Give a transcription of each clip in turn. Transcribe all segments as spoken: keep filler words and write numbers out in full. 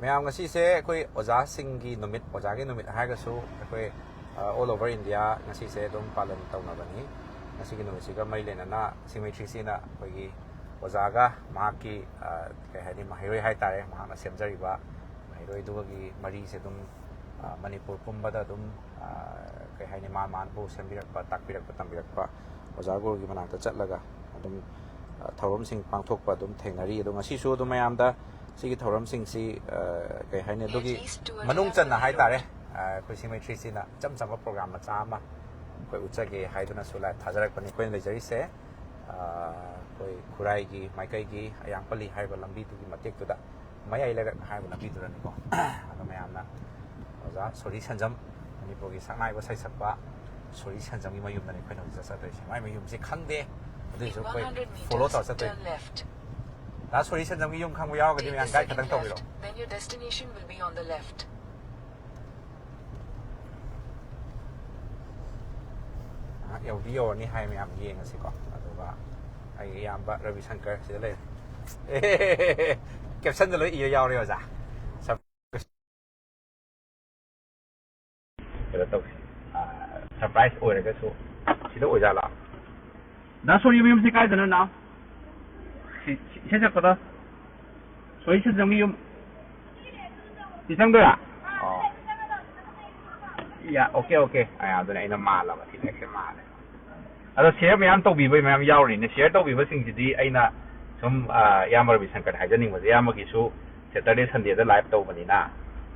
ꯃꯌꯥꯝ, ꯉꯁꯤꯁꯦ ꯑꯩꯈꯣꯏ ꯑꯣꯖꯥꯁꯤꯡꯒꯤ ꯅꯨꯃꯤꯠ, ꯑꯣꯖꯥꯒꯤ ꯅꯨꯃꯤꯠ ꯍꯥꯏꯔꯒꯁꯨ ꯑꯩꯈꯣꯏ, ꯑ, all over India ꯉꯁꯤꯁꯦ ꯑꯗꯨꯝ ꯄꯥꯂꯟ ꯇꯧꯅꯕꯅꯤ꯫ ꯉꯁꯤꯒꯤ ꯅꯨꯃꯤꯠꯁꯤꯒ ꯃꯔꯤ ꯂꯩꯅꯅ ꯁꯤꯡꯃꯩ ꯊ꯭ꯔꯤ ꯁꯤꯅ ꯑꯩꯈꯣꯏꯒꯤ ꯑꯣꯖꯥꯒ ꯃꯍꯥꯛꯀꯤ, ꯑ, ꯀꯩ ꯍꯥꯏꯅꯤ, ꯃꯍꯩꯔꯣꯏ ꯍꯥꯏꯇꯥꯔꯦ, ꯃꯍꯥꯛꯅ ꯁꯦꯝꯖꯔꯤꯕ ꯃꯍꯩꯔꯣꯏꯗꯨꯒꯤ ꯃꯔꯤꯁꯦ ꯑꯗꯨꯝ, ꯑ, ꯃꯅꯤꯄꯨꯔ ꯄꯨꯝꯕꯗ ꯑꯗꯨꯝ, ꯑ, ꯀꯩ ꯍꯥꯏꯅꯤ, ꯃꯥ ꯃꯥꯅꯕꯨ ꯁꯦꯝꯕꯤꯔꯛꯄ, ꯇꯥꯛꯄꯤꯔꯛꯄ, ꯇꯝꯕꯤꯔꯛꯄ ꯑꯣꯖꯥ ꯒꯨꯔꯨꯒꯤ ꯃꯅꯥꯛꯇ ꯆꯠꯂꯒ ꯑꯗꯨꯝ, ꯑ, ꯊꯧꯔꯝꯁꯤꯡ ꯄꯥꯡꯊꯣꯛꯄ ꯑꯗꯨꯝ ꯊꯦꯡꯅꯔꯤ꯫ ꯑꯗꯣ ꯉꯁꯤꯁꯨ ꯑꯗꯨꯝ ꯃꯌꯥꯝꯗ ꯁꯤꯒꯤ ꯊꯧꯔꯝꯁꯤꯡꯁꯤ, ꯑ, ꯀꯩ ꯍꯥꯏꯅꯤ, ꯑꯗꯨꯒꯤ ꯃꯅꯨꯡ ꯆꯟꯅ ꯍꯥꯏꯇꯥꯔꯦ, ꯑ, ꯑꯩꯈꯣꯏ ꯁꯤꯡꯃꯩ ꯊ꯭ꯔꯤ ꯁꯤꯅ ꯏꯆꯝ ꯆꯝꯕ ꯄ꯭ꯔꯣꯒ꯭ꯔꯥꯝ ꯃꯆꯥ ꯑꯃ ꯑꯩꯈꯣꯏ ꯎꯠꯆꯒꯦ ꯍꯥꯏꯗꯨꯅꯁꯨ ꯂꯥꯏ ꯊꯥꯖꯔꯛꯄꯅꯤ ꯑꯩꯈꯣꯏꯅ ꯂꯩꯖꯔꯤꯁꯦ꯫ ꯑ, ꯑꯩꯈꯣꯏ ꯈꯨꯔꯥꯏꯒꯤ ꯃꯥꯏꯀꯩꯒꯤ ꯑꯌꯥꯡꯄꯜꯂꯤ ꯍꯥꯏꯔꯤꯕ ꯂꯝꯕꯤꯗꯨꯒꯤ ꯃꯇꯦꯛꯇꯨꯗ, ꯃꯌꯥꯏ ꯂꯩꯔꯛ ꯍꯥꯏꯔꯤꯕ ꯂꯝꯕꯤꯗꯨꯗꯅꯤꯀꯣ꯫ ꯑꯗꯣ ꯃꯌꯥꯝꯅ ꯑꯣꯖꯥ ꯁꯣꯔꯤ ꯁꯟꯖꯝ, ꯃꯅꯤꯄꯨꯔꯒꯤ ꯁꯛꯅꯥꯏꯕ ꯁꯩꯁꯛꯄ ꯁꯣꯔꯤ ꯁꯟꯖꯝꯒꯤ ꯃꯌꯨꯝꯗꯅꯤ ꯑꯩꯈꯣꯏꯅ ꯍꯧꯖꯤꯛ ꯆꯠꯆꯗꯣꯏꯁꯦ꯫ ꯃꯥꯏ ꯃꯌꯨꯝꯁꯦ ꯈꯪꯗꯦ, ꯑꯗꯨꯏꯁꯨ ꯑꯩꯈꯣꯏ ꯐꯣꯂꯣ ꯇꯧꯔ ꯆꯠꯇꯣꯏꯅꯤ꯫ ꯗꯥ ꯁꯣꯔꯤ ꯁꯟꯖꯝꯒꯤ ꯌꯨꯝ ꯈꯪꯕ ꯌꯥꯎꯔꯒꯗꯤ ꯃꯌꯥꯝ ꯒꯥꯏꯗ ꯈꯛꯇꯪ ꯇꯧꯕꯤꯔꯛꯑꯣ꯫ Then your destination will be on the left. ꯉꯥꯏꯍꯥꯛ ꯌꯧꯗꯤ ꯌꯧꯔꯅꯤ ꯍꯥꯏ, ꯃꯌꯥꯝ ꯌꯦꯡꯉꯁꯤꯀꯣ꯫ ꯑꯗꯨꯒ ꯑꯩ ꯏꯌꯥꯝꯕ ꯔꯕꯤ ꯁꯪꯀꯔ ꯁꯤꯗ ꯂꯩꯔꯦ꯫ ꯀꯦꯞꯁꯟꯗ ꯂꯣꯏ ꯏꯔ ꯌꯥꯎꯔꯦ ꯑꯣꯖꯥ꯫ ꯀꯩꯅꯣ ꯇꯧꯁꯤ, ꯁꯔꯄ꯭ꯔꯥꯏꯖ ꯑꯣꯏꯔꯒꯁꯨ꯫ ꯁꯤꯗ ꯑꯣꯏꯖꯥꯠꯂꯣ? ꯗꯥ ꯁꯣꯔꯤ ꯃꯌꯨꯝꯁꯦ ꯀꯥꯏꯗꯅꯣ, ꯅꯥꯎ? ꯁꯤ, ꯁꯤ, ꯏꯁꯩ ꯁꯛꯄꯗꯣ? ꯁꯣꯔꯤ ꯁꯟꯖꯝꯒꯤ ꯌꯨꯝ꯫ ꯁꯤ ꯆꯪꯗꯣꯏꯔꯥ? ꯑꯣ꯫ ꯌꯥ, ꯑꯣꯀꯦ, ꯑꯣꯀꯦ꯫ ꯑ, ꯑꯗꯨꯅ ꯑꯩꯅ ꯃꯥꯜꯂꯕ, ꯁꯤ ꯂꯩꯔꯛꯁꯦ ꯃꯥꯜꯂꯦ꯫ ꯑꯗꯣ ꯁꯤꯌꯔ ꯃꯌꯥꯝ ꯇꯧꯕꯤꯕ ꯃꯌꯥꯝ ꯌꯥꯎꯔꯤꯅꯦ꯫ ꯁꯤꯌꯔ ꯇꯧꯕꯤꯕꯁꯤꯡꯁꯤꯗꯤ ꯑꯩꯅ ꯁꯨꯝ, ꯑ, ꯏꯌꯥꯝꯕ ꯔꯕꯤ ꯁꯪꯀꯔꯗ ꯍꯥꯏꯖꯅꯤꯡꯕꯁꯦ, ꯏꯌꯥꯝꯕꯒꯤꯁꯨ ꯁꯦꯇꯔꯗꯦ ꯁꯟꯗꯦꯗ ꯂꯥꯏꯚ ꯇꯧꯕꯅꯤꯅ,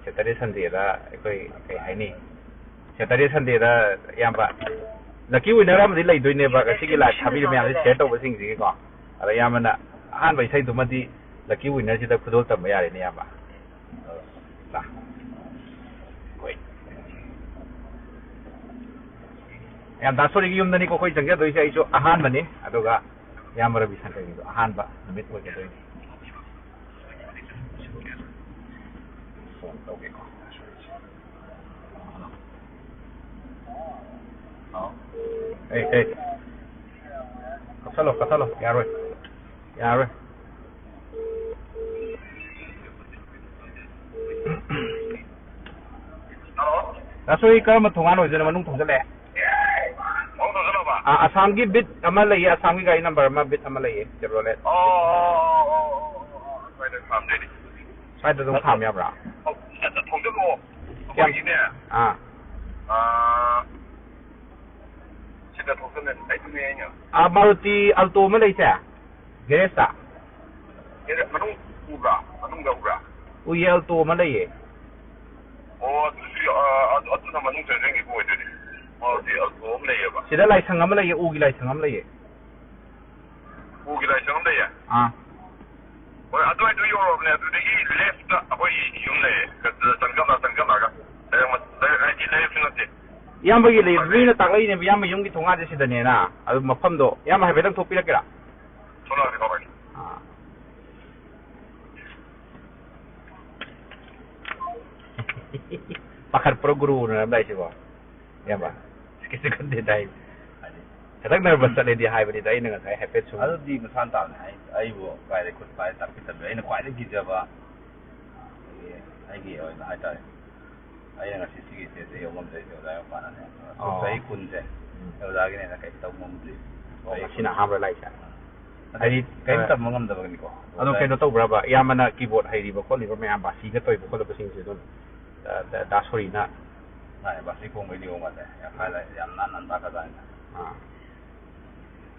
ꯁꯦꯇꯔꯗꯦ ꯁꯟꯗꯦꯗ ꯑꯩꯈꯣꯏ ꯀꯩ ꯍꯥꯏꯅꯤ, ꯁꯦꯇꯔꯗꯦ ꯁꯟꯗꯦꯗ ꯏꯌꯥꯝꯕ ꯂꯛꯀꯤ ꯋꯤꯟꯅꯔ ꯑꯃꯗꯤ ꯂꯩꯗꯣꯏꯅꯦꯕ, ꯉꯁꯤꯒꯤ ꯂꯥꯏꯚ ꯊꯥꯕꯤꯔꯤꯕ ꯃꯌꯥꯝꯁꯦ ꯁꯤꯌꯔ ꯇꯧꯕꯁꯤꯡꯁꯤꯒꯤꯀꯣ꯫ ꯑꯗ ꯏꯌꯥꯝꯕꯅ ꯑꯍꯥꯟꯕ ꯏꯁꯩꯗꯨꯃꯗꯤ ꯂꯛꯀꯤ ꯋꯤꯟꯅꯔꯁꯤꯗ ꯈꯨꯗꯣꯜ ꯇꯝꯕ ꯌꯥꯔꯦꯅꯦ, ꯏꯌꯥꯝꯕ꯫ ꯂꯥ꯫ ꯍꯣꯏ꯫ ꯌꯥꯝ ꯗꯥ ꯁꯣꯔꯤꯒꯤ ꯌꯨꯝꯗꯅꯤꯀꯣ ꯑꯩꯈꯣꯏ ꯆꯪꯖꯗꯣꯏꯁꯦ꯫ ꯑꯩꯁꯨ ꯑꯍꯥꯟꯕꯅꯤ, ꯑꯗꯨꯒ ꯏꯌꯥꯝꯕ ꯔꯕꯤ ꯁꯪꯀꯔꯒꯤꯁꯨ ꯑꯍꯥꯟꯕ ꯅꯨꯃꯤꯠ ꯑꯣꯏꯒꯗꯣꯏꯅꯤ꯫ ꯐꯣꯟ ꯇꯧꯒꯦꯀꯣ꯫ ꯍꯥꯎ꯫ ꯑꯦ, ꯑꯦ꯫ ꯀꯛꯊꯠꯂꯣ, ꯀꯛꯊꯠꯂꯣ꯫ ꯌꯥꯔꯣꯏ꯫ ꯌꯥꯔꯣꯏ꯫ ꯍꯜꯂꯣ꯫ ꯗꯥ ꯁꯣꯏ, ꯀꯔꯝꯕ ꯊꯣꯡꯒꯥꯟ ꯑꯣꯏꯗꯣꯏꯅꯣ? ꯃꯅꯨꯡ ꯊꯣꯡꯖꯜꯂꯛꯑꯦ꯫ ꯃꯅꯨꯡ ꯊꯣꯡꯖꯜꯂꯕ? ꯑꯥ, ꯑꯁꯥꯝꯒꯤ ꯕꯤꯠ ꯑꯃ ꯂꯩꯌꯦ, ꯑꯁꯥꯝꯒꯤ ꯒꯥꯔꯤ ꯅꯝꯕꯔ ꯑꯃ, ꯕꯤꯠ ꯑꯃ ꯂꯩꯌꯦ, ꯆꯦꯕ꯭ꯔꯣꯂꯦꯠ꯫ ꯑꯣ, ꯑꯣ, ꯑꯣ, ꯑꯣ, ꯑꯣ, ꯑꯣ, ꯑꯗꯨꯋꯥꯏꯗ ꯈꯥꯝꯗꯣꯏꯅꯤ꯫ ꯁ꯭ꯋꯥꯏꯗ ꯑꯗꯨꯝ ꯈꯥꯝ ꯌꯥꯕ꯭ꯔꯥ? ꯑꯣ, ꯑꯗ ꯊꯣꯡꯖꯜꯂꯛꯑꯣ꯫ ꯀꯌꯥꯝ? ꯑꯩꯈꯣꯏꯒꯤꯅꯦ꯫ ꯑꯥ꯫ ꯑꯥ, ꯁꯤꯗ ꯊꯣꯛꯆꯜꯂꯦ꯫ ꯑꯩꯗꯨꯅꯦ ꯑꯩꯅ꯫ ꯑꯥ, ꯃꯥꯔꯨꯇꯤ ꯑꯜꯇꯣ ꯑꯃ ꯂꯩꯁꯦ, ꯒꯦꯔꯦꯖꯇ꯫ ꯒꯦꯔꯦꯖ ꯃꯅꯨꯡ ꯎꯕ꯭ꯔꯥ? ꯃꯅꯨꯡꯗ ꯎꯕ꯭ꯔꯥ? ꯎꯏꯌꯦ, ꯑꯜꯇꯣ ꯑꯃ ꯂꯩꯌꯦ꯫ ꯑꯣ, ꯑꯗꯨꯁꯨ, ꯑꯥ, ꯑꯗꯨ, ꯑꯗꯨꯅ ꯃꯅꯨꯡ ꯆꯪꯁꯤꯟꯈꯤꯕ ꯑꯣꯏꯗꯣꯏꯅꯤ꯫ ꯃꯥꯔꯨꯇꯤ ꯑꯜꯇꯣ ꯑꯃ ꯂꯩꯌꯦꯕ꯫ ꯁꯤꯗ ꯂꯥꯏꯁꯪ ꯑꯃ ꯂꯩꯌꯦ, ꯎꯒꯤ ꯂꯥꯏꯁꯪ ꯑꯃ ꯂꯩꯌꯦ꯫ ꯎꯒꯤ ꯂꯥꯏꯁꯪ ꯑꯃ ꯂꯩꯌꯦ? ꯑꯥ꯫ ꯍꯣꯏ, ꯑꯗꯨꯋꯥꯏꯗꯣ ꯌꯧꯔꯕꯅꯦ꯫ ꯑꯗꯨꯗꯒꯤ ꯂꯦꯐꯇ ꯑꯩꯈꯣꯏ ꯌꯨꯝ ꯂꯩꯌꯦ꯫ ꯆꯪꯁꯤꯜꯂ, ꯆꯪꯁꯤꯜꯂꯒ꯫ ꯂꯩꯔꯛ ꯃ-, ꯂꯩꯔꯛ ꯍꯥꯏꯗꯤ ꯂꯩꯔꯛꯁꯨ ꯅꯠꯇꯦ꯫ ꯏꯌꯥꯝꯕꯒꯤ ꯂꯩ-, ꯃꯤꯅ ꯇꯥꯛꯂꯛꯏꯅꯦꯕ, ꯏꯌꯥꯝꯕ ꯌꯨꯝꯒꯤ ꯊꯣꯡꯒꯥꯟꯁꯦ ꯁꯤꯗꯅꯦꯅ꯫ ꯑꯗꯨ ꯃꯐꯝꯗꯣ ꯏꯌꯥꯝꯕ ꯍꯥꯏꯐꯦꯠꯇꯪ ꯊꯣꯛꯄꯤꯔꯛꯀꯦꯔꯥ? ꯊꯣꯛꯂꯛꯑꯒꯦ, ꯊꯣꯛꯂꯛꯑꯒꯦ꯫ ꯑꯥ꯫ ꯄꯥꯈꯠꯄ꯭ꯔꯣ ꯒꯨꯔꯨꯅ ꯅꯝꯗꯥꯏꯁꯤꯕꯣ? ꯏꯌꯥꯝꯕ, ꯀꯩꯁꯨ ꯈꯟꯗꯦꯗ ꯑꯩ꯫ ꯍꯥꯏꯗꯤ, ꯈꯤꯇꯪ ꯅꯔꯚꯁ ꯆꯠꯂꯦꯗꯤ ꯍꯥꯏꯕꯅꯤꯗ, ꯑꯩꯅ ꯉꯁꯥꯏ ꯍꯥꯏꯐꯦꯠ ꯁꯨꯝ꯫ ꯑꯗꯨꯗꯤ ꯃꯁꯥꯅ ꯇꯥꯕꯅꯦ꯫ ꯑꯩ, ꯑꯩꯕꯨ ꯀꯥꯏꯗꯩ ꯈꯨꯠ ꯄꯥꯏ ꯇꯥꯛꯄꯤ ꯇꯝꯕꯤ꯫ ꯑꯩꯅ ꯈ꯭ꯋꯥꯏꯗꯒꯤ ꯀꯤꯖꯕ, ꯑꯩꯒꯤ, ꯑꯩꯒꯤ ꯑꯣꯏꯅ ꯍꯥꯏꯇꯥꯔꯦ, ꯑꯩꯅ ꯉꯁꯤ ꯁꯤꯒꯤ ꯁ꯭ꯇꯦꯖꯇ ꯌꯧ ꯉꯝꯖꯔꯤꯁꯦ ꯑꯣꯖꯥꯒꯤ ꯃꯄꯥꯅꯅꯦ꯫ ꯑꯣ꯫ ꯆꯍꯤ ꯀꯨꯟꯁꯦ ꯎꯝ꯫ ꯑꯣꯖꯥꯒꯤꯅꯦꯅ ꯀꯩꯝ ꯇꯧ ꯉꯝꯗ꯭ꯔꯤ꯫ ꯑꯣ, ꯉꯁꯤꯅ ꯑꯍꯥꯟꯕ ꯂꯥꯛꯏꯁꯦ? ꯍꯥꯏꯗꯤ, ꯀꯩꯝ ꯑ, ꯇꯝꯕ ꯉꯝꯗꯕꯒꯤꯅꯤꯀꯣ꯫ ꯑꯗꯣ ꯑꯣꯖꯥ ꯀꯩꯅꯣ ꯇꯧꯕ꯭ꯔꯕ? ꯏꯌꯥꯝꯕꯅ ꯀꯤꯕꯣꯔꯗ ꯍꯩꯔꯤꯕ ꯈꯣꯠꯂꯤꯕ ꯃꯌꯥꯝ, ꯕꯥꯁꯤꯒ ꯇꯧꯔꯤꯕ ꯈꯣꯠꯂꯤꯕꯁꯤꯡꯁꯦ ꯑꯗꯨꯝ, ꯑ, ꯗ-, ꯗꯥ ꯁꯣꯔꯤꯅ? ꯃꯥꯅꯦ, ꯕꯥꯁꯤ ꯈꯣꯡꯕꯩ ꯅꯤꯌꯣꯝ ꯉꯥꯛꯇ ꯌꯥꯝ ꯍꯥꯏ ꯂꯥꯏ-, ꯌꯥꯝ ꯅꯥꯟ ꯅꯥꯟ ꯇꯥꯛꯈ꯭ꯔꯖꯥꯠꯅꯤꯗ꯫ ꯑꯥ꯫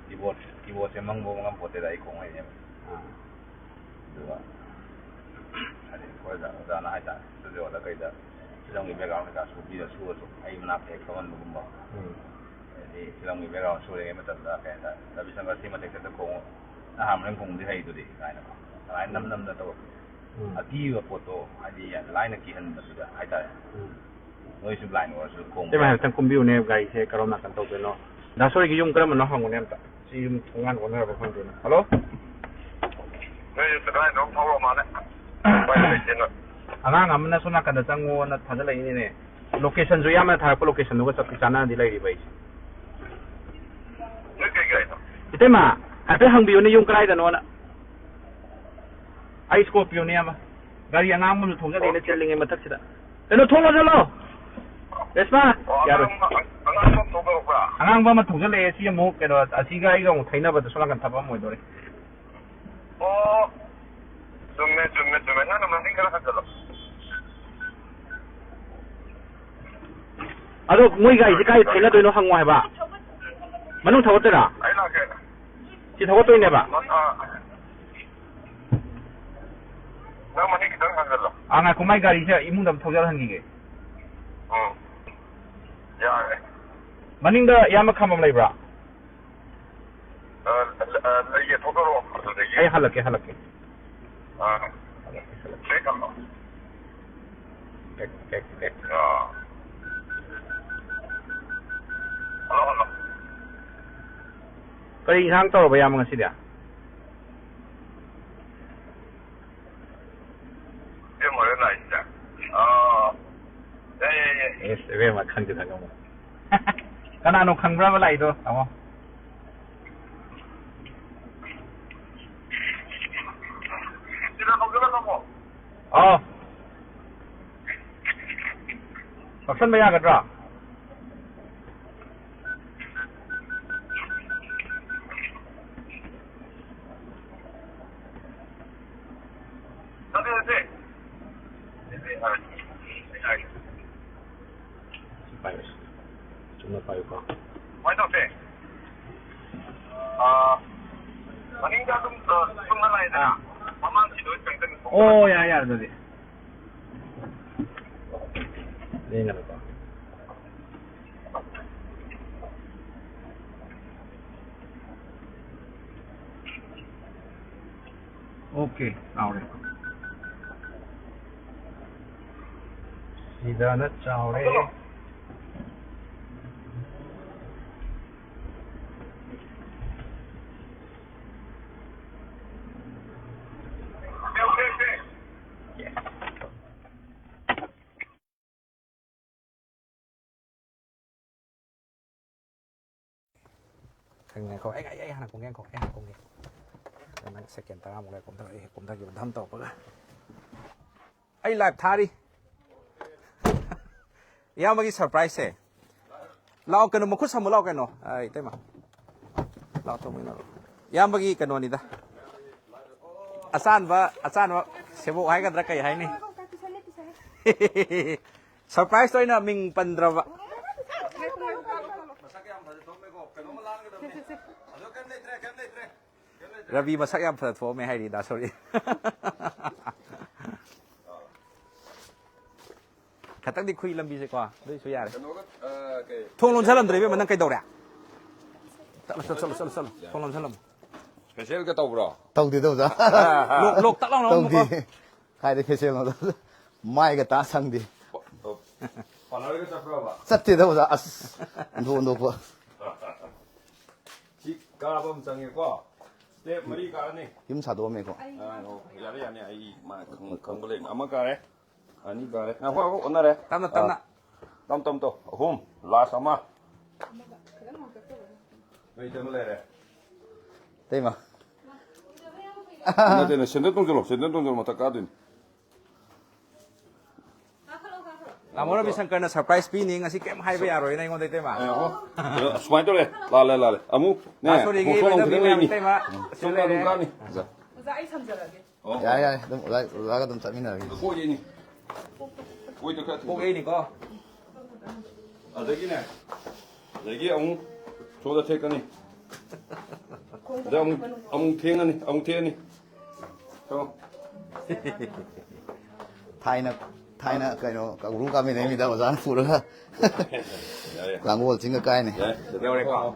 ꯀꯤꯕꯣꯔꯗ, ꯀꯤꯕꯣꯔꯗꯁꯦ ꯃꯪꯕꯧ ꯃꯪꯉꯝꯄꯣꯠꯇꯦꯗ ꯑꯩ ꯈꯣꯡꯉꯩꯅꯦꯕ꯫ ꯑꯥ꯫ ꯑꯗꯨꯒ ꯍꯥꯏꯗꯤ ꯑꯩꯈꯣꯏ ꯑꯣꯖꯥ, ꯑꯣꯖꯥꯅ ꯍꯥꯏꯇꯥꯔꯦ, ꯁ꯭ꯇꯨꯗꯤꯑꯣꯗ ꯀꯩꯗ ꯐꯤꯂꯝꯒꯤ ꯕꯦꯛꯒ꯭ꯔꯥꯎꯟ ꯀꯩꯀꯥ ꯁꯨꯕꯤꯔ ꯁꯨꯔꯁꯨ ꯑꯩ ꯃꯅꯥꯛꯇ ꯍꯦꯛ ꯐꯝꯍꯟꯕꯒꯨꯝꯕ꯫ ꯎꯝ꯫ ꯍꯥꯏꯗꯤ ꯐꯤꯂꯝꯒꯤ ꯕꯦꯛꯒ꯭ꯔꯥꯎꯟ ꯁꯨꯔꯤꯉꯩ ꯃꯇꯝꯗ ꯀꯩ ꯍꯥꯏꯇꯥꯔꯦ, "ꯔꯕꯤꯆꯟꯗ꯭ꯔ ꯁꯤ ꯃꯊꯛꯇ ꯈꯣꯡꯉꯨ, ꯅꯪ ꯍꯥꯔꯃꯣꯅꯤꯌꯝ ꯈꯣꯡꯕꯗꯤ ꯍꯩꯗꯨꯗꯤ" ꯀꯥꯏꯅꯀꯣ꯫ ꯑꯗꯨꯃꯥꯏꯅ ꯅꯝ ꯅꯝꯅ ꯇꯧꯔꯛꯄꯁꯦ꯫ ꯎꯝ꯫ ꯑꯀꯤꯕ ꯄꯣꯠꯇꯣ ꯍꯥꯏꯗꯤ ꯌꯥꯝ ꯂꯥꯏꯅ ꯀꯤꯍꯟꯕꯗꯨꯗ ꯍꯥꯏꯇꯥꯔꯦ꯫ ꯎꯝ꯫ ꯅꯣꯏꯁꯨ ꯕ꯭ꯂꯥꯏꯟ ꯑꯣꯏꯔꯁꯨ ꯈꯣꯡꯕ ꯏꯇꯩꯃ, ꯌꯥꯏ꯫ ꯍꯥꯏꯐꯦꯠꯇꯪ ꯀꯨꯝꯕꯤꯌꯨꯅꯦ, ꯒꯥꯔꯤꯁꯦ ꯀꯔꯣꯝ ꯅꯥꯀꯟ ꯇꯧꯗꯣꯏꯅꯣ? ꯗꯥ ꯁꯣꯔꯤꯒꯤ ꯌꯨꯝ ꯀꯔꯝꯕꯅꯣ ꯍꯪꯉꯨꯅꯦ ꯑꯝꯇ꯫ ꯁꯤ ꯌꯨꯝ ꯊꯣꯡꯒꯥꯟ ꯑꯣꯟꯅꯔꯕ ꯈꯪꯗꯦꯅꯦ꯫ ꯍꯜꯂꯣ? ꯅꯣꯏꯁꯨ ꯀꯗꯥꯏꯗꯅꯣꯝ ꯊꯧꯔ ꯃꯥꯜꯂꯦ꯫ ꯎꯄꯥꯏ ꯂꯩꯇꯦ ꯅꯣꯏ꯫ ꯑꯉꯥꯡ ꯑꯃꯅ ꯁꯣꯝ ꯅꯥꯀꯟꯗ ꯆꯪꯉꯣꯅ ꯊꯥꯖꯤꯜꯂꯛꯏꯅꯦ꯫ ꯂꯣꯀꯦꯁꯟꯁꯨ ꯏꯌꯥꯝꯕꯅ ꯊꯥꯔꯛꯄ ꯂꯣꯀꯦꯁꯟꯗꯨꯒ ꯆꯞꯇꯤ ꯆꯥꯟꯅꯅꯗꯤ ꯂꯩꯔꯤꯕ ꯑꯩꯁꯦ꯫ ꯅꯣꯏ ꯀꯩ ꯒꯥꯔꯤꯅꯣ? ꯏꯇꯩꯃ, ꯍꯥꯏꯐꯦꯠ ꯍꯪꯕꯤꯌꯨꯅꯦ ꯌꯨꯝ ꯀꯗꯥꯏꯗꯅꯣꯅ꯫ ꯑꯩ ꯁ꯭ꯀꯣꯔꯄꯤꯌꯣꯅꯦ ꯏꯌꯥꯝꯕ꯫ ꯒꯥꯔꯤ ꯑꯉꯥꯡꯕ ꯑꯃꯁꯨ ꯊꯧꯖꯜꯂꯛꯑꯦꯅ꯫ ꯑꯣꯀꯦ꯫ ꯆꯤꯜꯂꯤꯉꯩ ꯃꯊꯛꯁꯤꯗ꯫ ꯀꯩꯅꯣ, ꯊꯣꯡ ꯂꯣꯟꯁꯤꯜꯂꯣ! ꯔꯦꯁꯃꯥ! ꯑꯣ, ꯌꯥꯔꯣꯏ꯫ ꯑꯉꯥꯡꯕ, ꯑꯉꯥꯡꯕ ꯑꯃ ꯊꯧꯗꯣꯔꯛꯄ꯭ꯔꯥ? ꯑꯉꯥꯡꯕ ꯑꯃ ꯊꯧꯖꯜꯂꯛꯑꯦ꯫ ꯁꯤ ꯑꯃꯨꯛ ꯀꯩꯅꯣ, ꯑꯁꯤꯒ ꯑꯩꯒ ꯑꯃꯨꯛ ꯊꯩꯅꯕꯗ ꯁꯣꯝ ꯅꯥꯀꯟ ꯊꯕꯛ ꯑꯃ ꯑꯣꯏꯗꯣꯔꯦ꯫ ꯑꯣ, ꯆꯨꯝꯃꯦ, ꯆꯨꯝꯃꯦ, ꯆꯨꯝꯃꯦ꯫ ꯅꯪꯅ ꯃꯅꯤꯡ ꯈꯔ ꯍꯟꯖꯜꯂꯣ꯫ ꯑꯗꯣ ꯃꯣꯏ ꯒꯥꯔꯤꯁꯦ ꯀꯥꯏ ꯊꯩꯅꯗꯣꯏꯅꯣ ꯍꯪꯉꯣ ꯍꯥꯏꯕ꯫ ꯃꯅꯨꯡ ꯊꯧꯒꯠꯇꯣꯏꯔꯥ? ꯑꯩ ꯂꯥꯛꯀꯦ꯫ ꯁꯤ ꯊꯧꯒꯠꯇꯣꯏꯅꯦꯕ? ꯑꯥ꯫ ꯅꯪ ꯃꯅꯤꯡ ꯈꯤꯇꯪ ꯍꯟꯖꯜꯂꯣ꯫ ꯑꯥ, ꯉꯥꯏꯈꯣ, ꯃꯥꯏ ꯒꯥꯔꯤꯁꯦ ꯏꯃꯨꯡꯗ ꯑꯝ ꯊꯧꯖꯜꯍꯟꯈꯤꯒꯦ꯫ ꯎꯝ꯫ ꯌꯥꯔꯦ꯫ ꯃꯅꯤꯡꯗ ꯏꯌꯥꯝꯕ ꯈꯥꯝꯕꯝ ꯂꯩꯕ꯭ꯔꯥ? ꯑ, ꯑ, ꯂꯩꯌꯦ, ꯊꯣꯛꯇꯣꯔꯛꯑꯣ ꯑꯗꯨꯗꯒꯤ꯫ ꯑꯩ ꯍꯜꯂꯛꯀꯦ, ꯍꯜꯂꯛꯀꯦ꯫ ꯑꯥ꯫ ꯍꯜꯂꯛꯀꯦ, ꯍꯜꯂꯛꯀꯦ꯫ ꯕ꯭ꯔꯦꯛ ꯊꯝꯃꯣ꯫ Break, break, break. ꯑꯥ꯫ ꯍꯜꯂꯣ, ꯍꯜꯂꯣ꯫ ꯀꯔꯤ ꯏꯟꯁꯥꯡ ꯇꯧꯔꯕ, ꯏꯌꯥꯝꯕ, ꯉꯁꯤꯗꯤ? ꯏꯕꯦꯝꯃ ꯍꯣꯏ ꯂꯥꯛꯏꯁꯤꯗ꯫ ꯑꯥ꯫ ꯌꯥꯏ, ꯌꯥꯏ, ꯌꯥꯏ꯫ ꯑꯦꯁ, ꯏꯕꯦꯝꯃ ꯈꯪꯗꯦ ꯈꯪꯉꯝꯃꯣ꯫ ꯀꯅꯥꯅꯣ ꯈꯪꯕ꯭ꯔꯕ ꯂꯥꯛꯏꯗꯣ, ꯇꯥꯃꯣ? ꯁꯤꯗ ꯍꯧꯖꯤꯜꯂꯣ, ꯇꯥꯃꯣ꯫ ꯑꯥꯎ꯫ ꯀꯛꯁꯟꯕ ꯌꯥꯒꯗ꯭ꯔꯥ? ꯁꯤ ꯄꯥꯏꯌꯨ, ꯁꯤ꯫ ꯆꯨꯝꯅ ꯄꯥꯏꯌꯨꯀꯣ꯫ ꯀꯃꯥꯏꯅ ꯇꯧꯁꯦ? ꯑꯥ, ꯃꯅꯤꯡꯗ ꯑꯗꯨꯝ, ꯑ, ꯆꯨꯝꯅ ꯂꯥꯛꯑꯦꯗꯅ꯫ ꯑꯥ꯫ ꯃꯃꯥꯡꯒꯤꯗꯣ ꯆꯪꯁꯤꯟ-꯫ ꯑꯣ, ꯌꯥꯔꯦ, ꯌꯥꯔꯦ, ꯑꯗꯨꯗꯤ꯫ ꯂꯦꯡꯒꯅꯨꯀꯣ꯫ ꯑꯣꯀꯦ, ꯆꯥꯎꯔꯦ꯫ ꯁꯤꯗꯅ ꯆꯥꯎꯔꯦ꯫ ꯉꯥꯏꯈꯣ, ꯑꯩ, ꯑꯩ, ꯑꯩ ꯍꯥꯟꯅ ꯀꯨꯝꯒꯦ, ꯉꯥꯏꯈꯣ, ꯑꯩ ꯍꯥꯟꯅ ꯀꯨꯝꯒꯦ꯫ ꯅꯪ ꯁꯦꯀꯦꯟ ꯇꯔꯥꯃꯨꯛ ꯂꯩꯔ ꯀꯨꯝꯊꯔꯛꯑꯣ, ꯑꯩ ꯍꯦꯛ ꯀꯨꯝꯊꯈꯤꯕ ꯙꯝ ꯇꯧꯔꯛꯄꯒ꯫ ꯑꯩ ꯂꯥꯏꯚ ꯊꯥꯔꯤ꯫ ꯏꯌꯥꯝꯕꯒꯤ ꯁꯔꯄ꯭ꯔꯥꯏꯖꯁꯦ꯫ ꯂꯥꯛꯑꯣ, ꯀꯩꯅꯣ, ꯃꯈꯨꯠ ꯁꯝꯃꯨ ꯂꯥꯛꯑꯣ, ꯀꯩꯅꯣ꯫ ꯑ, ꯏꯇꯩꯃ꯫ ꯂꯥꯛꯑꯣ, ꯇꯧꯃꯤꯟꯅꯔꯣ꯫ ꯏꯌꯥꯝꯕꯒꯤ ꯀꯩꯅꯣꯅꯤꯗ꯫ ꯑꯆꯥꯟꯕ, ꯑꯆꯥꯟꯕ ꯁꯦꯕꯣꯛ ꯍꯥꯏꯒꯗ꯭ꯔꯥ, ꯀꯩ ꯍꯥꯏꯅꯤ? ꯁꯔꯄ꯭ꯔꯥꯏꯖꯇ ꯑꯣꯏꯅ ꯃꯤꯡ ꯄꯟꯗ꯭ꯔꯕ꯫ ꯔꯕꯤ ꯃꯁꯛ ꯌꯥꯝ ꯐꯖ ꯊꯣꯛꯑꯝꯃꯦ ꯍꯥꯏꯔꯤ, ꯗꯥ ꯁꯣꯔꯤ꯫ ꯈꯇꯪꯗꯤ ꯈꯨꯏ ꯂꯝꯕꯤꯁꯦꯀꯣ, ꯑꯗꯨꯏꯁꯨ ꯌꯥꯔꯦ꯫ ꯀꯩꯅꯣꯒ, ꯑ, ꯀꯩ, ꯊꯣꯡ ꯂꯣꯟꯁꯜꯂꯝꯗ꯭ꯔꯦ, ꯏꯕꯦꯝꯃ, ꯅꯪ ꯀꯩꯗꯧꯔꯦ? ꯆꯠꯂꯣ, ꯆꯠꯂꯣ, ꯆꯠꯂꯣ, ꯆꯠꯂꯣ, ꯆꯠꯂꯣ꯫ ꯊꯣꯡ ꯂꯣꯟꯁꯜꯂꯝꯃꯣ꯫ ꯐꯦꯁꯤꯌꯦꯜꯒ ꯇꯧꯕ꯭ꯔꯣ? ꯇꯧꯗꯦꯗ, ꯑꯣꯖꯥ꯫ ꯂꯣꯛ, ꯂꯣꯛ ꯇꯛ ꯂꯥꯎꯅ ꯇꯧꯗꯦ꯫ ꯑꯃꯨꯛꯀꯣ꯫ ꯀꯥꯏꯗꯩ ꯐꯦꯁꯤꯌꯦꯜꯅꯣꯗ? ꯃꯥꯏꯒ ꯇꯥ ꯁꯪꯗꯦ꯫ ꯄ-, ꯑ, ꯄꯥꯔꯂꯔꯒ ꯆꯠꯄ꯭ꯔꯕ? ꯆꯠꯇꯦꯗ, ꯑꯣꯖꯥ꯫ ꯑꯁ, ꯑꯣꯟꯊꯣꯛ ꯑꯣꯟꯊꯣꯛꯄ꯫ ꯁꯤ ꯀꯥꯕ ꯑꯃ ꯆꯪꯉꯦꯀꯣ꯫ ꯁ꯭ꯇꯦꯞ ꯃꯔꯤ ꯀꯥꯔꯅꯤ꯫ ꯌꯨꯝ ꯁꯥꯗꯣꯛꯑꯝꯃꯦꯀꯣ꯫ ꯑ, ꯑꯣ, ꯌꯥꯔꯦ, ꯌꯥꯔꯦ, ꯑꯩ ꯃꯥ ꯈꯪ-, ꯈꯪꯕ ꯂꯩꯅꯤ꯫ ꯑꯃ ꯀꯥꯔꯦ꯫ ꯑꯅꯤ ꯀꯥꯔꯦ꯫ ꯉꯥꯏꯈꯣ, ꯉꯥꯏꯈꯣ, ꯑꯣꯟꯅꯔꯦ꯫ ꯇꯞꯅ, ꯑꯥ꯫ ꯇꯞꯅ꯫ ꯇꯞ, ꯇꯞ, ꯇꯞ꯫ ꯑꯍꯨꯝ, ꯂꯥꯁ ꯑꯃ꯫ ꯀꯩꯗ ꯑꯃ ꯂꯩꯔꯦ? ꯏꯇꯩꯃ꯫ ꯅꯠꯇꯦ, ꯅꯠꯇꯦ, ꯁꯦꯟꯗꯜ ꯇꯣꯡꯁꯤꯜꯂꯣ, ꯁꯦꯟꯗꯜ ꯇꯣꯡꯁꯤꯜꯂꯣ, ꯃꯊꯛ ꯀꯥꯗꯣꯏꯅꯤ꯫ ꯇꯥꯃꯣ ꯔꯕꯤꯁꯪꯀꯔꯅ ꯁꯔꯄ꯭ꯔꯥꯏꯁ ꯄꯤꯅꯤ, ꯉꯁꯤ ꯀꯩꯝ ꯍꯥꯏꯕ ꯌꯥꯔꯣꯏꯅ ꯑꯩꯉꯣꯟꯗ, ꯏꯇꯩꯃ꯫ ꯑꯦ, ꯑꯣ꯫ ꯑꯗꯣ ꯁꯨꯃꯥꯏꯅ ꯇꯧꯔꯦ, ꯂꯥꯜꯂꯦ, ꯂꯥꯜꯂꯦ꯫ ꯑꯃꯨꯛ, ꯅꯦ, ꯗꯥ ꯁꯣꯔꯤꯒꯤ ꯈꯣꯡꯁꯣꯝ ꯑꯃꯨꯛ ꯂꯣꯏꯅꯕꯤ ꯈꯤꯇꯪ ꯃꯌꯥꯝ, ꯂꯩꯅꯤ꯫ ꯏꯇꯩꯃ, ꯁꯤꯗ ꯁꯣꯝꯗ ꯑꯗꯨꯝ ꯂꯩꯔꯦ꯫ ꯀꯥꯅꯤ꯫ ꯑꯣꯖꯥ, ꯑꯩ ꯁꯝꯖꯔꯒꯦ꯫ ꯑꯣ꯫ ꯌꯥꯔꯦ, ꯌꯥꯔꯦ, ꯑꯗꯨꯝ ꯑꯣꯖꯥ, ꯑꯣꯖꯥꯒ ꯑꯗꯨꯝ ꯆꯠꯃꯤꯟꯅꯔꯒꯦ꯫ ꯀꯣꯏ ꯌꯩꯅꯤ꯫ ꯀꯣꯏꯗ ꯈꯔ ꯊꯨꯗ꯫ ꯀꯣꯛ ꯌꯩꯅꯤꯀꯣ꯫ ꯑꯗꯒꯤꯅꯦ, ꯑꯗꯒꯤ ꯑꯃꯨꯛ ꯁꯣꯝꯗ ꯊꯦꯛꯀꯅꯤ꯫ ꯑꯗ ꯑꯃꯨꯛ, ꯑꯃꯨꯛ ꯊꯦꯡꯉꯅꯤ, ꯑꯃꯨꯛ ꯊꯦꯡꯉꯅꯤ꯫ ꯊꯝꯃꯣ꯫ ꯊꯥꯏꯅ, ꯊꯥꯏꯅ ꯀꯩꯅꯣ, ꯀꯧꯕ꯭ꯔꯨ ꯀꯥꯃꯤꯟꯅꯩ ꯃꯤꯗ ꯑꯣꯖꯥꯅ ꯄꯨꯔꯒ꯫ ꯌꯥꯔꯦ꯫ ꯂꯥꯡꯒꯣꯜ ꯆꯤꯡꯒ ꯀꯥꯏꯅꯤ꯫ ꯌꯥꯔꯦ꯫ ꯌꯧꯔꯦꯀꯣ? ꯑꯥ꯫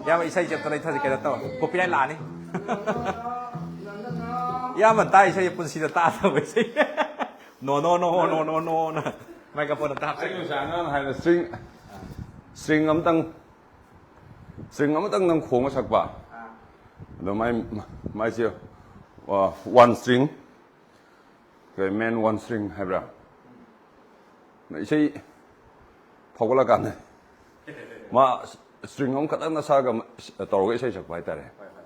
ꯏꯌꯥꯝꯕ, ꯏꯁꯩꯁꯦ ꯑꯝꯇ ꯂꯩꯊꯁꯦ, ꯀꯩꯅꯣ ꯇꯧ, copyright ꯂꯥꯛꯑꯅꯤ꯫ ꯏꯌꯥꯝꯕ ꯇꯥ ꯏꯁꯩ ꯄꯨꯟꯁꯤꯗ ꯇꯥꯗꯕ ꯏꯁꯩ꯫ No, no, no, no, no, no, no꯫ Microphone ꯑꯝꯇ ꯍꯥꯞꯆꯤꯜꯂꯨ꯫ ꯑꯩ ꯉꯁꯥꯏ ꯑꯉꯥꯡ ꯍꯥꯏꯅ string, string ꯑꯝꯇꯪ, string ꯑꯃꯇꯪ ꯅꯪ ꯈꯣꯡꯉ ꯁꯛꯄ꯫ ꯑꯥ꯫ ꯑꯗꯣ ꯃꯥꯏ, ꯃꯥꯏꯁꯦ, ꯑ, one string, ꯀꯩ, man one string ꯍꯥꯏꯕ꯭ꯔꯥ? ꯏꯁꯩ ꯐꯥꯎꯒꯠꯂꯀꯥꯟꯗ ꯃꯥ string ꯑꯃꯈꯛꯇꯪ ꯅꯁꯥꯒ ꯇꯧꯔꯒ ꯏꯁꯩ ꯁꯛꯄ ꯍꯥꯏꯇꯥꯔꯦ꯫ ꯍꯣꯏ, ꯍꯣꯏ꯫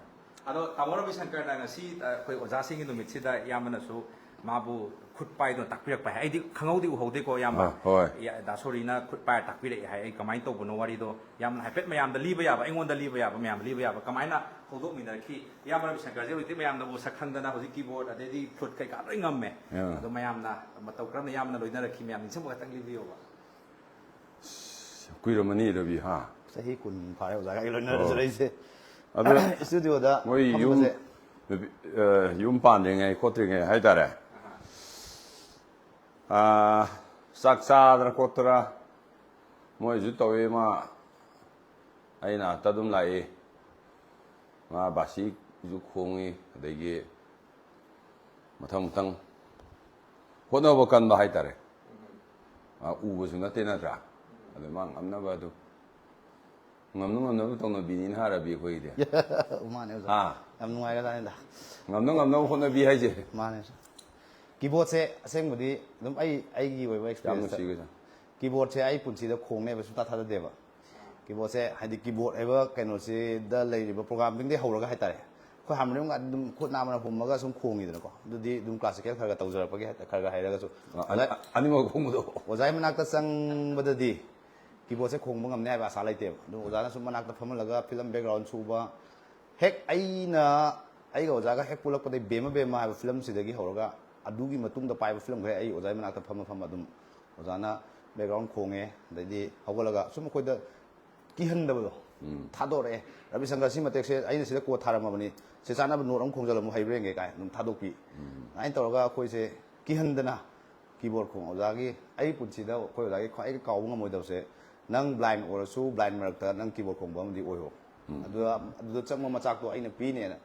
ꯑꯗꯣ ꯇꯥꯃꯣ ꯔꯕꯤꯁꯪꯀꯔꯅ ꯉꯁꯤ ꯑ, ꯑꯩꯈꯣꯏ ꯑꯣꯖꯥꯁꯤꯡꯒꯤ ꯅꯨꯃꯤꯠꯁꯤꯗ ꯏꯌꯥꯝꯕꯅꯁꯨ ꯃꯥꯕꯨ ꯈꯨꯠ ꯄꯥꯏꯗꯨꯅ ꯇꯥꯛꯄꯤꯔꯛꯄ ꯍꯥꯏ꯫ ꯑꯩꯗꯤ ꯈꯪꯍꯧꯗꯤ ꯎꯍꯧꯗꯦꯀꯣ, ꯏꯌꯥꯝꯕ꯫ ꯑꯥ, ꯍꯣꯏ꯫ ꯌꯥ-, ꯗꯥ ꯁꯣꯔꯤꯅ ꯈꯨꯠ ꯄꯥꯏꯔ ꯇꯥꯛꯄꯤꯔꯛꯑꯦ ꯍꯥꯏ꯫ ꯑꯩ ꯀꯃꯥꯏꯅ ꯇꯧꯕꯅꯣ ꯋꯥꯔꯤꯗꯣ ꯌꯥꯝꯅ ꯍꯥꯏꯐꯦꯠ ꯃꯌꯥꯝꯗ ꯂꯤꯕ ꯌꯥꯕ, ꯑꯩꯉꯣꯟꯗ ꯂꯤꯕ ꯌꯥꯕ, ꯃꯌꯥꯝꯗ ꯂꯤꯕ ꯌꯥꯕ ꯀꯃꯥꯏꯅ ꯍꯧꯗꯣꯛꯃꯤꯟꯅꯔꯛꯈꯤ? ꯏꯌꯥꯝꯕ ꯔꯕꯤꯁꯪꯀꯔꯁꯦ ꯍꯧꯖꯤꯛꯇꯤ ꯃꯌꯥꯝꯅꯕꯨ ꯁꯛ ꯈꯪꯗꯅ ꯍꯧꯖꯤꯛ keyboard ꯑꯗꯩꯗꯤ flute ꯀꯩꯀꯥ ꯂꯣꯏ ꯉꯝꯃꯦ꯫ ꯑꯥ꯫ ꯑꯗꯣ ꯃꯌꯥꯝꯅ ꯃꯇꯧ ꯀꯔꯝꯅ ꯏꯌꯥꯝꯕꯅ ꯂꯣꯏꯅꯔꯛꯈꯤ, ꯃꯌꯥꯝ ꯅꯤꯡꯁꯤꯡꯕ ꯈꯛꯇꯪ ꯂꯤꯕꯤꯌꯣꯕ꯫ ꯀꯨꯏꯔꯝꯃꯅꯤ ꯔꯕꯤ, ꯍꯥ? ꯆꯍꯤ ꯀꯨꯟ ꯐꯥꯔꯦ ꯑꯣꯖꯥꯒ ꯑꯩ ꯂꯣꯏꯅꯔꯁꯨ ꯑꯣ꯫ ꯂꯩꯁꯦ꯫ ꯑꯗꯣ Studioꯗ ꯃꯣꯏ ꯌꯨꯝ ꯐꯝꯕꯁꯦ꯫ ꯅꯨꯄꯤ- ꯑ, ꯌꯨꯝ ꯄꯥꯟꯗ꯭ꯔꯤꯉꯩ ꯈꯣꯠꯇ꯭ꯔꯤꯉꯩ ꯍꯥꯏꯇꯥꯔꯦ꯫ ꯑ, ꯆꯥꯛ ꯆꯥꯗꯅ ꯈꯣꯠꯇꯅ ꯃꯣꯏꯁꯨ ꯇꯧꯋꯤ꯫ ꯃꯥ ꯑꯩ ꯅꯥꯛꯇ ꯑꯗꯨꯝ ꯂꯥꯛꯏ꯫ ꯃꯥ ꯕꯥꯁꯤꯁꯨ ꯈꯣꯡꯉꯤ, ꯑꯗꯒꯤ ꯃꯊꯪ ꯃꯊꯪ ꯍꯣꯠꯅꯕ ꯀꯟꯕ ꯍꯥꯏꯇꯥꯔꯦ꯫ ꯑ, ꯎꯕꯁꯨ ꯅꯠꯇꯦ, ꯅꯠꯇ꯭ꯔꯥ? ꯑꯗꯨ ꯃꯥ ꯉꯝꯅꯕ ꯑꯗꯨ ꯉꯝꯅ ꯉꯝꯅꯕ ꯇꯧꯅꯕꯤꯅꯤꯅ ꯍꯥꯏꯔꯕꯤ ꯑꯩꯈꯣꯏꯒꯤꯗꯤ꯫ ꯃꯥꯅꯦ ꯑꯣꯖꯥ꯫ ꯑꯥ, ꯌꯥꯝ ꯅꯨꯡꯉꯥꯏꯔꯖꯥꯠꯅꯤꯗ꯫ ꯉꯝꯅ ꯉꯝꯅꯕ ꯍꯣꯠꯅꯕꯤ ꯍꯥꯏꯁꯦ꯫ ꯃꯥꯅꯦ ꯑꯣꯖꯥ꯫ Keyboardꯁꯦ ꯑꯁꯦꯡꯕꯗꯤ ꯑꯗꯨꯝ ꯑꯩ ꯑꯩꯒꯤ ꯑꯣꯏꯕ ꯌꯥꯝ experienceꯇ ꯅꯨꯡꯁꯤꯈ꯭ꯔꯦ꯫ Keyboardꯁꯦ ꯑꯩ ꯄꯨꯟꯁꯤꯗ ꯈꯣꯡꯅꯦꯕ ꯁꯨꯡꯊꯥ ꯊꯥꯖꯗꯦꯕ꯫ Keyboardꯁꯦ ꯍꯥꯏꯗꯤ keyboard ꯍꯥꯏꯕ ꯀꯩꯅꯣꯁꯤꯗ ꯂꯩꯔꯤꯕ programmingꯗꯒꯤ ꯍꯧꯔꯒ ꯍꯥꯏꯇꯥꯔꯦ꯫ ꯑꯩꯈꯣꯏ harmonium ꯑꯗꯨꯝ ꯈꯨꯠ ꯅꯥꯝꯃꯅ ꯍꯨꯝꯃꯒ ꯁꯨꯝ ꯈꯣꯡꯉꯤꯗꯅꯀꯣ꯫ ꯑꯗꯨꯗꯤ ꯑꯗꯨꯝ classical ꯈꯔ ꯈꯔ ꯇꯧꯖꯔꯛꯄꯒꯤ ꯍꯥꯏ- ꯈꯔ ꯈꯔ ꯍꯩꯔꯒꯁꯨ꯫ ꯑ, ꯑꯅꯤ- ꯑꯅꯤꯃꯛ ꯈꯣꯡꯕꯗꯣ꯫ ꯑꯣꯖꯥꯒꯤ ꯃꯅꯥꯛꯇ ꯆꯪꯕꯗꯗꯤ keyboardꯁꯦ ꯈꯣꯡꯕ ꯉꯝꯅꯤ ꯍꯥꯏꯕ ꯑꯁꯥ ꯂꯩꯇꯦꯕ꯫ ꯑꯗꯨ ꯑꯣꯖꯥꯅ ꯁꯨꯝ ꯃꯅꯥꯛꯇ ꯐꯝꯍꯜꯂꯒ film background ꯁꯨꯕ, ꯍꯦꯛ ꯑꯩꯅ ꯑꯩꯒ ꯑꯣꯖꯥꯒ ꯍꯦꯛ ꯄꯨꯜꯂꯛꯄꯗꯒꯤ ꯕꯦꯃ ꯕꯦꯃ ꯍꯥꯏꯕ filmꯁꯤꯗꯒꯤ ꯍꯧꯔꯒ ꯑꯗꯨꯒꯤ ꯃꯇꯨꯡꯗ ꯄꯥꯏꯕ filmꯈꯩ ꯑꯩ ꯑꯣꯖꯥꯒꯤ ꯃꯅꯥꯛꯇ ꯐꯝꯃ ꯐꯝꯃ ꯑꯗꯨꯝ ꯑꯣꯖꯥꯅ background ꯈꯣꯡꯉꯦ, ꯑꯗꯩꯗꯤ ꯍꯧꯒꯠꯂꯒ ꯁꯨꯝ ꯑꯩꯈꯣꯏꯗ ꯀꯤꯍꯟꯗꯕꯗꯣ ꯊꯥꯗꯣꯔꯛꯑꯦ꯫ ꯔꯕꯤꯁꯪꯀꯔ, ꯁꯤ ꯃꯇꯦꯛꯁꯦ ꯑꯩꯅ ꯁꯤꯗ chord ꯊꯥꯔꯝꯃꯕꯅꯤ, ꯁꯤ ꯆꯥꯅꯕ note ꯑꯃ ꯈꯣꯡꯖꯜꯂꯝꯃꯨ ꯍꯩꯕ꯭ꯔꯥ ꯌꯦꯡꯒꯦ ꯀꯥꯏꯅ ꯑꯗꯨꯝ ꯊꯥꯗꯣꯛꯄꯤ꯫ ꯑꯗꯨꯃꯥꯏꯅ ꯇꯧꯔꯒ ꯑꯩꯈꯣꯏꯁꯦ ꯀꯤꯍꯟꯗꯅ keyboard ꯈꯣꯡ ꯑꯣꯖꯥꯒꯤ, ꯑꯩ ꯄꯨꯟꯁꯤꯗ ꯑꯩꯈꯣꯏ ꯑꯣꯖꯥꯒꯤ ꯈ꯭ꯋꯥꯏꯗꯒꯤ ꯀꯥꯎꯕ ꯉꯝꯃꯣꯏꯗꯕꯁꯦ, "ꯅꯪ blind ꯑꯣꯏꯔꯁꯨ blind ꯃꯔꯛꯇ ꯅꯪ keyboard ꯈꯣꯡꯕ ꯑꯃꯗꯤ ꯑꯣꯏꯔꯣ꯫ ꯑꯗꯨꯗ ꯑꯗꯨꯗ ꯆꯪꯕ ꯃꯆꯥꯛꯇꯣ ꯑꯩꯅ ꯄꯤꯅꯦꯅ"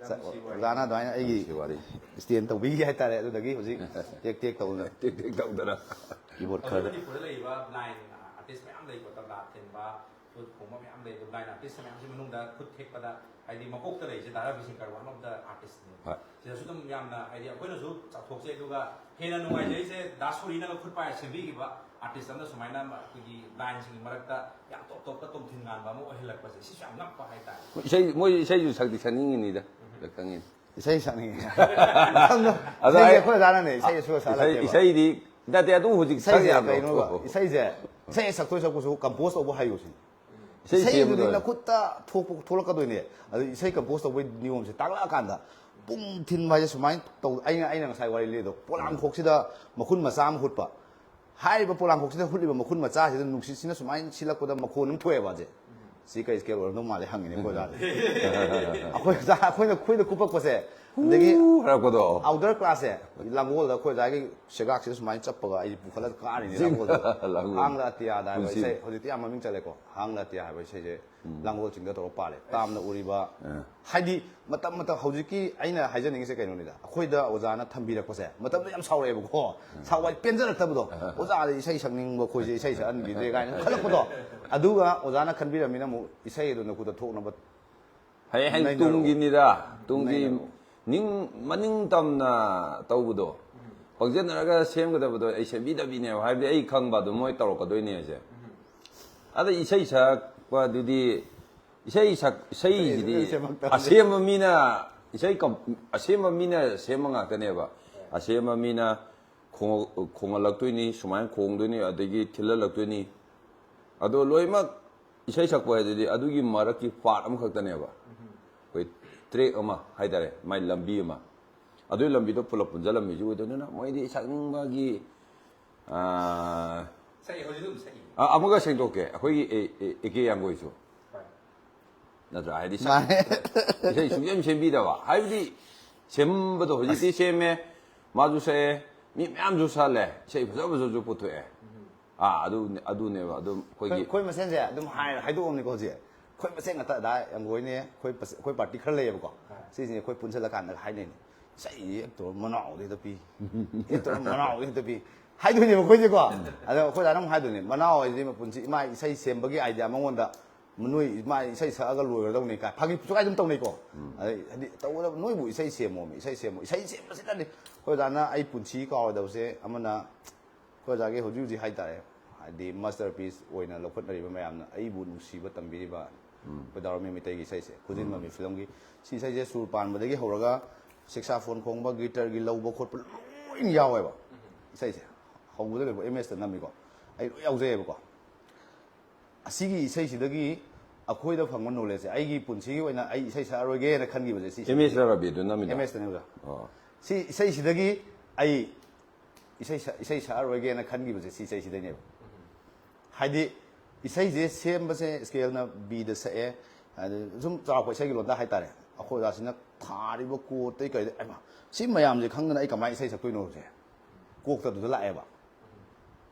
ꯑꯣꯖꯥꯅ ꯑꯗꯨꯃꯥꯏꯅ ꯑꯩꯒꯤ ꯁꯤ ꯋꯥꯔꯤ꯫ stand ꯇꯧꯕꯤꯒꯦ ꯍꯥꯏꯇꯥꯔꯦ꯫ ꯑꯗꯨꯗꯒꯤ ꯍꯧꯖꯤꯛ ꯇꯦꯛ ꯇꯦꯛ ꯇꯧꯗꯅ ꯇꯦꯛ ꯇꯦꯛ ꯇꯧꯗꯅ꯫ keyboard ꯍꯧꯖꯤꯛ ꯈꯔꯗ ꯃꯅꯤꯄꯨꯔꯗ ꯂꯩꯔꯤꯕ blind artist ꯃꯌꯥꯝ ꯂꯩꯀꯣ, ꯇꯕ꯭ꯂꯥ ꯊꯤꯟꯕ, ꯈꯣꯡꯕ ꯃꯌꯥꯝ ꯂꯩ, ꯑꯗꯨ ꯕ꯭ꯂꯥꯏꯟ ꯑꯥꯔꯇꯤꯁ ꯃꯌꯥꯝꯁꯤ ꯃꯅꯨꯡꯗ ꯈꯨꯠ ꯊꯦꯛꯄꯗ ꯍꯥꯏꯗꯤ ꯃꯀꯣꯛꯇ ꯂꯩꯔꯤꯁꯦ ꯗꯥ Ravi Shankar, one of the ꯑꯥꯔꯇꯤꯁꯅꯦꯕ꯫ ꯍꯣꯏ꯫ ꯁꯤꯗꯁꯨ ꯑꯗꯨꯝ ꯌꯥꯝꯅ ꯍꯥꯏꯗꯤ ꯑꯩꯈꯣꯏꯅꯁꯨ ꯆꯥꯎꯊꯣꯛꯆꯩ, ꯑꯗꯨꯒ ꯍꯦꯟꯅ ꯅꯨꯡꯉꯥꯏꯖꯔꯤꯁꯦ ꯗꯥ ꯁꯣꯔꯤꯅꯒ ꯈꯨꯠ ꯄꯥꯏꯔ ꯁꯦꯝꯕꯤꯈꯤꯕ ꯑꯥꯔꯇꯤꯁ ꯑꯃꯅ ꯁꯨꯃꯥꯏꯅ ꯑꯩꯈꯣꯏꯒꯤ ꯕ꯭ꯂꯥꯏꯟꯁꯤꯡꯒꯤ ꯃꯔꯛꯇ ꯌꯥꯝ ꯇꯣꯞ ꯇꯣꯞꯄ ꯇꯣꯝꯊꯤꯟ ꯉꯥꯟꯕ ꯑꯃ ꯑꯣꯏꯍꯜꯂꯛꯄꯁꯦ, ꯁꯤꯁꯨ ꯌꯥꯝ ꯉꯛꯄ ꯍꯥꯏꯇꯥꯔꯦ꯫ ꯏꯁꯩ, ꯃꯣꯏ ꯏꯁꯩꯁꯨ ꯁꯛꯇꯤ ꯁꯛꯅꯤꯡꯉꯤꯅꯤꯗ, ꯈꯪꯉꯤꯅꯤ꯫ ꯏꯁꯩ ꯁꯛꯅꯤꯡꯉꯤ꯫ ꯑꯗꯣ ꯏꯁꯩꯁꯦ ꯑꯩ, ꯑꯩꯈꯣꯏ ꯑꯣꯖꯥꯅꯅꯦ ꯏꯁꯩ ꯁꯨꯡꯁꯛ ꯏꯁꯩ, ꯁꯛꯂꯛꯇꯦꯕ꯫ ꯏꯁꯩꯗꯤ ꯅꯠꯇꯦ, ꯑꯗꯨ ꯍꯧꯖꯤꯛ ꯏꯁꯩꯁꯦ ꯁꯛ ꯌꯥꯗ꯭ꯔꯣ? ꯀꯩꯅꯣꯕ, ꯏꯁꯩꯁꯦ, ꯏꯁꯩ ꯁꯛꯇꯣꯏ ꯁꯛꯄꯁꯨ ꯀꯝꯄꯣꯁ ꯇꯧꯕ ꯍꯩꯌꯨ ꯁꯤꯅꯤ꯫ ꯏꯁꯩ ꯏꯁꯩꯗꯨꯗꯤ ꯁꯦꯝꯕꯗꯣ꯫ ꯅꯈꯨꯠꯇ ꯊꯣꯛꯄ, ꯊꯣꯛꯂꯛꯀꯗꯣꯏꯅꯦ꯫ ꯑꯗꯨ ꯏꯁꯩ ꯀꯝꯄꯣꯁ ꯇꯧꯕꯒꯤ ꯅꯤꯌꯣꯝꯁꯦ ꯇꯥꯛꯂꯛꯑꯀꯥꯟꯗ ꯄꯨꯡ ꯊꯤꯟꯕ ꯍꯥꯏꯁꯦ ꯁꯨꯃꯥꯏꯅ ꯇꯧ꯫ ꯑꯩꯅ, ꯑꯩꯅ ꯉꯁꯥꯏ ꯋꯥꯔꯤ ꯂꯤꯗꯣ, ꯄꯣꯂꯥꯡꯈꯣꯛꯁꯤꯗ ꯃꯈꯨꯟ ꯃꯆꯥ ꯑꯃ ꯍꯨꯠꯄ꯫ ꯍꯥꯏꯔꯤꯕ ꯄꯣꯂꯥꯡꯈꯣꯛꯁꯤꯗ ꯍꯨꯠꯂꯤꯕ ꯃꯈꯨꯟ ꯃꯆꯥꯁꯤꯗ ꯅꯨꯡꯁꯤꯠꯁꯤꯅ ꯁꯨꯃꯥꯏꯅ ꯁꯤꯜꯂꯛꯄꯗ ꯃꯈꯣꯟ ꯑꯃ ꯊꯣꯛꯑꯦꯕ ꯍꯧꯖꯤꯛ꯫ ꯁꯤ ꯀꯩ ꯁ꯭ꯀꯦꯜ ꯑꯣꯏꯔꯝꯗꯧ ꯃꯥꯜꯂꯦ ꯍꯪꯉꯤꯅꯦ ꯑꯩꯈꯣꯏ ꯑꯣꯖꯥꯗ꯫ ꯑꯩꯈꯣꯏ ꯑꯣꯖꯥ, ꯑꯩꯈꯣꯏꯅ ꯈꯨꯏꯅ ꯀꯨꯞꯄꯛꯄꯁꯦ, ꯑꯗꯒꯤ ꯍꯨ ꯍꯥꯏꯔꯛꯄꯗꯣ꯫ ꯑꯥꯎꯇꯔ ꯀ꯭ꯂꯥꯁꯁꯦ, ꯂꯥꯡꯒꯣꯜꯗ ꯑꯩꯈꯣꯏ ꯑꯣꯖꯥꯒꯤ ꯁꯦꯒꯥꯛꯁꯤꯗ ꯁꯨꯃꯥꯏꯅ ꯆꯞꯄꯒ ꯑꯩꯁꯦ ꯄꯨꯈꯠꯂꯒ ꯀꯥꯔꯤꯅꯦ ꯂꯥꯡꯒꯣꯜꯗ꯫ ꯂꯥꯡꯒꯣꯜ꯫ ꯍꯥꯡꯂ ꯑꯇꯤꯌꯥꯗ ꯍꯥꯏꯕ ꯄꯨꯟꯁꯤ꯫ ꯏꯁꯩ, ꯍꯧꯖꯤꯛꯇꯤ ꯌꯥꯝ ꯃꯃꯤꯡ ꯆꯠꯂꯦꯀꯣ, ꯍꯥꯡꯂ ꯑꯇꯤꯌꯥ ꯍꯥꯏꯕ ꯏꯁꯩꯁꯦ꯫ ꯎꯝ꯫ ꯂꯥꯡꯒꯣꯜ ꯆꯤꯡꯗ ꯇꯧꯔ ꯄꯥꯜꯂꯦ꯫ ꯇꯥꯝꯅ ꯎꯔꯤꯕ꯫ ꯑꯥ꯫ ꯍꯥꯏꯗꯤ ꯃꯇꯝ ꯃꯇꯝ, ꯍꯧꯖꯤꯛꯀꯤ ꯑꯩꯅ ꯍꯥꯏꯖꯅꯤꯡꯉꯤꯁꯦ ꯀꯩꯅꯣꯅꯤꯗ, ꯑꯩꯈꯣꯏꯗ ꯑꯣꯖꯥꯅ ꯊꯝꯕꯤꯔꯛꯄꯁꯦ, ꯃꯇꯝꯗ ꯌꯥꯝ ꯁꯥꯎꯔꯛꯑꯦꯕꯀꯣ, ꯁꯥꯎꯕ ꯍꯥꯏꯗꯤ ꯄꯦꯟꯖꯔꯛꯇꯕꯗꯣ꯫ ꯑꯥ꯫ "ꯑꯣꯖꯥꯗ ꯏꯁꯩ ꯁꯛꯅꯤꯡꯕ, ꯑꯩꯈꯣꯏꯁꯦ ꯏꯁꯩ ꯁꯛꯍꯟꯕꯤꯗ꯭ꯔꯦ" ꯀꯥꯏꯅ ꯈꯜꯂꯛꯄꯗꯣ꯫ ꯑꯗꯨꯒ ꯑꯣꯖꯥꯅ ꯈꯟꯕꯤꯔꯝꯃꯤꯅ ꯑꯃꯨꯛ ꯏꯁꯩ ꯑꯗꯨ ꯅꯈꯨꯠꯇ ꯊꯣꯛꯅꯕ ꯍꯌꯦꯡ, ꯍꯌꯦꯡ ꯅꯩꯅꯔꯛꯑꯣ꯫ ꯇꯨꯡꯒꯤꯅꯤꯗ, ꯇꯨꯡꯒꯤ ꯅꯩꯅꯔꯛꯑꯣ꯫ ꯅꯤꯡ-, ꯃꯅꯤꯡ ꯇꯝꯅ ꯇꯧꯕꯗꯣ, ꯄꯪꯖꯟꯅꯔꯒ ꯁꯦꯝꯒꯗꯕꯗꯣ ꯑꯩ ꯁꯦꯝꯕꯤꯗꯕꯤꯅꯦꯕ, ꯍꯥꯏꯕꯗꯤ ꯑꯩ ꯈꯪꯕ ꯑꯗꯨ ꯃꯣꯏ ꯇꯧꯔꯛꯀꯗꯣꯏꯅꯦꯁꯦ꯫ ꯑꯗ ꯏꯁꯩ ꯁꯛꯄꯗꯨꯗꯤ, ꯏꯁꯩ ꯁꯛ-, ꯏꯁꯩꯁꯤꯗꯤ ꯏꯁꯩꯁꯤꯗꯤ ꯁꯦꯝꯃꯛꯇꯕꯅꯤ꯫ ꯑꯁꯦꯝꯕ ꯃꯤꯅ, ꯏꯁꯩ ꯀꯝ-, ꯑꯁꯦꯝꯕ ꯃꯤꯅ ꯁꯦꯝꯕ ꯉꯥꯛꯇꯅꯦꯕ꯫ ꯑꯁꯦꯝꯕ ꯃꯤꯅ ꯈꯣꯡ-, ꯈꯣꯡꯍꯜꯂꯛꯇꯣꯏꯅꯤ, ꯁꯨꯃꯥꯏꯅ ꯈꯣꯡꯗꯣꯏꯅꯤ, ꯑꯗꯒꯤ ꯊꯤꯜꯍꯜꯂꯛꯇꯣꯏꯅꯤ꯫ ꯑꯗꯣ ꯂꯣꯏꯅꯃꯛ ꯏꯁꯩ ꯁꯛꯄ ꯍꯥꯏꯗꯨꯗꯤ ꯑꯗꯨꯒꯤ ꯃꯔꯛꯀꯤ ꯄꯥꯔꯠ ꯑꯃꯈꯛꯇꯅꯦꯕ꯫ ꯑꯩꯈꯣꯏ ꯇ꯭ꯔꯦꯛ ꯑꯃ ꯍꯥꯏꯇꯥꯔꯦ, ꯃꯥꯏ ꯂꯝꯕꯤ ꯑꯃ꯫ ꯑꯗꯨꯒꯤ ꯂꯝꯕꯤꯗꯣ ꯄꯨꯂꯞ ꯄꯨꯟꯁꯤꯜꯂꯝꯃꯤꯁꯨ ꯑꯣꯏꯗꯣꯏꯅꯤꯅ ꯃꯣꯏꯗꯤ ꯁꯛꯅꯤꯡꯕꯒꯤ, ꯑꯥ, ꯁꯛꯏ, ꯍꯧꯖꯤꯛ ꯑꯗꯨꯝ ꯁꯛꯏ꯫ ꯑ-, ꯑꯃꯒ ꯁꯦꯡꯗꯣꯛꯀꯦ, ꯑꯩꯈꯣꯏꯒꯤ ꯑꯦ-, ꯑꯦ-, ꯑꯦ ꯀꯦ ꯌꯥꯡꯒꯣꯏꯁꯨ꯫ ꯍꯣꯏ꯫ ꯅꯠꯇ꯭ꯔꯥ? ꯍꯥꯏꯗꯤ ꯁꯛ-, ꯃꯥꯅꯦ꯫ ꯏꯁꯩ ꯁꯨꯡꯁꯦꯝ ꯁꯦꯝꯕꯤꯗꯕ꯫ ꯍꯥꯏꯕꯗꯤ ꯁꯦꯝꯕꯗꯣ ꯍꯧꯖꯤꯛꯇꯤ ꯑꯁ꯫ ꯁꯦꯝꯃꯦ, ꯃꯥꯁꯨ ꯁꯛꯑꯦ, ꯃꯤ ꯃꯌꯥꯝꯁꯨ ꯁꯛꯍꯜꯂꯦ, ꯏꯁꯩ ꯐꯖ ꯐꯖꯕꯁꯨ ꯄꯨꯊꯣꯛꯑꯦ꯫ ꯎꯝ꯫ ꯑꯥ, ꯑꯗꯨꯅꯦ-, ꯑꯗꯨꯅꯦꯕ꯫ ꯑꯗꯨꯝ ꯑꯩꯈꯣꯏꯒꯤ ꯑꯩꯈꯣꯏ, ꯑꯩꯈꯣꯏ ꯃꯁꯦꯟꯁꯦ ꯑꯗꯨꯝ ꯍꯥꯏ-, ꯍꯥꯏꯗꯣꯛꯑꯝꯅꯤꯀꯣ ꯍꯧꯖꯤꯛ꯫ ꯑꯩꯈꯣꯏ ꯃꯁꯦꯟ ꯉꯥꯛꯇ ꯑꯗꯥ ꯌꯥꯡꯒꯣꯏꯅꯦ, ꯑꯩꯈꯣꯏ ꯄꯁ-, ꯑꯩꯈꯣꯏ ꯄꯥꯔꯇꯤ ꯈꯔ ꯂꯩꯌꯦꯕꯀꯣ꯫ ꯍꯣꯏ꯫ ꯁꯤꯁꯤꯅꯦ ꯑꯩꯈꯣꯏ ꯄꯨꯟꯁꯤꯜꯂꯀꯥꯟꯗ ꯍꯥꯏꯅꯩꯅꯦ꯫ "ꯏꯁꯩꯁꯤ ꯑꯦꯛꯇꯣꯔ ꯃꯅꯥꯎꯗ ꯍꯦꯛꯇ ꯄꯤ꯫ ꯑꯦꯛꯇꯣꯔ ꯃꯅꯥꯎꯗ ꯍꯦꯛꯇ ꯄꯤ"꯫ ꯍꯥꯏꯗꯣꯏꯅꯦꯕ ꯑꯩꯈꯣꯏꯁꯦꯀꯣ꯫ ꯑꯗꯣ ꯑꯩꯈꯣꯏ ꯗꯥꯅ ꯑꯃꯨꯛ ꯍꯥꯏꯗꯣꯏꯅꯦ, ꯃꯅꯥꯎ ꯍꯥꯏꯁꯤꯗꯤ ꯃꯄꯨꯟꯁꯤ ꯏꯃꯥ ꯏꯁꯩ ꯁꯦꯝꯕꯒꯤ ꯑꯥꯏꯗꯤꯌꯥ ꯃꯉꯣꯟꯗ, ꯅꯣꯏ ꯏꯃꯥ ꯏꯁꯩ ꯁꯛꯑꯒ ꯂꯣꯏꯔꯗꯧꯅꯤ ꯀꯥꯏ ꯐꯥꯒꯤ ꯁꯨꯒꯥꯏ ꯑꯗꯨꯝ ꯇꯧꯅꯩꯀꯣ꯫ ꯑꯗꯩ ꯍꯥꯏꯗꯤ ꯇꯧꯒꯗꯕ, ꯅꯣꯏꯕꯨ ꯏꯁꯩ ꯁꯦꯝꯃꯣꯃꯤ, ꯏꯁꯩ ꯁꯦꯝꯃꯣ, ꯏꯁꯩ ꯁꯦꯝꯕꯁꯤꯗꯅꯤ ꯑꯩꯈꯣꯏ ꯗꯥꯅ ꯑꯩ ꯄꯨꯟꯁꯤ ꯀꯥꯎꯔꯣꯏꯗꯕꯁꯦ꯫ ꯑꯃꯅ ꯑꯩꯈꯣꯏ ꯗꯥꯒꯤ ꯍꯧꯖꯤꯛ ꯍꯧꯖꯤꯛ ꯍꯥꯏꯇꯥꯔꯦ, ꯍꯥꯏꯗꯤ ꯃꯥꯁꯇꯔ ꯄꯤꯁ ꯑꯣꯏꯅ ꯂꯧꯈꯠꯅꯔꯤꯕ ꯃꯌꯥꯝꯅ ꯑꯩꯕꯨ ꯅꯨꯡꯁꯤꯕ ꯇꯝꯕꯤꯔꯤꯕ ꯑꯩꯈꯣꯏ ꯗꯥꯔꯣꯃꯤ ꯃꯩꯇꯩꯒꯤ ꯏꯁꯩꯁꯦ, ꯈꯨꯖꯤꯟ ꯃꯃꯤ ꯐꯤꯂꯝꯒꯤ꯫ ꯁꯤ ꯏꯁꯩꯁꯦ ꯁꯨꯔ ꯄꯥꯟꯕꯗꯒꯤ ꯍꯧꯔꯒ ꯁꯦꯛꯁꯥꯐꯣꯟ ꯈꯣꯡꯕ, ꯒꯤꯇꯔꯒꯤ ꯂꯧꯕ ꯈꯣꯠꯄ ꯂꯣꯏꯅ ꯌꯥꯎꯋꯦꯕ꯫ ꯏꯁꯩꯁꯦ ꯍꯧꯕꯗ ꯀꯩꯅꯣ ꯑꯦꯝ ꯑꯦꯁꯇ ꯅꯝꯃꯤꯀꯣ, ꯑꯩ ꯂꯣꯏ ꯌꯥꯎꯖꯩꯑꯕꯀꯣ꯫ ꯑꯁꯤꯒꯤ ꯏꯁꯩꯁꯤꯗꯒꯤ ꯑꯩꯈꯣꯏꯗ ꯐꯪꯕ ꯅꯣꯂꯦꯖꯁꯦ, ꯑꯩꯒꯤ ꯄꯨꯟꯁꯤꯒꯤ ꯑꯣꯏꯅ ꯑꯩ ꯏꯁꯩ ꯁꯛꯑꯔꯣꯏꯒꯦꯅ ꯈꯟꯈꯤꯕꯁꯦ ꯁꯤ ꯑꯦꯝ ꯑꯦꯁ ꯔꯕꯤꯗꯨ ꯅꯝꯃꯤꯗꯣ? ꯑꯦꯝ ꯑꯦꯁꯇꯅꯦ ꯑꯣꯖꯥ꯫ ꯑꯣ꯫ ꯁꯤ ꯏꯁꯩꯁꯤꯗꯒꯤ ꯑꯩ ꯏꯁꯩ ꯁꯛ- ꯏꯁꯩ ꯁꯛꯑꯔꯣꯏꯒꯦꯅ ꯈꯟꯈꯤꯕꯁꯦ ꯁꯤ ꯏꯁꯩꯁꯤꯗꯩꯅꯦꯕ꯫ ꯍꯥꯏꯗꯤ ꯏꯁꯩꯁꯦ ꯁꯦꯝꯕꯁꯦ ꯁ꯭ꯀꯦꯜꯅ ꯕꯤꯗ ꯁꯛꯑꯦ꯫ ꯑꯗꯨ ꯁꯨꯝ ꯆꯥꯎꯔꯥꯛꯄ ꯏꯁꯩꯒꯤ ꯂꯣꯟꯗ ꯍꯥꯏꯇꯥꯔꯦ, ꯑꯩꯈꯣꯏ ꯑꯣꯖꯥꯁꯤꯅ ꯊꯥꯔꯤꯕ ꯀꯣꯠꯇꯩ ꯀꯩꯗꯩ, ꯑꯩꯃ, ꯁꯤ ꯃꯌꯥꯝꯁꯦ ꯈꯪꯗꯅ ꯑꯩ ꯀꯃꯥꯏꯅ ꯏꯁꯩ ꯁꯛꯇꯣꯏꯅꯣꯁꯦ ꯀꯣꯛꯇ ꯑꯗꯨꯗ ꯂꯥꯛꯑꯦꯕ꯫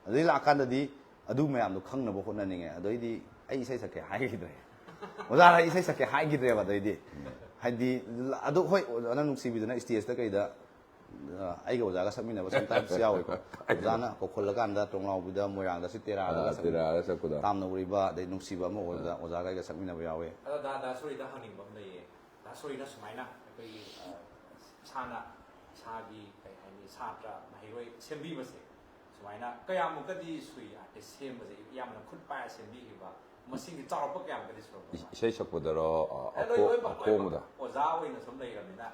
ꯑꯗꯩ ꯂꯥꯛꯑꯀꯥꯟꯗꯗꯤ ꯑꯗꯨ ꯃꯌꯥꯝꯗꯣ ꯈꯪꯅꯕ ꯍꯣꯠꯅꯅꯤꯡꯉꯦ꯫ ꯑꯗꯩꯗꯤ ꯑꯩ ꯏꯁꯩ ꯁꯛꯀꯦ ꯍꯥꯏꯈꯤꯗ꯭ꯔꯦ꯫ ꯑꯣꯖꯥꯅ ꯑꯩ ꯏꯁꯩ ꯁꯛꯀꯦ ꯍꯥꯏꯈꯤꯗ꯭ꯔꯦꯕ꯫ ꯑꯗꯩꯗꯤ ꯍꯥꯏꯗꯤ ꯑꯗꯨ ꯍꯣꯏ, ꯑꯣꯖꯥꯅ ꯅꯨꯡꯁꯤꯕꯤꯗꯅ ꯁ꯭ꯇꯦꯖꯇ ꯀꯩꯗ ꯑ, ꯑꯩꯒ ꯑꯣꯖꯥꯒ ꯁꯛꯃꯤꯟꯅꯕ sometimes ꯌꯥꯎꯋꯦꯀꯣ꯫ ꯑꯣꯖꯥꯅ ꯀꯧꯈꯠꯂꯀꯥꯟꯗ ꯇꯣꯡꯂꯥꯎꯕꯤꯗ ꯃꯣꯏꯔꯥꯡꯗꯁꯨ ꯇꯦꯔꯥꯗꯒ ꯑꯥ, ꯁꯛꯄ, ꯇꯦꯔꯥꯗ ꯁꯛꯄꯗꯣ꯫ ꯇꯥꯝꯅ ꯎꯔꯤꯕ ꯑꯗꯩ ꯅꯨꯡꯁꯤꯕ ꯑꯃ ꯑꯣꯏꯕꯗ ꯑꯣꯖꯥꯒ ꯑꯩꯒ ꯁꯛꯃꯤꯟꯅꯕ ꯌꯥꯎꯋꯦ꯫ ꯑꯗꯣ ꯗꯥ, ꯗꯥ ꯁꯣꯔꯤꯗ ꯍꯪꯅꯤꯡꯕ ꯑꯃ ꯂꯩꯌꯦ꯫ ꯗꯥ ꯁꯣꯔꯤꯅ ꯁꯨꯃꯥꯏꯅ ꯑꯩꯈꯣꯏꯒꯤ, ꯑ, ꯏꯁꯥꯅ, ꯏꯁꯥꯒꯤ ꯀꯩ ꯍꯥꯏꯅꯤ, ꯁꯥꯇ꯭ꯔ ꯃꯍꯩꯔꯣꯏ ꯁꯦꯝꯕꯤꯕꯁꯦ, ꯁꯨꯃꯥꯏꯅ ꯀꯌꯥꯃꯨꯛꯀꯗꯤ ꯁꯨꯏ ꯑꯥꯔꯇꯤꯁ ꯁꯦꯝꯕꯁꯦ? ꯏꯌꯥꯝꯕꯅ ꯈꯨꯠ ꯄꯥꯏꯔ ꯁꯦꯝꯕꯤꯈꯤꯕ ꯃꯁꯤꯡꯁꯦ ꯆꯥꯎꯔꯛꯄ ꯀꯌꯥꯃꯨꯛꯀꯗꯤ ꯁꯨꯔꯛꯄ? ꯏꯁꯩ ꯁꯛꯄꯗꯔꯣ, ꯑ, ꯑꯦ, ꯂꯣꯏ-, ꯑꯀꯣ-, ꯂꯣꯏꯅꯃꯛ, ꯂꯣꯏꯅꯃꯛ꯫ ꯑꯀꯣꯟꯕꯗ? ꯑꯣꯖꯥ ꯑꯣꯏꯅ ꯁꯨꯝ ꯂꯩꯔꯕꯅꯤꯅ,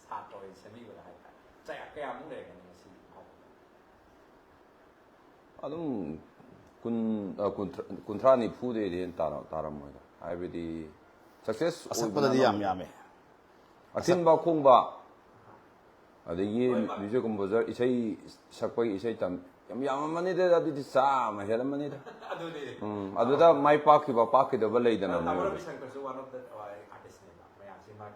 ꯁꯥꯇ꯭ꯔ ꯑꯣꯏꯅ ꯁꯦꯝꯕꯤꯕꯗ ꯍꯥꯏꯇꯥꯔꯦ, ꯆꯌꯥ ꯀꯌꯥꯃꯨꯛ ꯂꯩꯔꯝꯒꯅꯤ ꯉꯁꯤꯒꯤ ꯃꯐꯥꯎꯕꯗ? ꯑꯗꯨꯝ ꯀꯨꯟ, ꯑ, ꯀꯨꯟꯊ꯭ꯔꯥ, ꯀꯨꯟꯊ꯭ꯔꯥ ꯅꯤꯐꯨꯗꯩꯗꯤ ꯍꯦꯟꯅ ꯇꯥꯔ-, ꯇꯥꯔꯝꯃꯣꯏꯗ꯫ ꯍꯥꯏꯕꯗꯤ success ꯑꯁꯛꯄꯗꯗꯤ ꯑꯣꯏꯕꯅ ꯌꯥꯝ ꯌꯥꯝꯃꯦ꯫ ꯑꯊꯤꯟꯕ ꯈꯣꯡꯕ, ꯑꯗꯒꯤ ꯍꯣꯏ, ꯍꯣꯏ꯫ Music composer, ꯏꯁꯩ ꯁꯛꯄꯒꯤ ꯏꯁꯩ ꯇꯝ-, ꯌꯥꯝ ꯌꯥꯝꯃꯝꯃꯅꯤꯗ, ꯑꯗꯨꯗꯤ ꯆꯥꯝꯃ ꯍꯦꯜꯂꯝꯃꯅꯤꯗ꯫ ꯑꯗꯨꯅꯤ꯫ ꯎꯝ, ꯑꯗꯨꯗ ꯃꯥꯏ ꯄꯥꯛꯈꯤꯕ, ꯄꯥꯛꯈꯤꯗꯕ ꯂꯩꯗꯅ ꯑꯗꯣ ꯇꯥꯃꯣ ꯃꯤꯑꯣꯏꯕ꯫ ꯔꯕꯤ ꯁꯪꯀꯔꯁꯨ one of the, ꯑ, artistꯅꯦꯕ, ꯃꯌꯥꯝꯁꯤ ꯃꯥ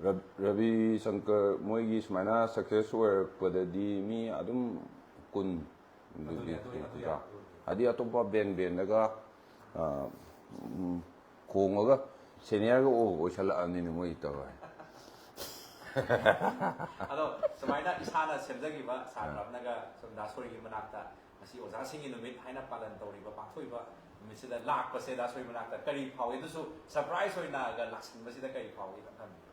ꯔꯕ-, ꯔꯕꯤ ꯁꯪꯀꯔ ꯃꯣꯏꯒꯤ ꯁꯨꯃꯥꯏꯅ success ꯑꯣꯏꯔꯛꯄꯗꯗꯤ ꯃꯤ ꯑꯗꯨꯝ ꯀꯨꯟ, ꯑꯗꯨꯅꯤ, ꯑꯗꯨꯅꯤ, ꯑꯗꯨꯅꯤ, ꯀꯨꯟꯊ꯭ꯔꯥ꯫ ꯑꯗꯨꯅꯤ꯫ ꯍꯥꯏꯗꯤ ꯑꯇꯣꯞꯄ band, bandꯗꯒ, ꯑ, ꯎꯝ, ꯈꯣꯡꯉꯒ seniorꯒ ꯑꯣꯏ-, ꯑꯣꯏꯁꯜꯂꯛꯑꯕꯅꯤꯅ ꯃꯣꯏ ꯇꯧꯔꯦ꯫ ꯑꯗꯣ ꯁꯨꯃꯥꯏꯅ ꯏꯁꯥꯅ ꯁꯦꯝꯖꯈꯤꯕ ꯁꯥꯇ꯭ꯔ ꯑꯃꯅꯒ ꯁꯨꯝ ꯗꯥ ꯁꯣꯔꯤꯒꯤ ꯃꯅꯥꯛꯇ ꯉꯁꯤ ꯑꯣꯖꯥꯁꯤꯡꯒꯤ ꯅꯨꯃꯤꯠ ꯍꯥꯏꯅ ꯄꯥꯂꯟ ꯇꯧꯔꯤꯕ, ꯄꯥꯡꯊꯣꯛꯏꯕ ꯅꯨꯃꯤꯠꯁꯤꯗ ꯂꯥꯛꯄꯁꯦ ꯗꯥ ꯁꯣꯔꯤ ꯃꯅꯥꯛꯇ ꯀꯔꯤ ꯐꯥꯎꯏ? ꯑꯗꯨꯁꯨ ꯁꯔꯄ꯭ꯔꯥꯏꯁ ꯑꯣꯏꯅꯒ ꯂꯥꯛꯁꯤꯟꯕꯁꯤꯗ ꯀꯔꯤ ꯐꯥꯎꯏ? ꯑꯝꯇ ꯍꯪꯕꯤꯌꯨ꯫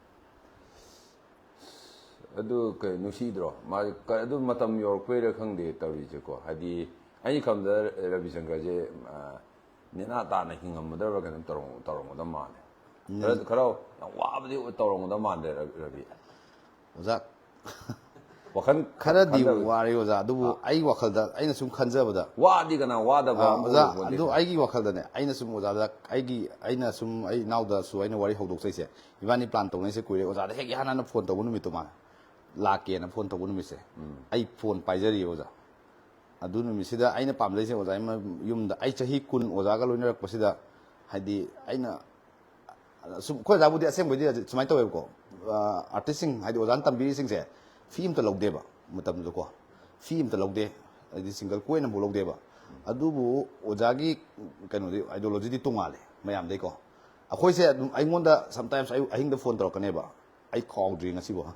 ꯑꯗꯨ ꯀꯩ ꯅꯨꯡꯁꯤꯗ꯭ꯔꯣ? ꯃꯥ ꯀ- ꯑꯗꯨ ꯃꯇꯝ ꯌꯧꯔꯛꯄꯩꯔꯥ ꯈꯪꯗꯦ ꯇꯧꯔꯤꯁꯦꯀꯣ꯫ ꯍꯥꯏꯗꯤ ꯑꯩꯅ ꯈꯟꯕꯗ ꯔꯕꯤꯆꯟꯗ꯭ꯔꯁꯦ, ꯑ, ꯅꯦꯅꯥ ꯇꯥꯅ ꯍꯤꯡꯉꯝꯃꯗ꯭ꯔꯕ ꯀꯩꯅꯣꯝ ꯇꯧꯔꯝ- ꯇꯧꯔꯝꯒꯗꯕ ꯃꯥꯜꯂꯦ꯫ ꯈꯔ ꯈꯔ ꯌꯥꯝ ꯋꯥꯕꯗꯤ ꯇꯧꯔꯝꯒꯗꯕ ꯃꯥꯟꯗꯦ ꯔ- ꯔꯕꯤ꯫ ꯑꯣꯖꯥ, ꯋꯥꯈꯜ ꯈꯔꯗꯤ ꯈꯟꯊꯕ- ꯋꯥꯔꯦ ꯑꯣꯖꯥ, ꯑꯗꯨꯕꯨ ꯑꯩ ꯋꯥꯈꯜꯗ, ꯑꯩꯅ ꯁꯨꯝ ꯈꯟꯖꯕꯗ, ꯋꯥꯗꯤ ꯀꯅꯥ ꯋꯥꯗꯕ ꯑꯥ, ꯑꯃ ꯑꯣꯖꯥ, ꯑꯣꯏꯔꯝꯒꯅꯤ꯫ ꯑꯗꯨ ꯑꯩꯒꯤ ꯋꯥꯈꯜꯗꯅꯦ, ꯑꯩꯅ ꯁꯨꯝ ꯑꯣꯖꯥꯗ, ꯑꯩꯒꯤ, ꯑꯩꯅ ꯁꯨꯝ ꯑꯩ ꯏꯅꯥꯎꯗꯁꯨ ꯑꯩꯅ ꯋꯥꯔꯤ ꯍꯧꯗꯣꯛꯆꯩꯁꯦ, ꯏꯕꯥꯅꯤ ꯄ꯭ꯂꯥꯟ ꯇꯧꯅꯩꯁꯦ ꯀꯨꯏꯔꯦ꯫ ꯑꯣꯖꯥꯗ ꯍꯦꯛ ꯏꯍꯥꯟ ꯍꯥꯟꯅ ꯐꯣꯟ ꯇꯧꯕ ꯅꯨꯃꯤꯠꯇꯣ, ꯃꯥꯅ ꯂꯥꯛꯀꯦꯅ ꯐꯣꯟ ꯇꯧꯕ ꯅꯨꯃꯤꯠꯁꯦ, ꯑꯩ ꯐꯣꯟ ꯄꯥꯏꯖꯔꯤꯌꯦ ꯑꯣꯖꯥ꯫ ꯑꯗꯨ ꯅꯨꯃꯤꯠꯁꯤꯗ ꯑꯩꯅ ꯄꯥꯝꯖꯩꯁꯦ ꯑꯣꯖꯥ, ꯌꯨꯝꯗ ꯑꯩ ꯆꯍꯤ ꯀꯨꯟ ꯑꯣꯖꯥꯒ ꯂꯣꯏꯅꯔꯛꯄꯁꯤꯗ, ꯍꯥꯏꯗꯤ ꯑꯩꯅ ꯁꯨꯝ, ꯑꯩꯈꯣꯏ ꯑꯣꯖꯥꯕꯨꯗꯤ ꯑꯁꯦꯡꯕꯩꯗꯤ ꯁꯨꯃꯥꯏꯅ ꯇꯧꯋꯦꯕꯀꯣ, ꯑꯥꯔꯇꯤꯁꯁꯤꯡ, ꯍꯥꯏꯗꯤ ꯑꯣꯖꯥꯅ ꯇꯝꯕꯤꯔꯤꯁꯤꯡꯁꯦ ꯐꯤ ꯑꯝꯇ ꯂꯧꯗꯦꯕ ꯃꯇꯝꯗꯨꯗꯀꯣ꯫ ꯐꯤ ꯑꯝꯇ ꯂꯧꯗꯦ, ꯍꯥꯏꯗꯤ ꯁꯤꯡꯒꯜ ꯀꯣꯏꯟ ꯑꯃꯐꯥꯎ ꯂꯧꯗꯦꯕ꯫ ꯑꯗꯨꯕꯨ ꯑꯣꯖꯥꯒꯤ ꯀꯩꯅꯣꯗꯤ, ꯑꯥꯏꯗꯤꯌꯣꯂꯣꯖꯤꯗꯤ ꯇꯣꯡꯉꯥꯜꯂꯦ ꯃꯌꯥꯝꯗꯩꯀꯣ꯫ ꯑꯩꯈꯣꯏꯁꯦ ꯑꯗꯨꯝ, ꯑꯩꯉꯣꯟꯗ ꯁꯝꯇꯥꯏꯝꯁ ꯑꯩ ꯑꯍꯤꯡꯗ ꯐꯣꯟ ꯇꯧꯔꯛꯀꯅꯦꯕ, ꯑꯩ ꯀꯥꯎꯗ꯭ꯔꯤ ꯉꯁꯤꯐꯥꯎ꯫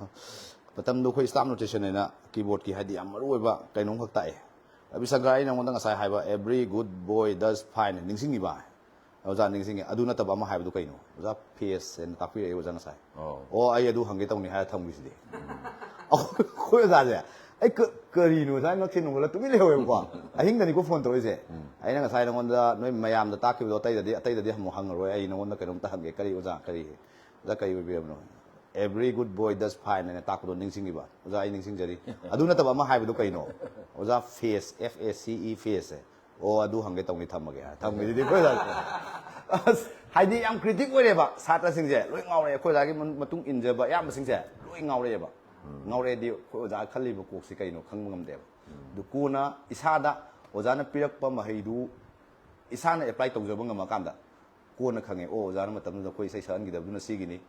ꯃꯇꯝꯗꯣ ꯑꯩꯈꯣꯏ staff notation ꯍꯥꯏꯅ keyboard ꯀꯤ ꯍꯥꯏꯗꯤ ꯌꯥꯝ ꯃꯔꯨ ꯑꯣꯏꯕ ꯀꯩꯅꯣꯝꯈꯛ ꯇꯥꯛꯑꯦ꯫ "ꯔꯕꯤꯆꯟꯗ꯭ꯔ, ꯑꯩ ꯅꯉꯣꯟꯗ ꯉꯁꯥꯏ ꯍꯥꯏꯕ every good boy does fine" ꯅꯤꯡꯁꯤꯡꯉꯤꯕ? ꯑꯣꯖꯥ ꯅꯤꯡꯁꯤꯡꯉꯦ꯫ "ꯑꯗꯨ ꯅꯠꯇꯕ ꯑꯃ ꯍꯥꯏꯕꯗꯨ ꯀꯩꯅꯣ?" "ꯑꯣꯖꯥ, ꯐꯦꯁ" ꯍꯥꯏꯅ ꯇꯥꯛꯄꯤꯔꯛꯑꯦ ꯑꯣꯖꯥ ꯉꯁꯥꯏ꯫ ꯑꯣ꯫ "ꯑꯣ, ꯑꯩ ꯑꯗꯨ ꯍꯪꯒꯦ ꯇꯧꯅꯤ" ꯍꯥꯏꯔ ꯊꯝꯈ꯭ꯔꯤꯁꯤꯗꯤ꯫ ꯑꯩꯈꯣꯏ ꯑꯣꯖꯥꯁꯦ, ꯑꯩ ꯀ- ꯀꯔꯤꯅꯣ ꯑꯣꯖꯥ, ꯉꯛꯁꯦ ꯅꯣꯡꯃꯗ ꯇꯨꯃꯤꯟ ꯂꯩꯍꯧꯋꯦꯕꯀꯣ꯫ ꯑꯍꯤꯡꯗꯅꯤꯀꯣ ꯐꯣꯟ ꯇꯧꯔꯛꯏꯁꯦ꯫ "ꯑꯩꯅ ꯉꯁꯥꯏ ꯅꯉꯣꯟꯗ ꯅꯣꯏ ꯃꯌꯥꯝꯗ ꯇꯥꯛꯈꯤꯕꯗꯣ ꯑꯇꯩꯗꯗꯤ, ꯑꯇꯩꯗꯗꯤ ꯑꯃꯨꯛ ꯍꯪꯉꯔꯣꯏ, ꯑꯩ ꯅꯉꯣꯟꯗ ꯀꯩꯅꯣꯝꯇ ꯍꯪꯒꯦ꯫ ꯀꯔꯤ ꯑꯣꯖꯥ, ꯀꯔꯤ?" "ꯑꯣꯖꯥ, ꯀꯔꯤ ꯑꯣꯏꯕꯤꯔꯕꯅꯣ?" "Every good boy does fine" ꯍꯥꯏꯅ ꯇꯥꯛꯄꯗꯣ ꯅꯤꯡꯁꯤꯡꯉꯤꯕ? "ꯑꯣꯖꯥ, ꯑꯩ ꯅꯤꯡꯁꯤꯡꯖꯔꯤ꯫ ꯑꯗꯨ ꯅꯠꯇꯕ ꯑꯃ ꯍꯥꯏꯕꯗꯣ ꯀꯩꯅꯣ?" "ꯑꯣꯖꯥ, face, F A C E, face. ꯑꯣ, ꯑꯗꯨ ꯍꯪꯒꯦ ꯇꯧꯅꯤ, ꯊꯝꯃꯒꯦ" ꯍꯥꯏꯔ ꯊꯝꯈꯤꯗꯨꯗꯤ ꯑꯩꯈꯣꯏ ꯑꯣꯖꯥ꯫ ꯑꯁ, ꯍꯥꯏꯗꯤ ꯌꯥꯝ ꯀ꯭ꯔꯤꯇꯤꯛ ꯑꯣꯏꯔꯦꯕ, ꯁꯥꯇ꯭ꯔꯁꯤꯡꯁꯦ ꯂꯣꯏ ꯉꯥꯎꯔꯦ꯫ ꯑꯩꯈꯣꯏ ꯑꯣꯖꯥꯒꯤ ꯃꯇꯨꯡ ꯏꯟꯖꯕ ꯑꯌꯥꯝꯕꯁꯤꯡꯁꯦ ꯂꯣꯏ ꯉꯥꯎꯔꯛꯑꯦꯕ꯫ ꯉꯥꯎꯔꯛꯑꯗꯤ ꯑꯩꯈꯣꯏ ꯑꯣꯖꯥ ꯈꯜꯂꯤꯕ ꯀꯣꯛꯁꯤ ꯀꯩꯅꯣ ꯈꯪꯕ ꯉꯝꯗꯦꯕ꯫ ꯑꯗꯨ ꯀꯣꯟꯅ ꯏꯁꯥꯗ ꯑꯣꯖꯥꯅ ꯄꯤꯔꯛꯄ ꯃꯍꯩꯗꯨ ꯏꯁꯥꯅ ꯑꯦꯄ꯭ꯂꯥꯏ ꯇꯧꯖꯕ ꯉꯝꯃꯀꯥꯟꯗ, ꯀꯣꯟꯅ ꯈꯪꯉꯦ, "ꯑꯣ, ꯑꯣꯖꯥꯅ ꯃꯇꯝꯗꯨꯗ ꯑꯩꯈꯣꯏ ꯏꯁꯩ ꯁꯛꯍꯟꯈꯤꯗꯕꯗꯨꯅ ꯁꯤꯒꯤꯅꯤ,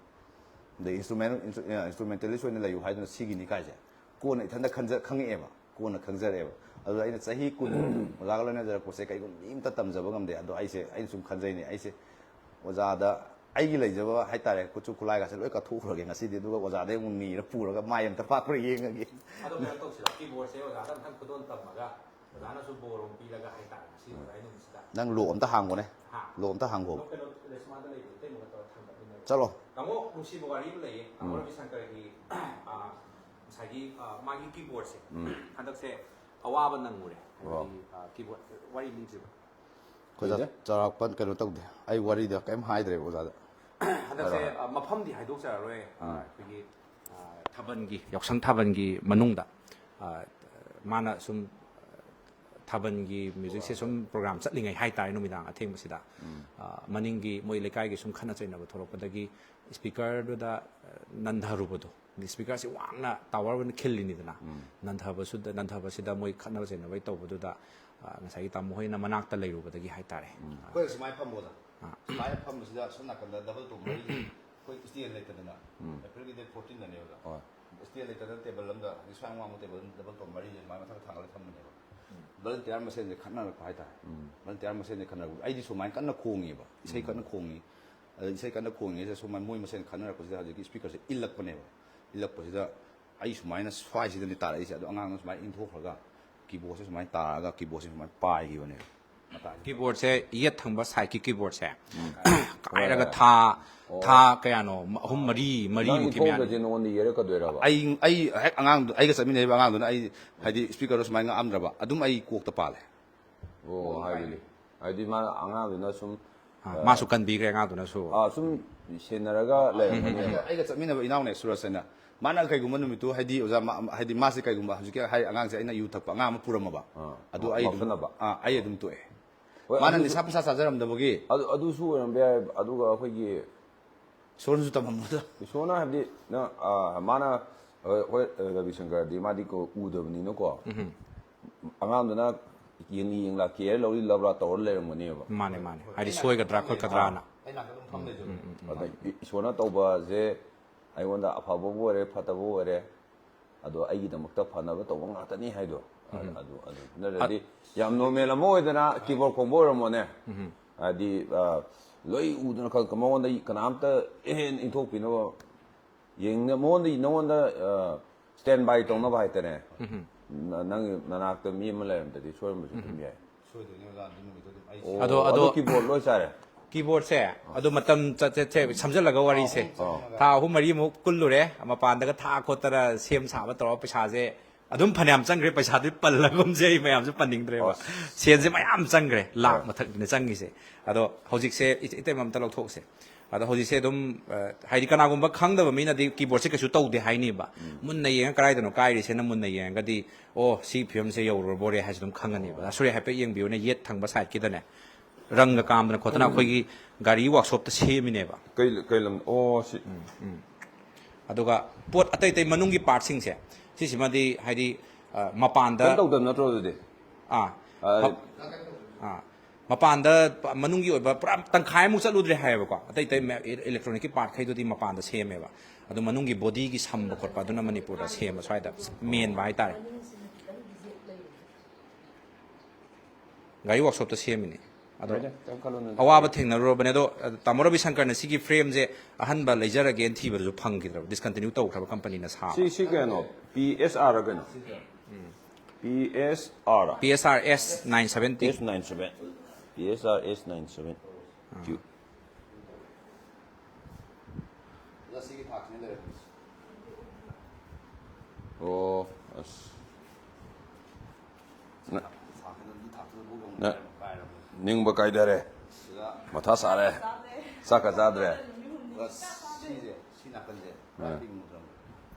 ꯑꯗꯩ instrument, instrumentalist ꯑꯣꯏꯅ ꯂꯩꯌꯨ ꯍꯥꯏꯗꯨꯅ ꯁꯤꯒꯤꯅꯤ" ꯀꯥꯏꯁꯦ ꯀꯣꯟꯅ ꯏꯊꯟꯇ ꯈꯟꯖ- ꯈꯪꯉꯛꯑꯦꯕ, ꯀꯣꯟꯅ ꯈꯪꯖꯔꯛꯑꯦꯕ꯫ ꯑꯗꯨꯗ ꯑꯩꯅ ꯆꯍꯤ ꯀꯨꯟ ꯑꯣꯖꯥꯒ ꯂꯣꯏꯅꯖꯔꯛꯄꯁꯦ ꯀꯩꯒꯨꯝꯕ ꯃꯤ ꯑꯝꯇ ꯇꯝꯖꯕ ꯉꯝꯗꯦ꯫ ꯑꯗꯣ ꯑꯩꯁꯦ, ꯑꯩꯅ ꯁꯨꯝ ꯈꯟꯖꯩꯅꯦ, ꯑꯩꯁꯦ ꯑꯣꯖꯥꯗ ꯑꯩꯒꯤ ꯂꯩꯖꯕ ꯍꯥꯏꯇꯥꯔꯦ, ꯈꯨꯠꯁꯨ ꯈꯨꯠꯂꯥꯏꯒꯁꯦ ꯂꯣꯏ ꯀꯠꯊꯣꯛꯈ꯭ꯔꯒꯦ ꯉꯁꯤꯗꯤ, ꯑꯗꯨꯒ ꯑꯣꯖꯥꯗꯩ ꯑꯃꯨꯛ ꯅꯤꯔ ꯄꯨꯔꯒ ꯃꯥꯏ ꯑꯝꯇ ꯄꯥꯛꯄ꯭ꯔꯥ ꯌꯦꯡꯉꯒꯦ꯫ ꯑꯗꯣ ꯀꯩꯅꯣ ꯇꯧꯁꯤꯔꯣ, ꯀꯤꯕꯣꯔꯗꯁꯦ ꯑꯣꯖꯥꯗ ꯑꯝꯇꯪ ꯈꯨꯗꯣꯜ ꯇꯝꯃꯒ ꯑꯣꯖꯥꯅꯁꯨ ꯕꯣꯔ ꯑꯃ ꯄꯤꯔꯒ ꯍꯥꯏꯇꯥꯔꯦ ꯉꯁꯤ ꯑꯣꯖꯥꯒꯤ ꯅꯨꯃꯤꯠꯁꯤꯗ꯫ ꯅꯪ ꯂꯣꯛ ꯑꯝꯇ ꯍꯥꯡꯈꯣꯅꯦ꯫ ꯍꯥ? ꯂꯣꯛ ꯑꯝꯇ ꯍꯥꯡꯈꯣ꯫ ꯂꯣꯛ ꯀꯩꯅꯣ ꯔꯦꯁꯃꯥꯗ ꯂꯩꯕꯗꯣ ꯏꯇꯩꯃꯒ ꯇꯧꯔ ꯊꯥꯡꯒꯠꯃꯤꯟꯅꯔꯦ꯫ ꯆꯠꯂꯣ꯫ ꯇꯥꯃꯣ, ꯅꯨꯡꯁꯤꯕ ꯋꯥꯔꯤ ꯑꯃ ꯂꯩꯌꯦ꯫ ꯇꯥꯃꯣ ꯔꯕꯤꯁꯪꯀꯔꯒꯤ, ꯑꯥ, ꯉꯁꯥꯏꯒꯤ, ꯑꯥ, ꯃꯥꯒꯤ ꯀꯤꯕꯣꯔꯗꯁꯦ ꯍꯟꯗꯛꯁꯦ ꯑꯋꯥꯕ ꯅꯪꯉꯨꯔꯦ꯫ ꯍꯥꯏꯕꯗꯤ, ꯑꯥ, ꯀꯤꯕꯣꯔꯗ ꯋꯥꯔꯤ ꯂꯤꯁꯤꯕ꯫ ꯑꯩꯈꯣꯏꯗ ꯆꯥꯎꯔꯥꯛꯄ ꯀꯩꯅꯣ ꯇꯧꯗꯦ꯫ ꯑꯩ ꯋꯥꯔꯤꯗ ꯀꯔꯤꯝ ꯍꯥꯏꯗ꯭ꯔꯦꯕ ꯑꯣꯖꯥꯗ꯫ ꯍꯟꯗꯛꯁꯦ, ꯑ, ꯃꯐꯝꯗꯤ ꯍꯥꯏꯗꯣꯛꯆꯔꯔꯣꯏ꯫ ꯑꯩꯈꯣꯏꯒꯤ, ꯑ, ꯊꯥꯕꯜꯒꯤ, ꯌꯥꯎꯁꯪ ꯊꯥꯕꯜꯒꯤ ꯃꯅꯨꯡꯗ, ꯑ, ꯃꯥꯅ ꯁꯨꯝ, ꯑ, ꯊꯥꯕꯜꯒꯤ ꯃ꯭ꯌꯨꯖꯤꯛꯁꯦ ꯁꯨꯝ ꯄ꯭ꯔꯣꯒ꯭ꯔꯥꯝ ꯆꯠꯂꯤꯉꯩ ꯍꯥꯏꯇꯥꯔꯦ, ꯅꯨꯃꯤꯗꯥꯡ ꯑꯊꯦꯡꯕꯁꯤꯗ, ꯑ, ꯃꯅꯤꯡꯒꯤ ꯃꯣꯏ ꯂꯩꯀꯥꯏꯒꯤ ꯁꯨꯝ ꯈꯠꯅ ꯆꯩꯅꯕ ꯊꯣꯛꯂꯛꯄꯗꯒꯤ ꯁ꯭ꯄꯤꯀꯔꯗꯨꯗ, ꯑ, ꯅꯟꯊꯔꯨꯕꯗꯣ, ꯁ꯭ꯄꯤꯀꯔꯁꯤ ꯋꯥꯡꯅ ꯇꯥꯋꯔ ꯑꯣꯏꯅ ꯈꯤꯜꯂꯤꯅꯤꯗꯅ, ꯅꯟꯊꯕꯁꯨꯗ ꯅꯟꯊꯕꯁꯤꯗ ꯃꯣꯏ ꯈꯠꯅꯕ ꯆꯩꯅꯕꯩ ꯇꯧꯕꯗꯨꯗ, ꯑ, ꯉꯁꯥꯏꯒꯤ ꯇꯥꯃꯣ ꯍꯣꯏꯅ ꯃꯅꯥꯛꯇ ꯂꯩꯔꯨꯕꯗꯒꯤ ꯍꯥꯏꯇꯥꯔꯦ꯫ ꯑꯩꯈꯣꯏ ꯁꯨꯃꯥꯏꯅ ꯐꯝꯕꯗ, ꯁꯨꯃꯥꯏꯅ ꯐꯝꯕꯁꯤꯗ ꯁꯣꯝ ꯅꯥꯀꯟꯗ ꯗꯕꯜ ꯇꯣꯞ ꯃꯔꯤ, ꯑꯩꯈꯣꯏ ꯁ꯭ꯇꯦꯟ ꯂꯩꯇꯗꯅ, ꯑꯦꯄ꯭ꯔꯤꯜꯒꯤ ꯗꯦꯠ ꯐꯣꯔꯇꯤꯟꯗꯅꯦꯕ꯫ ꯁ꯭ꯇꯦꯟ ꯂꯩꯇꯗꯅ ꯇꯦꯕꯜ ꯑꯃꯗ ꯍꯧꯖꯤꯛ ꯁ꯭ꯋꯥꯏ ꯋꯥꯡꯕ ꯇꯦꯕꯜ ꯑꯃꯗ ꯗꯕꯜ ꯇꯣꯞ ꯃꯔꯤꯁꯦ ꯁꯨꯃꯥꯏꯅ ꯃꯊꯛꯇ ꯊꯥꯡꯒꯠꯂꯒ ꯊꯝꯕꯅꯦꯕ꯫ ꯚꯣꯂꯟꯇꯤꯌꯥꯔ ꯃꯁꯦꯟꯁꯦ ꯈꯠꯅꯔꯛꯄ ꯍꯥꯏꯇꯥꯔꯦ꯫ ꯚꯣꯂꯟꯇꯤꯌꯥꯔ ꯃꯁꯦꯟꯁꯦ ꯈꯠꯅꯔꯛꯄ, ꯑꯩꯗꯤ ꯁꯨꯃꯥꯏꯅ ꯀꯟꯅ ꯈꯣꯡꯉꯤꯕ, ꯏꯁꯩ ꯀꯟꯅ ꯈꯣꯡꯉꯤ꯫ ꯑꯗ ꯏꯁꯩ ꯀꯟꯅ ꯈꯣꯡꯉꯤꯉꯩꯁꯤꯗ ꯁꯨꯃꯥꯏꯅ ꯃꯣꯏ ꯃꯁꯦꯟ ꯈꯠꯅꯔꯛꯄꯁꯤꯗ ꯍꯧꯖꯤꯛꯀꯤ ꯁ꯭ꯄꯤꯀꯔꯁꯦ ꯏꯜꯂꯛꯄꯅꯦꯕ꯫ ꯏꯜꯂꯛꯄꯁꯤꯗ ꯑꯩ ꯁꯨꯃꯥꯏꯅ ꯁ꯭ꯋꯥꯏꯁꯤꯗꯅꯤ ꯇꯥꯔꯛꯏꯁꯦ꯫ ꯑꯗꯣ ꯑꯉꯥꯡꯗꯣ ꯁꯨꯃꯥꯏꯅ ꯏꯟꯊꯣꯛꯈ꯭ꯔꯒ ꯀꯤꯕꯣꯔꯗꯁꯦ ꯁꯨꯃꯥꯏꯅ ꯇꯥꯔꯛꯑꯒ ꯀꯤꯕꯣꯔꯗꯁꯦ ꯁꯨꯃꯥꯏꯅ ꯄꯥꯏꯈꯤꯕꯅꯦꯕ꯫ ꯃꯇꯥꯏꯁꯤꯗ꯫ ꯀꯤꯕꯣꯔꯗꯁꯦ, ꯌꯦꯠ ꯊꯪꯕ ꯁꯥꯏꯠꯀꯤ ꯀꯤꯕꯣꯔꯗꯁꯦ ꯍꯣꯏ, ꯀꯥꯏꯔꯒ ꯍꯣꯏ꯫ ꯊꯥ, ꯑꯣ꯫ ꯊꯥ ꯀꯌꯥꯅꯣ, ꯑꯍꯨꯝ, ꯃꯔꯤ, ꯃꯔꯤꯃꯨꯛꯀꯤ ꯃꯌꯥꯅꯤ꯫ ꯅꯪ ꯏꯟꯊꯣꯛꯇ꯭ꯔꯗꯤ ꯅꯉꯣꯟꯗ ꯌꯩꯔꯛꯀꯗꯣꯏꯔꯕ? ꯑꯩ ꯑꯩ ꯍꯦꯛ ꯑꯉꯥꯡꯗꯨ, ꯑꯩꯒ ꯆꯠꯃꯤꯟꯅꯔꯤꯕ ꯑꯉꯥꯡꯗꯨꯅ ꯑꯩ, ꯍꯥꯏꯗꯤ, ꯁ꯭ꯄꯤꯀꯔꯗꯣ ꯁꯨꯃꯥꯏꯅ ꯉꯛꯑꯝꯗ꯭ꯔꯕ, ꯑꯗꯨꯝ ꯑꯩ ꯀꯣꯛꯇ ꯄꯥꯜꯂꯦ꯫ ꯑꯣ, ꯍꯥꯏꯕꯗꯤ ꯍꯥꯏꯗꯤ ꯃꯥ ꯑꯉꯥꯡꯗꯨꯅ ꯁꯨꯝ ꯑꯥ, ꯃꯥꯁꯨ ꯀꯟꯕꯤꯈ꯭ꯔꯦ ꯑꯉꯥꯡꯗꯨꯅꯁꯨ꯫ ꯑꯥ, ꯁꯨꯝ ꯁꯦꯟꯅꯔꯒ ꯂꯩꯔꯝꯒꯅꯦꯕ꯫ ꯑꯩꯒ ꯆꯠꯃꯤꯟꯅꯕ ꯏꯅꯥꯎꯅꯦ ꯁꯨꯔꯖ ꯍꯥꯏꯅ, ꯃꯥꯅ ꯀꯩꯒꯨꯝꯕ ꯅꯨꯃꯤꯠꯇꯨ, ꯍꯥꯏꯗꯤ ꯑꯣꯖꯥ, ꯃꯥ-, ꯍꯥꯏꯗꯤ ꯃꯥꯁꯦ ꯀꯩꯒꯨꯝꯕ ꯍꯧꯖꯤꯛꯀꯤ ꯍꯥꯏ ꯑꯉꯥꯡꯁꯦ ꯑꯩꯅ ꯌꯨ ꯊꯛꯄ ꯑꯉꯥꯡ ꯑꯃ ꯄꯨꯔꯝꯃꯕ, ꯑꯥ, ꯑꯗꯨ ꯑꯩ ꯑꯗꯨꯝ, ꯉꯥꯎꯁꯟꯅꯕ꯫ ꯑꯥ, ꯑꯩ ꯑꯗꯨꯝ ꯇꯣꯛꯑꯦ꯫ ꯍꯣꯏ, ꯃꯥꯅ ꯑꯗꯨꯁꯨ ꯅꯤꯁꯥ ꯄꯨꯁꯥ ꯆꯥꯖꯔꯝꯗꯕꯒꯤ꯫ ꯑꯗꯨ, ꯑꯗꯨꯁꯨ ꯑꯣꯏꯔꯝꯕ ꯌꯥꯏ꯫ ꯑꯗꯨꯒ ꯑꯩꯈꯣꯏꯒꯤ ꯏꯁꯣꯔꯅꯁꯨ ꯇꯝꯃꯝꯃꯣꯏꯗ꯫ ꯏꯁꯣꯔꯅ ꯍꯥꯏꯕꯗꯤ ꯅꯪ, ꯑꯥ, ꯃꯥꯅ, ꯍꯣꯏ, ꯍꯣꯏ, ꯔꯕꯤ ꯁꯪꯀꯔꯗꯤ ꯃꯥꯗꯤ ꯀꯣ-, ꯎꯗꯕꯅꯤꯅꯀꯣ꯫ ꯑꯉꯥꯡꯗꯨꯅ ꯌꯦꯡꯂꯤ ꯌꯦꯡꯂꯥ, ꯀꯦꯌꯔ ꯂꯧꯔꯤ ꯂꯧꯔꯥ ꯇꯧꯔ ꯂꯩꯔꯝꯒꯅꯦꯕ꯫ ꯃꯥꯅꯦ, ꯃꯥꯅꯦ꯫ ꯍꯥꯏꯗꯤ ꯁꯣꯏꯒꯗ꯭ꯔꯥ ꯈꯣꯠꯀꯗ꯭ꯔꯥꯅ꯫ ꯑꯩ ꯅꯥꯀꯟ ꯑꯗꯨꯝ ꯐꯝ ꯂꯩꯖꯕꯅꯦ꯫ ꯑꯗ ꯏ-, ꯏꯁꯣꯔꯅ ꯇꯧꯕꯁꯦ ꯑꯩꯉꯣꯟꯗ ꯑꯐꯕꯕꯨ ꯑꯣꯏꯔꯦ, ꯐꯠꯇꯕꯕꯨ ꯑꯣꯏꯔꯦ, ꯑꯗꯣ ꯑꯩꯒꯤꯗꯃꯛꯇ ꯐꯅꯕ ꯇꯧꯕ ꯉꯥꯛꯇꯅꯤ ꯍꯥꯏꯗꯣ꯫ ꯑꯗꯨ, ꯑꯗꯨ ꯅꯠꯇ꯭ꯔꯗꯤ ꯌꯥꯝ ꯅꯣꯔꯃꯦꯜ ꯑꯃ ꯑꯣꯏꯗꯅ ꯀꯤꯕꯣꯔꯗ ꯈꯣꯡꯕ ꯑꯣꯏꯔꯝꯃꯣꯅꯦ꯫ ꯍꯥꯏꯗꯤ, ꯑ, ꯂꯣꯏ ꯎꯗꯅ ꯈꯪ ꯃꯉꯣꯟꯗ ꯀꯅꯥꯝꯇ ꯑꯍꯦꯟ ꯏꯟꯊꯣꯛꯄꯤꯅꯕ ꯌꯦꯡꯅ ꯃꯉꯣꯟꯗ ꯅꯉꯣꯟꯗ ꯁ꯭ꯇꯦꯟ ꯕꯥꯏ ꯇꯧꯅꯕ ꯍꯥꯏꯇꯥꯔꯦ꯫ ꯅ- ꯅꯪꯒꯤ ꯅꯅꯥꯛꯇ ꯃꯤ ꯑꯃ ꯂꯩꯔꯝꯗꯗꯤ ꯁꯣꯏꯔꯝꯕꯁꯨ ꯑꯗꯨꯝ ꯌꯥꯏ꯫ ꯁꯣꯏꯗꯣꯏꯅꯦ ꯑꯣꯖꯥ ꯑꯗꯨ ꯅꯨꯃꯤꯠꯇꯣ ꯑꯗꯨꯝ ꯑꯩ ꯑꯣ, ꯑꯗꯣ- ꯑꯗꯣ ꯑꯗꯣ- ꯀꯤꯕꯣꯔꯗ ꯂꯣꯏ ꯆꯥꯔꯦ꯫ ꯀꯤꯕꯣꯔꯗꯁꯦ ꯑꯗꯨ ꯃꯇꯝ ꯆꯠ- ꯆꯠꯁꯦ ꯁꯝꯖꯜꯂꯒ ꯋꯥꯔꯤꯁꯦ ꯊꯥ ꯑꯍꯨꯝ ꯃꯔꯤꯃꯨꯛ ꯀꯨꯜꯂꯨꯔꯦ꯫ ꯃꯄꯥꯟꯗꯒ ꯊꯥ ꯈꯣꯠꯇꯅ ꯁꯦꯝ ꯁꯥꯕ ꯇꯧꯔꯒ ꯄꯩꯁꯥꯁꯦ ꯑꯗꯨꯝ ꯐꯅꯌꯥꯝ ꯆꯪꯈ꯭ꯔꯦ꯫ ꯄꯩꯁꯥꯗꯤ ꯄꯜꯂꯒꯨꯝꯁꯦ ꯑꯩ ꯃꯌꯥꯝꯁꯨ ꯄꯟꯅꯤꯡꯗ꯭ꯔꯦꯕ꯫ ꯁꯦꯟꯁꯦ ꯃꯌꯥꯝ ꯆꯪꯈ꯭ꯔꯦ, ꯂꯥꯛ ꯃꯊꯛꯅꯦ ꯆꯪꯉꯤꯁꯦ꯫ ꯑꯗꯣ ꯍꯧꯖꯤꯛꯁꯦ ꯏꯇꯩꯃ ꯑꯝꯇ ꯂꯧꯊꯣꯛꯁꯦ꯫ ꯑꯗꯣ ꯍꯧꯖꯤꯛꯁꯦ ꯑꯗꯨꯝ ꯍꯥꯏꯗꯤ ꯀꯅꯥꯒꯨꯝꯕ ꯈꯪꯗꯕ ꯃꯤꯅꯗꯤ ꯀꯤꯕꯣꯔꯗꯁꯦ ꯀꯩꯁꯨ ꯇꯧꯗꯦ ꯍꯥꯏꯅꯤꯕ꯫ ꯃꯨꯟꯅ ꯌꯦꯡꯉ ꯀꯗꯥꯏꯗꯅꯣ ꯀꯥꯏꯔꯤꯁꯦꯅ ꯃꯨꯟꯅ ꯌꯦꯡꯉꯒꯗꯤ ꯑꯣ ꯁꯤ ꯐꯤꯕꯝꯁꯦ ꯌꯧꯔꯨꯔꯕꯣꯔꯦ ꯍꯥꯏꯁꯦ ꯑꯗꯨꯝ ꯈꯪꯉꯅꯤꯕ꯫ ꯁꯣꯔꯤ ꯍꯥꯏꯐꯦꯠ ꯌꯦꯡꯕꯤꯌꯨꯅꯦ, ꯌꯦꯠ ꯊꯪꯕ ꯁꯥꯏꯠꯀꯤꯗꯅꯦ ꯔꯪꯒ ꯀꯥꯝꯗꯅ ꯈꯣꯠꯇꯅ ꯑꯩꯈꯣꯏꯒꯤ ꯒꯥꯔꯤ ꯋꯥꯛꯁꯣꯞꯇ ꯁꯦꯝꯃꯤꯅꯦꯕ꯫ ꯀꯩ ꯀꯩ ꯂꯝ ꯑꯣ ꯁꯤ ꯑꯗꯨꯒ ꯄꯣꯠ ꯑꯇꯩ ꯑꯇꯩ ꯃꯅꯨꯡꯒꯤ ꯄꯥꯔꯠꯁꯤꯡꯁꯦ ꯁꯤꯁꯤꯃꯗꯤ ꯍꯥꯏꯗꯤ ꯃꯄꯥꯟꯗ ꯀꯩꯝ ꯇꯧꯗꯕ ꯅꯠꯇ꯭ꯔꯣ ꯑꯗꯨꯗꯤ? ꯑꯥ ꯃ- ꯑꯥ ꯃꯄꯥꯟꯗ ꯄ- ꯃꯅꯨꯡꯒꯤ ꯑꯣꯏꯕ ꯄꯨꯔꯥ ꯇꯪꯈꯥꯏꯃꯨꯛ ꯆꯠꯂꯨꯗ꯭ꯔꯦ ꯍꯥꯏꯌꯦꯕꯀꯣ꯫ ꯑꯇꯩ ꯑꯇꯩ ꯏꯂꯦꯛꯇ꯭ꯔꯣꯅꯤꯛꯀꯤ ꯄꯥꯔꯠꯈꯩꯗꯨꯗꯤ ꯃꯄꯥꯟꯗ ꯁꯦꯝꯃꯦꯕ꯫ ꯑꯗꯣ ꯃꯅꯨꯡꯒꯤ ꯕꯣꯗꯤꯒꯤ ꯁꯝꯕ ꯈꯣꯠꯄ ꯑꯗꯨꯅ ꯃꯅꯤꯄꯨꯔꯗ ꯁꯦꯝꯕ, ꯁ꯭ꯋꯥꯏꯗ ꯃꯦꯟꯕ ꯍꯥꯏꯇꯥꯔꯦ꯫ ꯒꯥꯔꯤ ꯋꯥꯛꯁꯣꯞꯇ ꯁꯦꯝꯃꯤꯅꯦ꯫ ꯑꯗꯣ ꯍꯣꯏꯗ, ꯀꯩꯝ ꯈꯜꯂꯨꯅꯨꯗ꯫ ꯑꯋꯥꯕ ꯊꯦꯡꯅꯔꯨꯔꯕꯅꯦ꯫ ꯑꯗꯣ ꯇꯥꯃꯣ ꯔꯕꯤꯁꯪꯀꯔꯅ ꯁꯤꯒꯤ ꯐ꯭ꯔꯦꯝꯁꯦ ꯑꯍꯟꯕ ꯂꯩꯖꯔꯒꯦꯅ ꯊꯤꯕꯗꯁꯨ ꯐꯪꯈꯤꯗ꯭ꯔꯕ, ꯗꯤꯁꯀꯟꯇꯤꯅ꯭ꯌꯨ ꯇꯧꯈ꯭ꯔꯕ ꯀꯝꯄꯅꯤꯅ ꯁꯥꯕ꯫ ꯁꯤ ꯁꯤ ꯀꯩꯅꯣ? P S R ꯀꯩꯅꯣ? P S R. P S R S nine seventy. S nine seven. P S R S nine seven. Q. ꯑꯣꯖꯥ ꯁꯤꯒꯤ ꯊꯥꯛꯁꯤꯅ ꯂꯩꯔꯝꯃꯤꯁꯦ꯫ ꯑꯣ ꯑꯁ ꯊꯥꯛꯁꯤꯅ ꯑꯗꯨꯝ ꯊꯥꯛꯇꯨꯅ ꯕꯨꯛ ꯑꯃꯨꯛ ꯅ- ꯄꯥꯏꯔꯕ꯫ ꯅꯤꯡꯕ ꯀꯥꯏꯗꯔꯦ꯫ ꯑꯣꯖꯥ ꯃꯊꯥ ꯁꯥꯔꯦ꯫ ꯆꯥꯛꯀ ꯆꯥꯗ꯭ꯔꯦ꯫ ꯑꯁ ꯁꯤꯁꯦ ꯁꯤ ꯅꯥꯀꯟꯁꯦ ꯑꯥ꯫ ꯄꯤꯡ ꯃꯨꯗ꯭ꯔꯝ꯫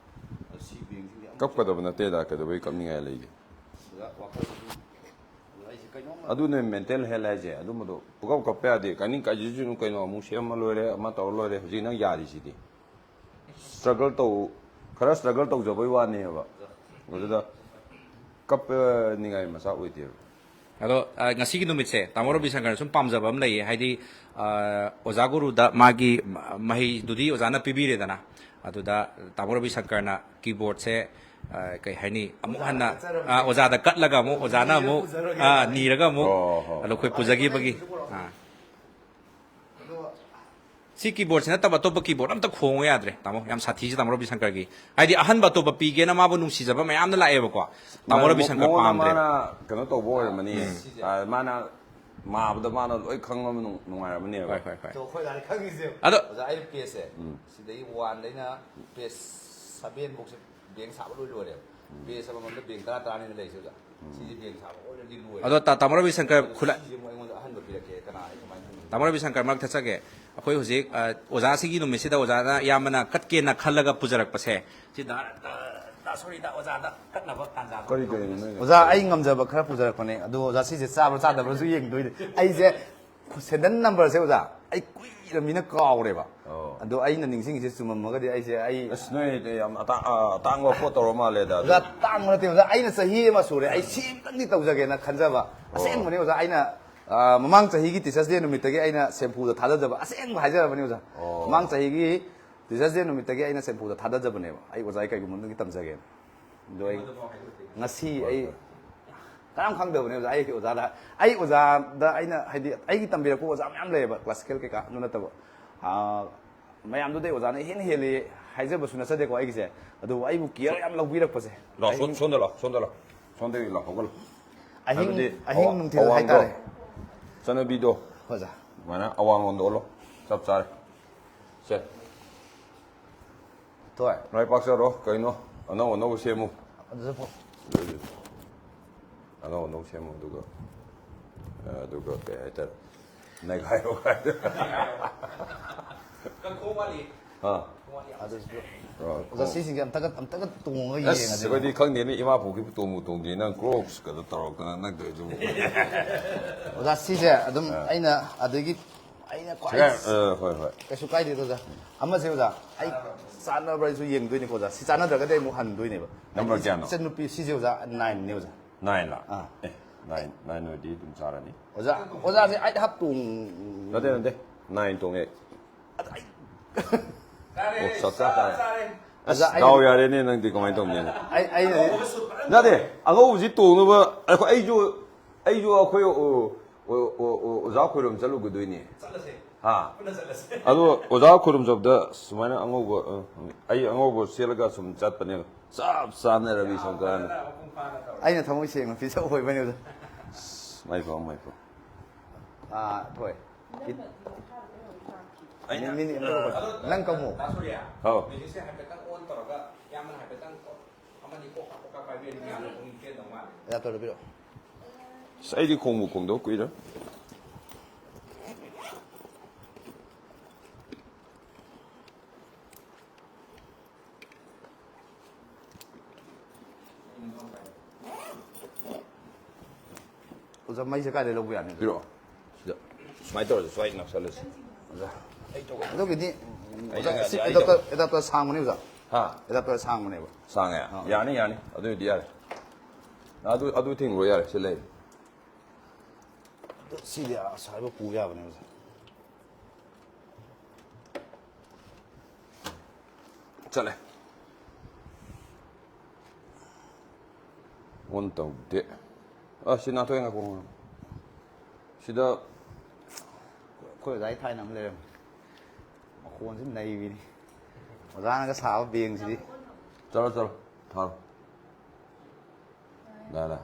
ꯑꯁ ꯁꯤ ꯕꯦꯡꯁꯤꯡꯁꯦ ꯑꯃꯨꯛ ꯀꯞꯀꯗꯕ ꯅꯠꯇꯦꯗ, ꯀꯩꯗꯧꯕꯩ ꯀꯞꯅꯤꯡꯉꯥꯏ ꯂꯩꯒꯦ? ꯑꯣꯖꯥ ꯋꯥꯈꯜꯁꯨ ꯑꯗꯨꯝ ꯑꯣꯖꯥ ꯑꯩꯁꯦ ꯀꯩꯅꯣꯝꯃ ꯑꯗꯨꯅꯦ ꯃꯦꯟꯇꯦꯜ ꯍꯦꯜ ꯍꯥꯏꯁꯦ꯫ ꯑꯗꯨꯝꯕꯗꯣ ꯄꯨꯀꯞ ꯀꯞꯄ ꯌꯥꯗꯦ꯫ ꯀꯥꯏꯅꯤꯡ ꯀꯥꯏꯖꯤꯁꯨ ꯀꯩꯅꯣ ꯑꯃꯨꯛ ꯁꯦꯝꯃ ꯂꯣꯏꯔꯦ, ꯑꯃ ꯇꯧꯔ ꯂꯣꯏꯔꯦ꯫ ꯍꯧꯖꯤꯛ ꯅꯪ ꯌꯥꯔꯤꯁꯤꯗꯤ ꯁ꯭ꯇ꯭ꯔꯒꯜ ꯇꯧ ꯈꯔ ꯁ꯭ꯇ꯭ꯔꯒꯜ ꯇꯧꯖꯕꯩ ꯋꯥꯅꯦꯕ꯫ ꯑꯗꯨꯗ ꯀꯞꯅꯤꯡꯉꯥꯏ ꯃꯆꯥꯛ ꯑꯣꯏꯗꯦꯕ꯫ ꯑꯗꯣ ꯑ, ꯉꯁꯤꯒꯤ ꯅꯨꯃꯤꯠꯁꯦ ꯇꯥꯃꯣ ꯔꯕꯤꯁꯪꯀꯔꯅ ꯁꯨꯝ ꯄꯥꯝꯖꯕ ꯑꯃ ꯂꯩꯌꯦ꯫ ꯍꯥꯏꯗꯤ ꯑ, ꯑꯣꯖꯥ ꯒꯨꯔꯨꯗ ꯃꯥꯒꯤ ꯃ- ꯃꯍꯩꯗꯨꯗꯤ ꯑꯣꯖꯥꯅ ꯄꯤꯕꯤꯔꯦꯗꯅ꯫ ꯑꯗꯨꯗ ꯇꯥꯃꯣ ꯔꯕꯤꯁꯪꯀꯔꯅ ꯀꯤꯕꯣꯔꯗꯁꯦ ꯑ, ꯀꯩ ꯍꯥꯏꯅꯤ, ꯑꯃꯨꯛ ꯍꯟꯅ ꯑ, ꯑꯣꯖꯥꯗ ꯀꯠꯂꯒ ꯑꯃꯨꯛ ꯑꯣꯖꯥꯅ ꯑꯃꯨꯛ ꯑ, ꯅꯤꯔꯒ ꯑꯃꯨꯛ ꯍꯣ, ꯍꯣ, ꯍꯣ꯫ ꯑꯗꯣ ꯑꯩꯈꯣꯏ ꯄꯨꯖꯈꯤꯕꯒꯤ ꯑ, ꯁꯤ ꯀꯤꯕꯣꯔꯗꯁꯤ ꯅꯠꯇꯕ ꯑꯇꯣꯞꯄ ꯀꯤꯕꯣꯔꯗ ꯑꯝꯇ ꯈꯣꯡꯉꯨ ꯌꯥꯗ꯭ꯔꯦ, ꯇꯥꯃꯣ꯫ ꯌꯥꯝ ꯁꯥꯊꯤꯁꯦ ꯇꯥꯃꯣ ꯔꯕꯤ ꯁꯪꯀꯔꯒꯤ꯫ ꯍꯥꯏꯗꯤ ꯑꯍꯟꯕ ꯑꯇꯣꯞꯄ ꯄꯤꯒꯦꯅ ꯃꯥꯕꯨ ꯅꯨꯡꯁꯤꯖꯕ ꯃꯌꯥꯝꯅ ꯂꯥꯛꯑꯦꯕꯀꯣ, ꯇꯥꯃꯣ ꯔꯕꯤ ꯁꯪꯀꯔ ꯃꯉꯣꯟꯗ ꯄꯥꯝꯗ꯭ꯔꯦ꯫ ꯃꯥꯅ ꯀꯩꯅꯣ ꯇꯧꯕ ꯑꯣꯏꯔꯝꯃꯅꯤ꯫ ꯎꯝ꯫ ꯁꯤꯁꯦ꯫ ꯑ, ꯃꯥꯅ ꯃꯥꯕꯗ ꯃꯥꯅ ꯂꯣꯏ ꯈꯪꯉꯕ ꯅꯨꯡ-, ꯅꯨꯡꯉꯥꯏꯔꯝꯃꯅꯦꯕ꯫ ꯍꯣꯏ, ꯍꯣꯏ, ꯍꯣꯏ꯫ ꯑꯗꯣ ꯑꯩꯈꯣꯏ ꯑꯣꯖꯥꯅ ꯈꯪꯉꯤꯁꯦ, ꯑꯗꯣ ꯑꯣꯖꯥ, ꯑꯩ ꯄꯦꯖꯁꯦ, ꯎꯝ꯫ ꯁꯤꯗꯒꯤ ꯋꯥꯟꯗꯩꯅ ꯄꯦꯖ ꯁꯚꯦꯟ ꯐꯧꯁꯦ ꯕꯦꯡ ꯁꯥꯕ ꯂꯣꯏ ꯂꯣꯏꯔꯦꯕ꯫ ꯎꯝ꯫ ꯄꯦꯖ ꯑꯃꯃꯝꯗ ꯕꯦꯡ ꯇꯔꯥ, ꯇꯔꯥꯅꯤꯅ ꯂꯩꯁꯦ ꯑꯣꯖꯥ꯫ ꯎꯝ꯫ ꯁꯤꯁꯦ ꯕꯦꯡ ꯁꯥꯕ already ꯂꯣꯏꯔꯦ꯫ ꯑꯗꯣ ꯇꯥ-, ꯇꯥꯃꯣ ꯔꯕꯤ ꯁꯪꯀꯔ ꯑꯗꯣ ꯈꯨꯂꯥꯏ-, ꯁꯤꯁꯦ ꯑꯃꯨꯛ ꯑꯩꯉꯣꯟꯗ ꯑꯍꯟꯕ ꯄꯤꯔꯛꯀꯦ, ꯀꯅꯥ, ꯑꯩ ꯀꯃꯥꯏꯅ ꯈꯪꯅꯤ? ꯇꯥꯃꯣ ꯔꯕꯤ ꯁꯪꯀꯔ, ꯃꯔꯛ ꯊꯠꯆꯒꯦ꯫ ꯑꯩꯈꯣꯏ ꯍꯧꯖꯤꯛ, ꯑ, ꯑꯣꯖꯥꯁꯤꯒꯤ ꯅꯨꯃꯤꯠꯁꯤꯗ ꯑꯣꯖꯥꯅ ꯑꯌꯥꯝꯕꯅ ꯀꯠꯀꯦꯅ ꯈꯜꯂꯒ ꯄꯨꯖꯔꯛꯄꯁꯦ, ꯁꯤ ꯗꯥ, ꯗꯥ, ꯗꯥ, sorry, ꯗꯥ, ꯑꯣꯖꯥꯗ ꯀꯠꯅꯕ ꯇꯥꯟꯖꯥꯗꯣ ꯀꯔꯤ, ꯀꯔꯤꯅꯣ ꯂꯧꯖꯔꯤ꯫ ꯅꯣꯏꯅ ꯑꯣꯖꯥ, ꯑꯩ ꯉꯝꯖꯕ ꯈꯔ ꯄꯨꯖꯔꯛꯄꯅꯦ꯫ ꯑꯗꯣ ꯑꯣꯖꯥ, ꯁꯤꯁꯦ ꯆꯥꯕ꯭ꯔꯥ ꯆꯥꯗꯕ꯭ꯔꯥꯁꯨ ꯌꯦꯡꯗꯣꯏꯅꯦ꯫ ꯑꯩꯁꯦ ꯁꯦꯟꯗꯟ ꯅꯝꯕꯔꯁꯦ, ꯑꯣꯖꯥ, ꯑꯩ ꯀꯨꯏꯔꯃꯤꯅ ꯀꯥꯎꯔꯦꯕ꯫ ꯑꯣ꯫ ꯑꯗꯣ ꯑꯩꯅ ꯅꯤꯡꯁꯤꯡꯉꯤꯁꯦ ꯆꯨꯝꯃꯝꯃꯒꯗꯤ ꯑꯩꯁꯦ, ꯑꯩ ꯑꯁ, ꯅꯣꯏꯗꯤ ꯌꯥꯝ ꯑꯇꯥ-, ꯑ, ꯑꯇꯥꯡꯕ ꯄꯣꯠ ꯇꯧꯔ ꯃꯥꯜꯂꯦꯗ, ꯑꯗꯨ꯫ ꯑꯣꯖꯥ, ꯇꯥꯡꯕ ꯅꯠꯇꯦ, ꯑꯣꯖꯥ꯫ ꯑꯩꯅ ꯆꯍꯤ ꯑꯃ ꯁꯨꯔꯦ꯫ ꯑꯩ ꯁꯤ ꯑꯝꯇꯪꯗꯤ ꯇꯧꯖꯒꯦꯅ ꯈꯟꯖꯕ꯫ ꯑꯣ꯫ ꯑꯁꯦꯡꯕꯅꯦ, ꯑꯣꯖꯥ꯫ ꯑꯩꯅ, ꯑ, ꯃꯃꯥꯡ ꯆꯍꯤꯒꯤ Teachers' Day ꯅꯨꯃꯤꯠꯇꯒꯤ ꯑꯩꯅ ꯁꯦꯝꯐꯨꯗ ꯊꯥꯗꯖꯕ꯫ ꯑꯁꯦꯡꯕ ꯍꯥꯏꯖꯔꯕꯅꯤ, ꯑꯣꯖꯥ꯫ ꯑꯣ꯫ ꯃꯃꯥꯡ ꯆꯍꯤꯒꯤ Teachers' Day ꯅꯨꯃꯤꯠꯇꯒꯤ ꯑꯩꯅ ꯁꯦꯝꯐꯨꯗ ꯊꯥꯗꯖꯕꯅꯦꯕ꯫ ꯑꯩ ꯑꯣꯖꯥ, ꯑꯩ ꯀꯩꯒꯨꯝꯕ ꯑꯝꯇꯪꯗꯤ ꯇꯝꯖꯒꯦꯅ꯫ ꯑꯗꯣ ꯑꯩ ꯑꯃꯗꯨꯐꯥꯎ ꯍꯥꯏꯗꯣꯛꯇꯦ꯫ ꯉꯁꯤ ꯍꯣꯏ, ꯑꯩ ꯍꯣꯏ꯫ ꯀꯅꯥꯝ ꯈꯪꯗꯕꯅꯦ, ꯑꯣꯖꯥ꯫ ꯑꯩ ꯑꯣꯖꯥꯗ, ꯑꯩ ꯑꯣꯖꯥꯗ ꯑꯩꯅ, ꯍꯥꯏꯗꯤ, ꯑꯩꯒꯤ ꯇꯝꯕꯤꯔꯛꯄ ꯑꯣꯖꯥ ꯃꯌꯥꯝ ꯂꯩꯌꯦꯕ, classical ꯀꯩꯀꯥ, ꯑꯗꯨ ꯅꯠꯇꯕ꯫ ꯑ, ꯃꯌꯥꯝꯗꯨꯗꯩ ꯑꯣꯖꯥꯅ ꯏꯍꯦꯟ ꯍꯦꯜꯂꯤ ꯍꯥꯏꯖꯕꯁꯨ ꯅꯠꯆꯗꯦꯀꯣ ꯑꯩꯒꯤꯁꯦ꯫ ꯑꯗꯨꯕꯨ ꯑꯩꯕꯨ care ꯌꯥꯝ ꯂꯧꯕꯤꯔꯛꯄꯁꯦ꯫ ꯂꯥꯛꯑꯣ, ꯁꯣꯝ-, ꯑꯍꯤꯡ ꯁꯣꯝꯗ ꯂꯥꯛꯑꯣ, ꯁꯣꯝꯗ ꯂꯥꯛꯑꯣ꯫ ꯁꯣꯝꯗꯒꯤ ꯂꯥꯛꯍꯧꯒꯅꯨ꯫ ꯑꯍꯤꯡ, ꯍꯥꯏꯕꯗꯤ ꯑꯍꯤꯡ ꯑꯋꯥ-, ꯅꯨꯡꯊꯤꯜ ꯑꯋꯥꯡꯗꯣ, ꯍꯥꯏꯇꯥꯔꯦ꯫ ꯆꯠꯅꯕꯤꯗꯣ꯫ ꯑꯣꯖꯥ꯫ ꯑꯗꯨꯃꯥꯏꯅ ꯑꯋꯥꯡꯂꯣꯝꯗ ꯑꯣꯜꯂꯣ꯫ ꯆꯞ ꯆꯥꯔꯦ꯫ ꯁꯦ꯫ ꯇꯣꯏ꯫ ꯃꯥꯏ ꯄꯥꯛꯆꯔꯣ꯫ ꯀꯩꯅꯣ? ꯑꯅꯧ ꯑꯅꯧꯕ ꯁꯦꯝꯃꯨ꯫ ꯑꯗꯨꯁꯨ ꯐ- ꯑꯅꯧ ꯑꯅꯧꯕ ꯁꯦꯝꯃꯨ, ꯑꯗꯨꯒ, ꯑꯗꯨꯒ ꯀꯩ ꯍꯥꯏꯇꯥꯔꯦ? ꯅꯩꯈꯥꯏꯔꯣ ꯍꯥꯏꯗꯣ꯫ ꯀꯟꯈꯣꯡ ꯋꯥꯠꯂꯤ꯫ ꯑꯥ꯫ ꯀꯟꯈꯣꯡ ꯋꯥꯠꯂꯤ ꯌꯥꯝ꯫ ꯑꯗꯨꯁꯨ ꯑꯥ, ꯑꯣꯖꯥ, ꯈꯣꯡ-, ꯁꯤꯁꯤꯡꯁꯦ ꯑꯝꯇꯒ, ꯑꯝꯇꯒ ꯇꯣꯡꯉꯒ ꯑꯁ, ꯌꯦꯡꯉꯁꯤ꯫ ꯑꯩꯈꯣꯏꯗꯤ ꯈꯪꯗꯦꯅꯦ, ꯏꯃꯥ ꯄꯣꯛꯈꯤꯕ ꯇꯣꯡꯕꯨ ꯇꯣꯡꯗꯦ, ꯅꯪ Crocs ꯀꯗꯣ ꯇꯧꯔꯛꯇꯅ ꯅꯪ ꯇꯧꯔꯤꯗꯨꯕꯨ꯫ ꯑꯣꯖꯥ, ꯁꯤꯁꯦ ꯑꯗꯨꯝ ꯑꯥ꯫ ꯑꯩꯅ ꯑꯗꯒꯤ ꯑꯩꯅ ꯈ꯭ꯋꯥꯏ ꯁꯤꯒ, ꯑ, ꯍꯣꯏ, ꯍꯣꯏ꯫ ꯀꯩꯁꯨ ꯀꯥꯏꯗꯦꯗ, ꯑꯣꯖꯥ꯫ ꯑꯃꯁꯦ, ꯑꯣꯖꯥ, ꯑꯩ ꯆꯥꯟꯅꯕ꯭ꯔꯥ ꯍꯥꯏꯁꯨ ꯌꯦꯡꯗꯣꯏꯅꯤꯀꯣ, ꯑꯣꯖꯥ꯫ ꯁꯤ ꯆꯥꯟꯅꯗ꯭ꯔꯒꯗꯤ ꯑꯩ ꯑꯃꯨꯛ ꯍꯟꯗꯣꯏꯅꯦꯕ꯫ Number ꯍꯥꯏꯗꯤ ꯀꯌꯥꯅꯣ? ꯏꯆꯟꯅꯨꯄꯤ, ꯁꯤꯁꯦ, ꯑꯣꯖꯥ, nineꯅꯦ, ꯑꯣꯖꯥ꯫ Nineꯂ? ꯑꯥ꯫ ꯑꯦ, nine, nine ꯑꯣꯏꯗꯤ ꯑꯗꯨꯝ ꯆꯥꯔꯅꯤ꯫ ꯑꯣꯖꯥ, ꯑꯣꯖꯥꯁꯦ eight half ꯇꯣꯡ- ꯅꯠꯇꯦ, ꯅꯠꯇꯦ, nine ꯇꯣꯡꯉꯦ꯫ ꯑꯗ ꯑꯩ ꯑꯣ, ꯆꯞ ꯆꯥ ꯇꯥꯔꯦ꯫ ꯑꯣꯖꯥ, ꯑꯁ, ꯑꯩ ꯗꯥꯎ ꯌꯥꯔꯦꯅꯦ, ꯅꯪꯗꯤ ꯀꯃꯥꯏꯅ ꯇꯧꯅꯤ? ꯑꯩ, ꯑꯩ ꯅꯠꯇꯦ, ꯑꯉꯧꯕꯁꯤ ꯇꯣꯡꯅꯕ ꯑꯩꯈꯣꯏ, ꯑꯩꯁꯨ, ꯑꯩꯁꯨ ꯑꯩꯈꯣꯏ, ꯑꯣ, ꯑꯣ, ꯑꯣ, ꯑꯣ, ꯑꯣꯖꯥ ꯈꯣꯏꯔꯨꯝ ꯆꯠꯂꯨꯒꯗꯣꯏꯅꯤ꯫ ꯆꯠꯂꯁꯦ꯫ ꯍꯥ? ꯄꯨꯟꯅ ꯆꯠꯂꯁꯦ꯫ ꯑꯗꯣ ꯑꯣꯖꯥ ꯈꯣꯏꯔꯨꯝ ꯆꯠꯄꯗ ꯁꯨꯃꯥꯏꯅ ꯑꯉꯧꯕ, ꯑ, ꯑꯩ ꯑꯉꯧꯕ ꯁꯦꯠꯂꯒ ꯁꯨꯝ ꯆꯠꯄꯅꯦꯕ꯫ ꯆꯞ ꯆꯥꯅ ꯔꯕꯤ ꯁꯪꯀꯔꯅ꯫ ꯃꯄꯨꯡ ꯐꯥꯅ ꯇꯧꯔꯦ꯫ ꯑꯩꯅ ꯊꯃꯣꯏ ꯁꯦꯡꯅ ꯄꯤꯖꯧ ꯑꯣꯏꯕꯅꯦ ꯑꯣꯖꯥ꯫ ꯑꯁ, ꯃꯥꯏ ꯄꯥꯎ, ꯃꯥꯏ ꯄꯥꯎ꯫ ꯑꯥ, ꯊꯣꯏ꯫ ꯃꯤꯅꯤꯠ, ꯃꯤꯅꯤꯠ ꯑꯃ ꯂꯧꯈꯠ-, ꯅꯪ ꯀꯝꯃꯨ꯫ ꯗꯥ ꯁꯨꯔꯤꯌꯥ, ꯍꯥꯎ꯫ ꯃ꯭ꯌꯨꯖꯤꯛꯁꯦ ꯍꯥꯏꯐꯦꯠꯇꯪ ꯑꯣꯟ ꯇꯧꯔꯒ, ꯏꯌꯥꯝꯕꯅ ꯍꯥꯏꯐꯦꯠꯇꯪ ꯀꯣ-, ꯑꯃꯅꯤ ꯀꯣꯛ ꯀꯥ ꯀꯣꯛ ꯀꯥ ꯄꯥꯏꯕꯤꯔꯗꯤ ꯃꯌꯥꯝꯅ ꯄꯨꯛꯅꯤꯡ ꯄꯦꯟꯗꯧ ꯃꯥꯜꯂꯦ꯫ ꯑꯦꯗꯥꯞꯇꯔꯗꯣ ꯄꯤꯔꯛꯑꯣ꯫ ꯑꯁ, ꯑꯩꯗꯤ ꯈꯣꯡꯕꯨ ꯈꯣꯡꯗꯧ ꯀꯨꯏꯔꯦ꯫ ꯑꯣꯖꯥ, ꯃꯩꯁꯦ ꯀꯥꯏꯗꯩ ꯂꯧꯕ ꯌꯥꯅꯤ? ꯄꯤꯔꯛꯑꯣ꯫ ꯁꯤꯗ ꯁꯨꯃꯥꯏꯅ ꯇꯧꯔꯁꯦ, ꯁ꯭ꯋꯥꯏ ꯅꯛꯁꯜꯂꯁꯤ꯫ ꯑꯣꯖꯥ, ꯑꯗꯨꯒꯤꯗꯤ, ꯑꯩ ꯑꯣꯖꯥ, ꯌꯥꯅꯤ, ꯁꯤ ꯑꯩ ꯑꯦꯗꯥꯞꯇꯔ, ꯇꯧꯒꯦ꯫ ꯑꯦꯗꯥꯞꯇꯔ ꯁꯥꯡꯕꯅꯤ, ꯑꯣꯖꯥ꯫ ꯍꯥ? ꯑꯦꯗꯥꯞꯇꯔ ꯁꯥꯡꯕꯅꯦꯕ꯫ ꯁꯥꯡꯉꯦ? ꯑꯥ꯫ ꯌꯥꯅꯤ, ꯌꯥꯅꯤ꯫ ꯑꯗꯨꯏꯗꯤ ꯌꯥꯔꯦ꯫ ꯑꯗꯨ, ꯑꯗꯨ ꯊꯤꯡꯈ꯭ꯔꯣ, ꯌꯥꯔꯦ꯫ ꯁꯤ ꯂꯩꯔꯦ꯫ ꯁꯤꯗꯤ ꯑꯁꯥꯏꯕ ꯄꯨ ꯌꯥꯕꯅꯦ, ꯑꯣꯖꯥ꯫ ꯆꯠꯂꯦ꯫ ꯑꯣꯟ ꯇꯧꯗꯦ꯫ ꯑ, ꯁꯤ ꯅꯥꯊꯣꯛꯑꯦ, ꯉꯥꯏꯈꯣ, ꯉꯥꯏꯈꯣ꯫ ꯁꯤꯗ ꯑꯩꯈꯣꯏ ꯑꯣꯖꯥꯒꯤ ꯊꯥꯏꯅ ꯑꯃ ꯂꯩꯔꯝꯃꯦ꯫ ꯃꯈꯣꯟꯁꯤ ꯅꯩꯕꯤꯅꯤ꯫ ꯑꯣꯖꯥꯅꯒ ꯁꯥꯕ ꯕꯦꯡꯁꯤꯗꯤ꯫ ꯆꯠꯂꯣ, ꯆꯠꯂꯣ꯫ ꯊꯥꯔꯣ꯫ ꯂꯥ, ꯂꯥ꯫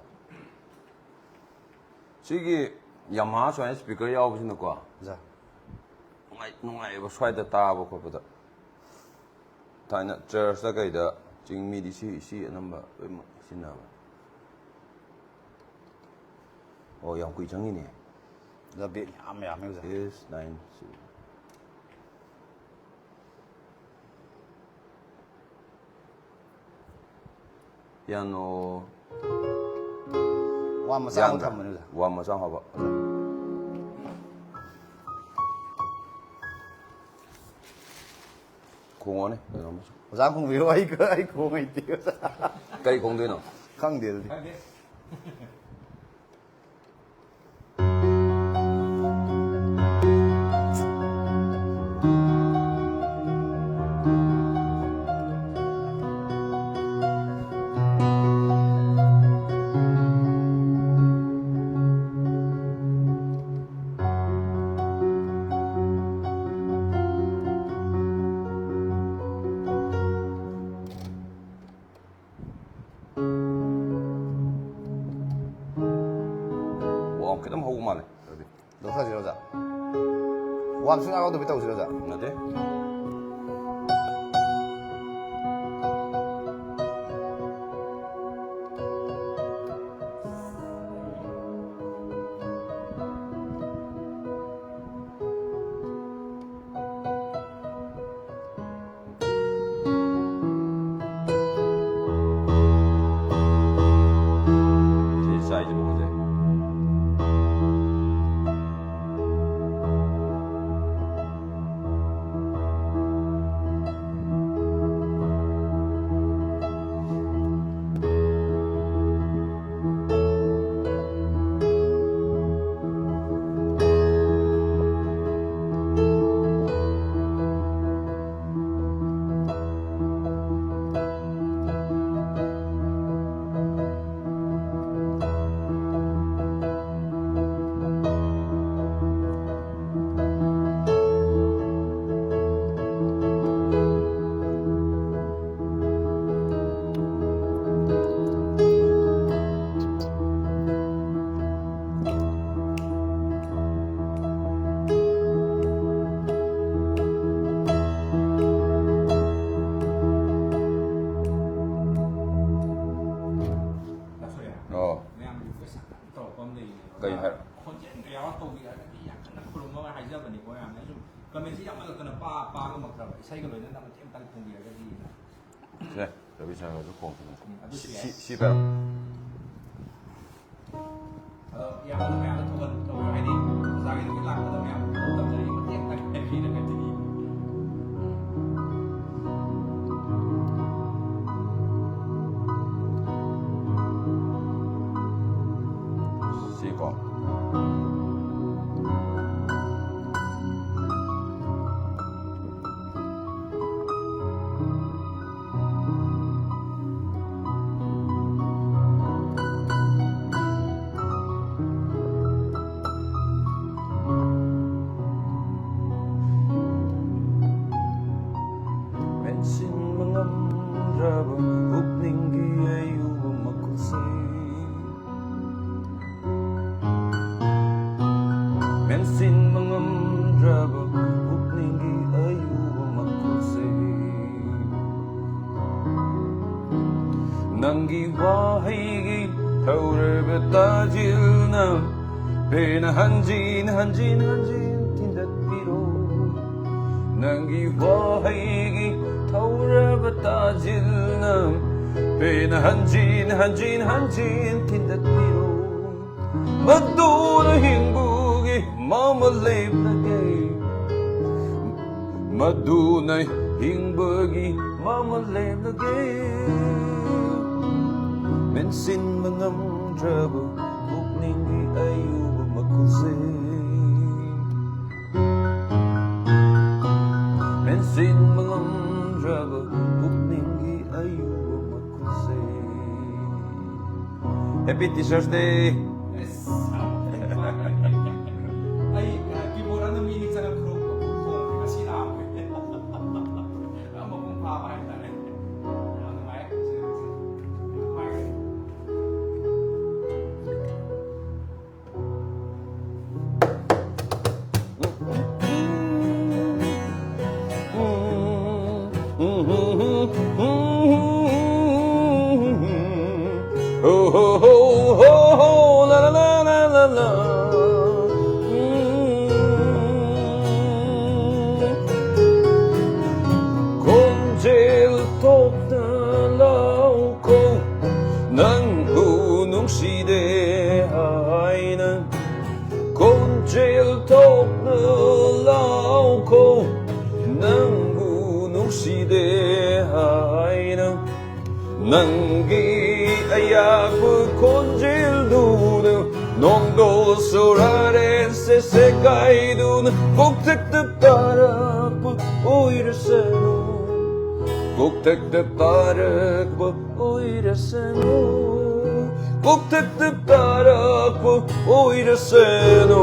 ꯁꯤꯒꯤ ꯌꯥꯃꯥꯍꯥ ꯁꯨꯃꯥꯏꯅ ꯁ꯭ꯄꯤꯀꯔ ꯌꯥꯎꯕꯁꯤꯅꯀꯣ, ꯑꯣꯖꯥ꯫ ꯅꯨꯡꯉꯥꯏ-, ꯅꯨꯡꯉꯥꯏꯌꯦꯕ ꯁ꯭ꯋꯥꯏꯗ ꯇꯥꯕ ꯈꯣꯠꯄꯗ꯫ ꯊꯥꯏꯅ ꯆꯔꯆꯇ ꯀꯩꯗ ꯆꯤꯡꯃꯤꯗꯤ ꯁꯤ, ꯁꯤ ꯑꯅꯝꯕ ꯂꯣꯏꯅꯃꯛ ꯁꯤꯖꯤꯟꯅꯕꯅꯦ꯫ ꯑꯣ, ꯌꯥꯝ ꯀꯨꯏ ꯆꯪꯉꯤꯅꯦ꯫ ꯑꯣꯖꯥ, ꯕꯦꯛ ꯌꯥꯝ ꯌꯥꯝꯃꯦ, ꯑꯣꯖꯥ꯫ ꯑꯦꯁ ꯅꯥꯏꯟ ꯁꯤ꯫ ꯄꯤꯌꯥꯅꯣ꯫ ꯋꯥ ꯃꯆꯥ ꯑꯃ ꯌꯥꯝꯗ꯭ꯔꯥ? ꯊꯝꯕꯅꯦ, ꯑꯣꯖꯥ꯫ ꯋꯥ ꯃꯆꯥ ꯑꯃ ꯍꯥꯞꯄ꯫ ꯈꯣꯡꯉꯣꯅꯦ, ꯀꯩꯅꯣꯝꯃ꯫ ꯑꯣꯖꯥ ꯈꯣꯡꯕꯤꯌꯨ, ꯑꯩ, ꯑꯩ ꯈꯣꯡ ꯍꯩꯇꯦ, ꯑꯣꯖꯥ꯫ ꯀꯔꯤ ꯈꯣꯡꯗꯣꯏꯅꯣ? ꯈꯪꯗꯦ ꯑꯗꯨꯗꯤ꯫ ꯃꯥꯜꯂꯦ ꯑꯗꯨꯗꯤ꯫ ꯂꯧꯊꯁꯤꯔꯣ, ꯑꯣꯖꯥ? ꯋꯥꯝ ꯁꯨꯡꯌꯥ ꯌꯥꯎꯗꯕꯤ ꯇꯧꯁꯤꯔꯣ, ꯑꯣꯖꯥ? ꯅꯠꯇꯦ꯫ ꯁꯤ ꯆꯥꯏꯁꯤꯕꯨ ꯍꯧꯖꯤꯛ꯫ ꯑꯣ꯫ ꯃꯌꯥꯝ request ꯌꯥꯝ ꯀꯟꯅ ꯇꯧꯔꯛꯄ ꯑꯃ ꯂꯩꯌꯦ꯫ ꯀꯩ ꯍꯥꯏ? ꯈꯣꯟꯖꯦꯜꯒ ꯌꯥꯎꯔ ꯇꯧꯕꯤꯔꯒꯗꯤ ꯌꯥꯝ ꯀꯟꯅ ꯈꯨꯔꯨꯝꯃꯒ ꯍꯥꯏꯖꯕꯅꯤꯀꯣ꯫ ꯌꯥꯝꯅ ꯑꯩꯁꯨ comment ꯁꯤ ꯌꯥꯝꯃꯜꯂꯛꯇꯅ ꯄꯥ-, ꯄꯥ ꯉꯝꯃꯛꯇ꯭ꯔꯕ꯫ ꯏꯁꯩꯒ ꯂꯣꯏꯅꯅ ꯃꯇꯦꯛ ꯑꯃꯇꯪ ꯈꯣꯡꯕꯤꯔꯒꯗꯤꯅ꯫ ꯁꯦ, ꯔꯕꯤ ꯁꯥꯒꯁꯨ ꯈꯣꯡꯁꯤꯅꯦ꯫ ꯎꯝ, ꯑꯗꯨꯁꯨ ꯁꯤ, ꯌꯥꯏ꯫ ꯁꯤ, ꯁꯤ ꯄꯥꯏꯔꯣ꯫ ꯑꯗꯣ ꯏꯌꯥꯝꯕꯅ ꯃꯌꯥꯝꯗ ꯊꯧꯒꯜ ꯇꯧꯕꯤꯌꯨ, ꯍꯥꯏꯗꯤ ꯑꯣꯖꯥꯒꯤꯗꯃꯛ ꯂꯥꯛꯄꯗ ꯃꯌꯥꯝ ꯊꯧꯒꯜ ꯇꯧꯖꯔꯤ, ꯃꯇꯦꯡ ꯑꯝꯇꯪ ꯍꯥꯏꯕꯤꯔꯒꯗꯤ꯫ ꯁꯤꯀꯣ꯫ ꯃꯦꯟꯁꯤꯟꯕ ꯉꯝꯗ꯭ꯔꯕ ꯄꯨꯛꯅꯤꯡꯒꯤ ꯑꯌꯨꯕ ꯃꯈꯨꯜꯁꯦ꯫ ꯅꯪꯒꯤ ꯋꯥꯍꯩꯒꯤ ꯊꯧꯔꯕ ꯇꯥꯖꯤꯜꯅ ꯄꯦꯟꯅ ꯍꯟꯖꯤꯟ ꯍꯟꯖꯤꯟ ꯍꯟꯖꯤꯟ ꯊꯤꯟꯗꯠꯄꯤꯔꯣ꯫ ꯅꯪꯒꯤ ꯋꯥꯍꯩꯒꯤ ꯊꯧꯔꯕ ꯇꯥꯖꯤꯜꯅ ꯄꯦꯟꯅ ꯍꯟꯖꯤꯟ ꯍꯟꯖꯤꯟ ꯍꯟꯖꯤꯟ ꯊꯤꯟꯗꯠꯄꯤꯔꯣ꯫ ꯃꯗꯨꯅ ꯍꯤꯡꯕꯒꯤ ꯃꯃꯜ ꯂꯦꯞꯂꯒꯦ꯫ ꯃꯗꯨꯅ ꯍꯤꯡꯕꯒꯤ ꯃꯃꯜ ꯂꯦꯞꯂꯒꯦ꯫ ꯃꯦꯟꯁꯤꯟꯕ ꯉꯝꯗ꯭ꯔꯕ ꯄꯨꯛꯅꯤꯡꯒꯤ ꯑꯌꯨꯕ ꯃꯈꯨꯜꯁꯦ꯫ ꯃꯦꯟꯁꯤꯟꯕ ꯉꯝꯗ꯭ꯔꯕ ꯄꯨꯛꯅꯤꯡꯒꯤ ꯑꯌꯨꯕ ꯃꯈꯨꯜꯁꯦ꯫ Happy Teachers Day! ꯑꯩ ꯀꯤꯕꯣꯔꯗ ꯑꯃ ꯃꯤꯅꯤ ꯆꯪꯉꯛꯈ꯭ꯔꯣ꯫ ꯉꯁꯤ ꯂꯥꯛꯑꯝꯃꯦ꯫ ꯃꯄꯨꯡ ꯐꯥꯕ ꯍꯥꯏꯇꯥꯔꯦ꯫ ꯌꯥꯝ ꯅꯨꯡꯉꯥꯏ꯫ ꯌꯥꯝ ꯅꯨꯡꯉꯥꯏ꯫ ꯈꯣꯟꯖꯦꯜ ꯊꯣꯛꯅ ꯂꯥꯎꯈꯣ, ꯅꯪꯕꯨ ꯅꯨꯡꯁꯤꯗꯦ ꯍꯥꯏꯅ꯫ ꯈꯣꯟꯖꯦꯜ ꯊꯣꯛꯅ ꯂꯥꯎꯈꯣ, ꯅꯪꯕꯨ ꯅꯨꯡꯁꯤꯗꯦ ꯍꯥꯏꯅ꯫ ꯅꯪꯒꯤ ꯑꯌꯥꯛꯄ ꯈꯣꯟꯖꯦꯜꯗꯨꯅ ꯅꯣꯡꯗꯣꯜ ꯁꯣꯔꯥꯔꯦ ꯁꯦꯁꯦ ꯀꯥꯏꯗꯨꯅ ꯀꯣꯛꯊꯛꯇ ꯇꯥꯔꯛꯄ ꯑꯣꯏꯔꯁꯅꯨ꯫ ꯀꯣꯛꯊꯛꯇ ꯇꯥꯔꯛꯄ ꯑꯣꯏꯔꯁꯅꯨ꯫ ꯀꯣꯛꯊꯛꯇ ꯇꯥꯔꯛꯄ ꯑꯣꯏꯔꯁꯅꯨ꯫